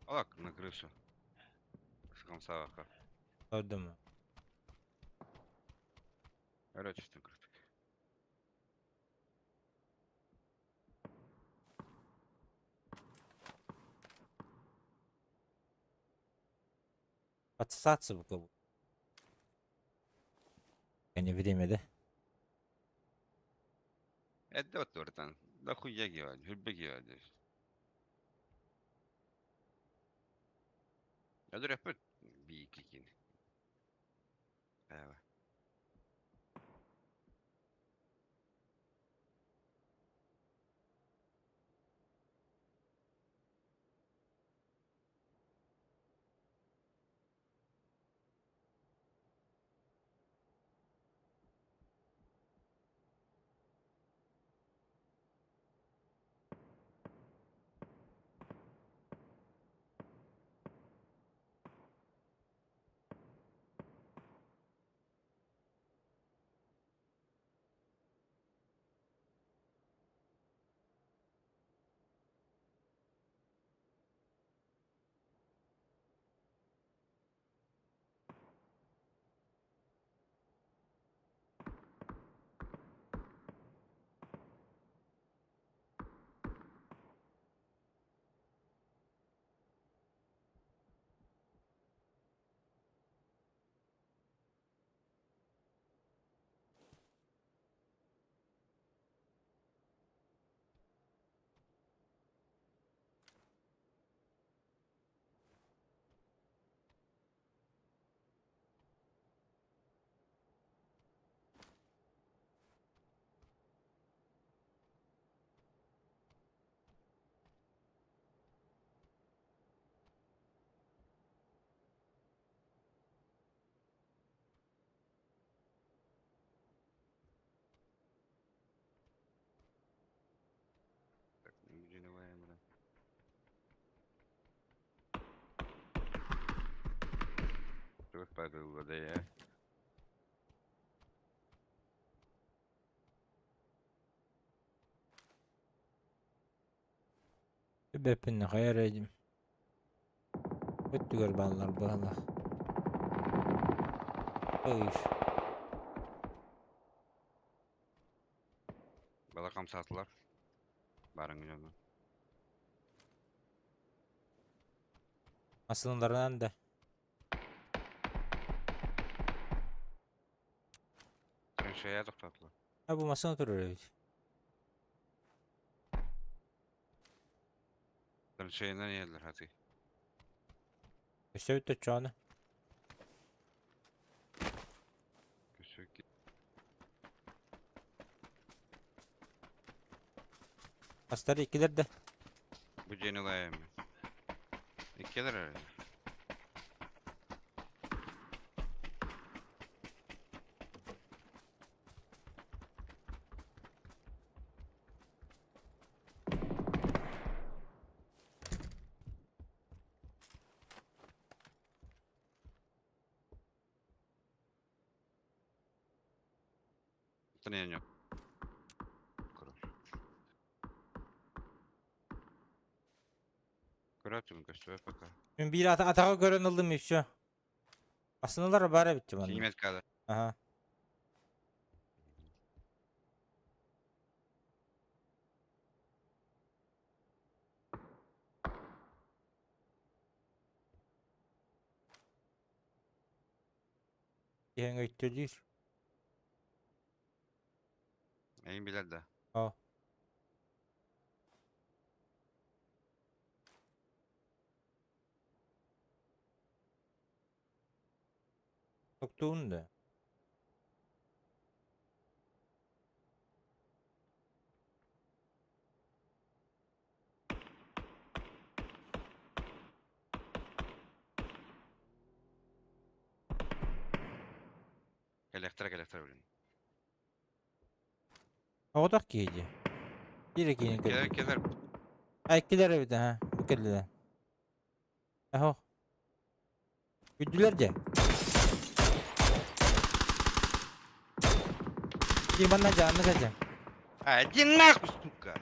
E: Алак на крышу. Скамсаваха.
A: Көрдүм.
E: Короче, там крышу.
A: Подсосаться бы как будто. Не время, да?
E: Это вот братан. Да хуя гевать, хүлбе гевать. Я дуря пөт бийкикин. Эва. Чугас баатылла да я.
A: Бэппин хайа эрэ өттүгэр бааллар быһалаах. Ой.
E: Бала хамсаатылар. Барыҥ дьоно.
A: Массыыналарынан да.
E: Траншея тохтоотулар.
A: А бу массыына турар эбит.
E: Траншеянан иһэллэр хатыы.
A: Өссө бүттэ чоону.
E: Көссө
A: Астар иккилэр да.
E: Бу дьиэни ылайым. Иккилэр эрэ. Не, Короче. Көрөтүм көстүбэт пока.
A: Мен биир атаҕа көрөн ыллым и все. Массыыналар баар эбит манна.
E: Синий меткада.
A: Ага. Киһиҥ өйтөлүүр.
E: Эйин билэр да.
A: О. Токтуун да.
E: Кэлиэхтэрэ кэлиэхтэрэ билин.
A: Оҕотох киһи дии. Биир киһини
E: Кэлэр
A: көрдүм.
E: кэлэр.
A: А иккилэр эбит аха. Бу кэллилэр. Аһо. Күндүлэр дьэ. Дии манна дьаанна сылдьан.
E: А, иди нахуй, сука!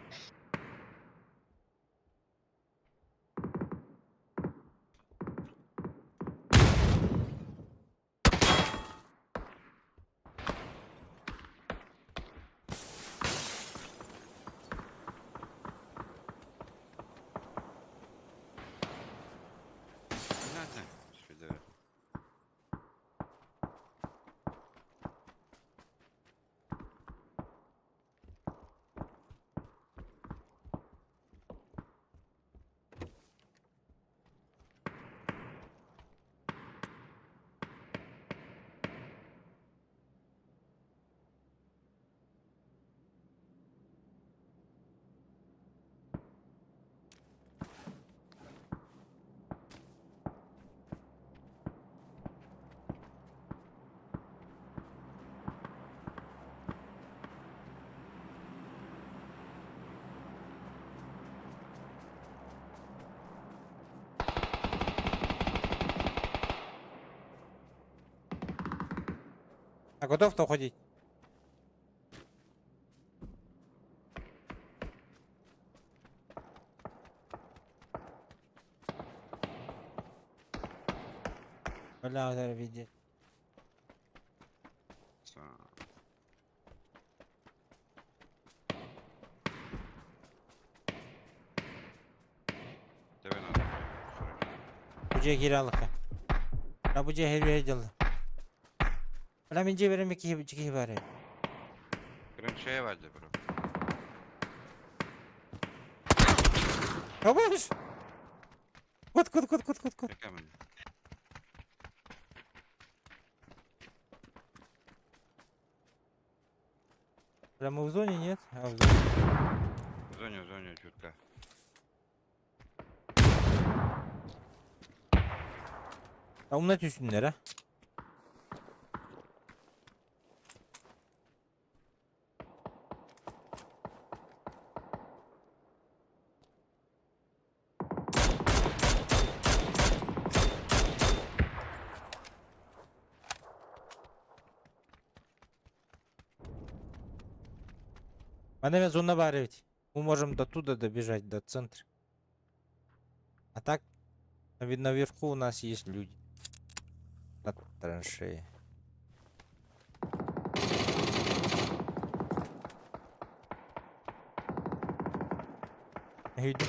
E: Понятно. Сюда.
A: А готов-то уходить? Бля, вот это видеть. Бу дьиэ киирэ алыкка. А бу дьиэ хербиһэ дьалла. Бля, мин дьиэ берем киһи киһи бар эбит.
E: Крымшея бар дьэ бро.
A: Абаш! Кут кут кут кут кут кут.
E: Экэмин.
A: Бля, мы в зоне, нет? А, в зоне.
E: В зоне, в зоне чутка.
A: А умна түстүннэр, а? Манна зона баар эбит. Мы можем до туда добежать, до центра. А так, наверху у нас есть люди. На траншее. Иди.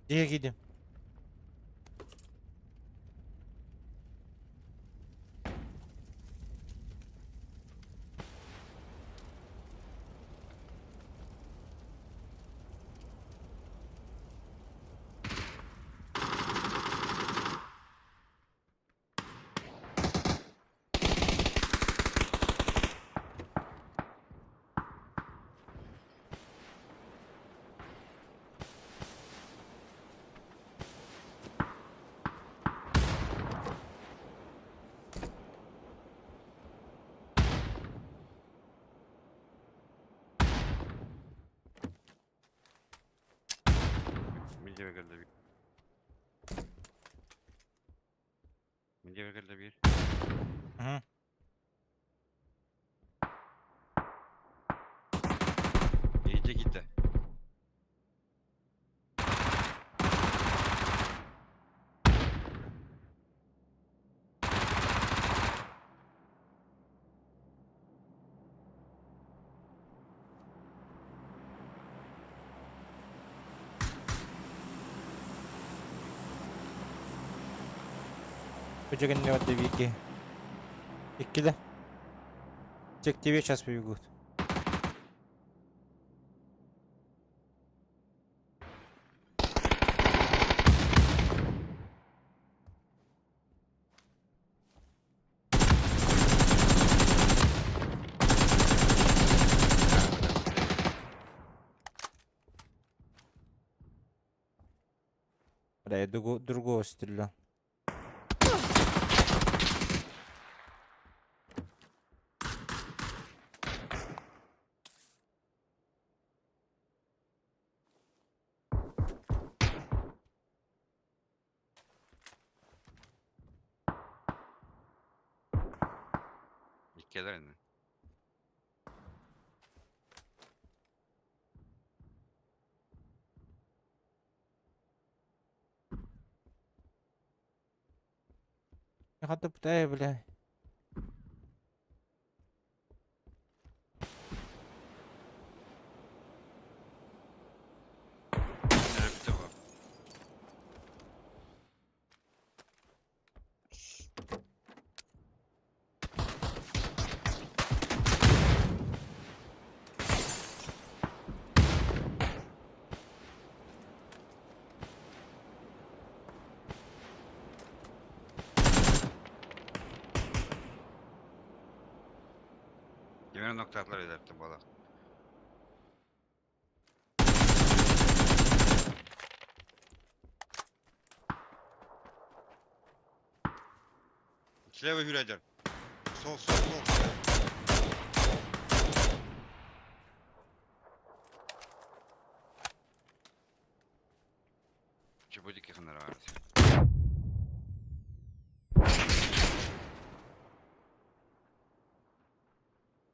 A: Дьиэ киирдим.
E: Мин дьиэбэр кэллэ биир. Мин дьиэбэр кэллэ биир.
A: Мгм.
E: Иһирдьэ киирдэ.
A: Бу барда бииргэ. Иккилэ. Те к тебе сейчас побегут. Бля, я другого стрелял.
E: Иккилэр ини.
A: Хата пытая, бля.
E: Эрэ бүтэ бу. Yemin noktalar ederdi bala. Слева Юрядер. Сол, сол, сол. Чебудики ханарварс.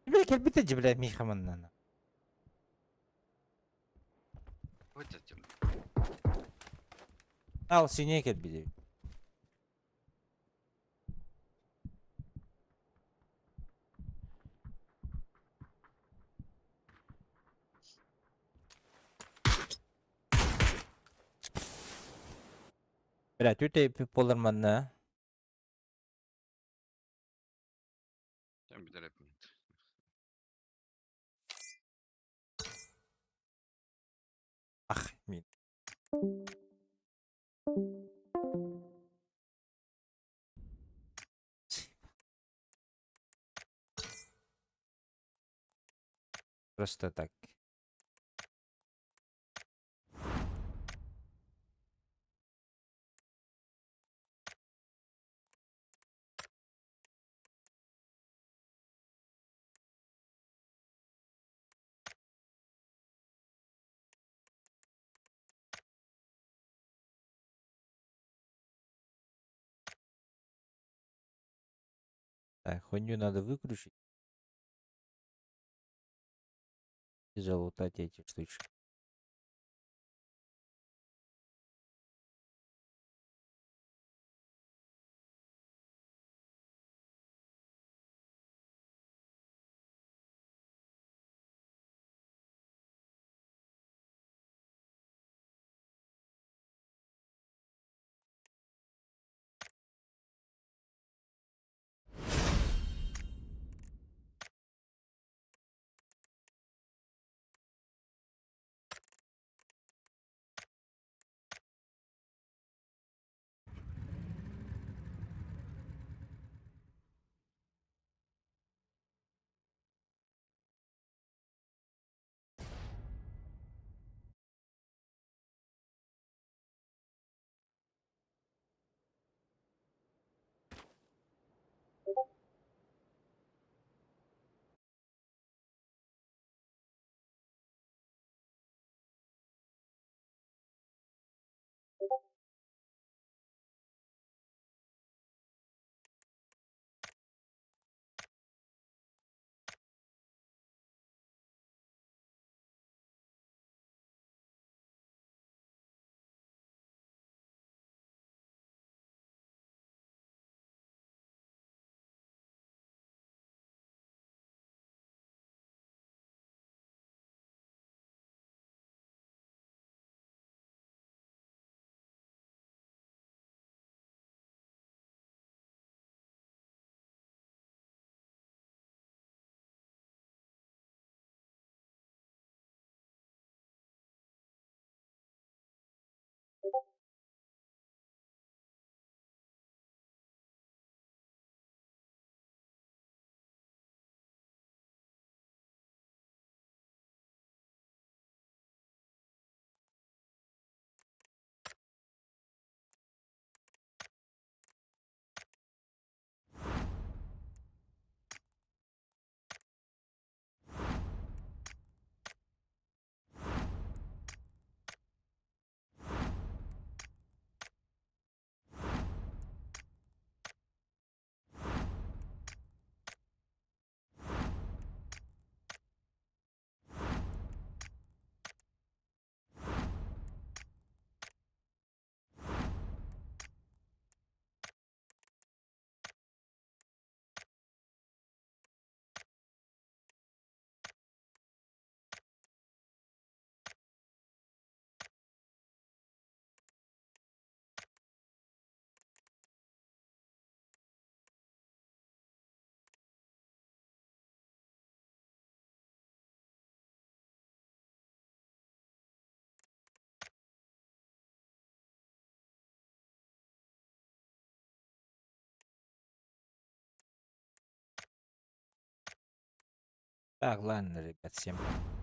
A: Бля, кэлбитэ дьи, бля, Миха манна.
E: Вот этим.
A: Ал, синий кэлбитэ. Бля, түтэ болар манна.
E: Sen bir de rap
A: Ах, мин. Просто так. Так, хуйню надо выключить. И залутать эти штучки. Так, ладно, ребят, всем пока.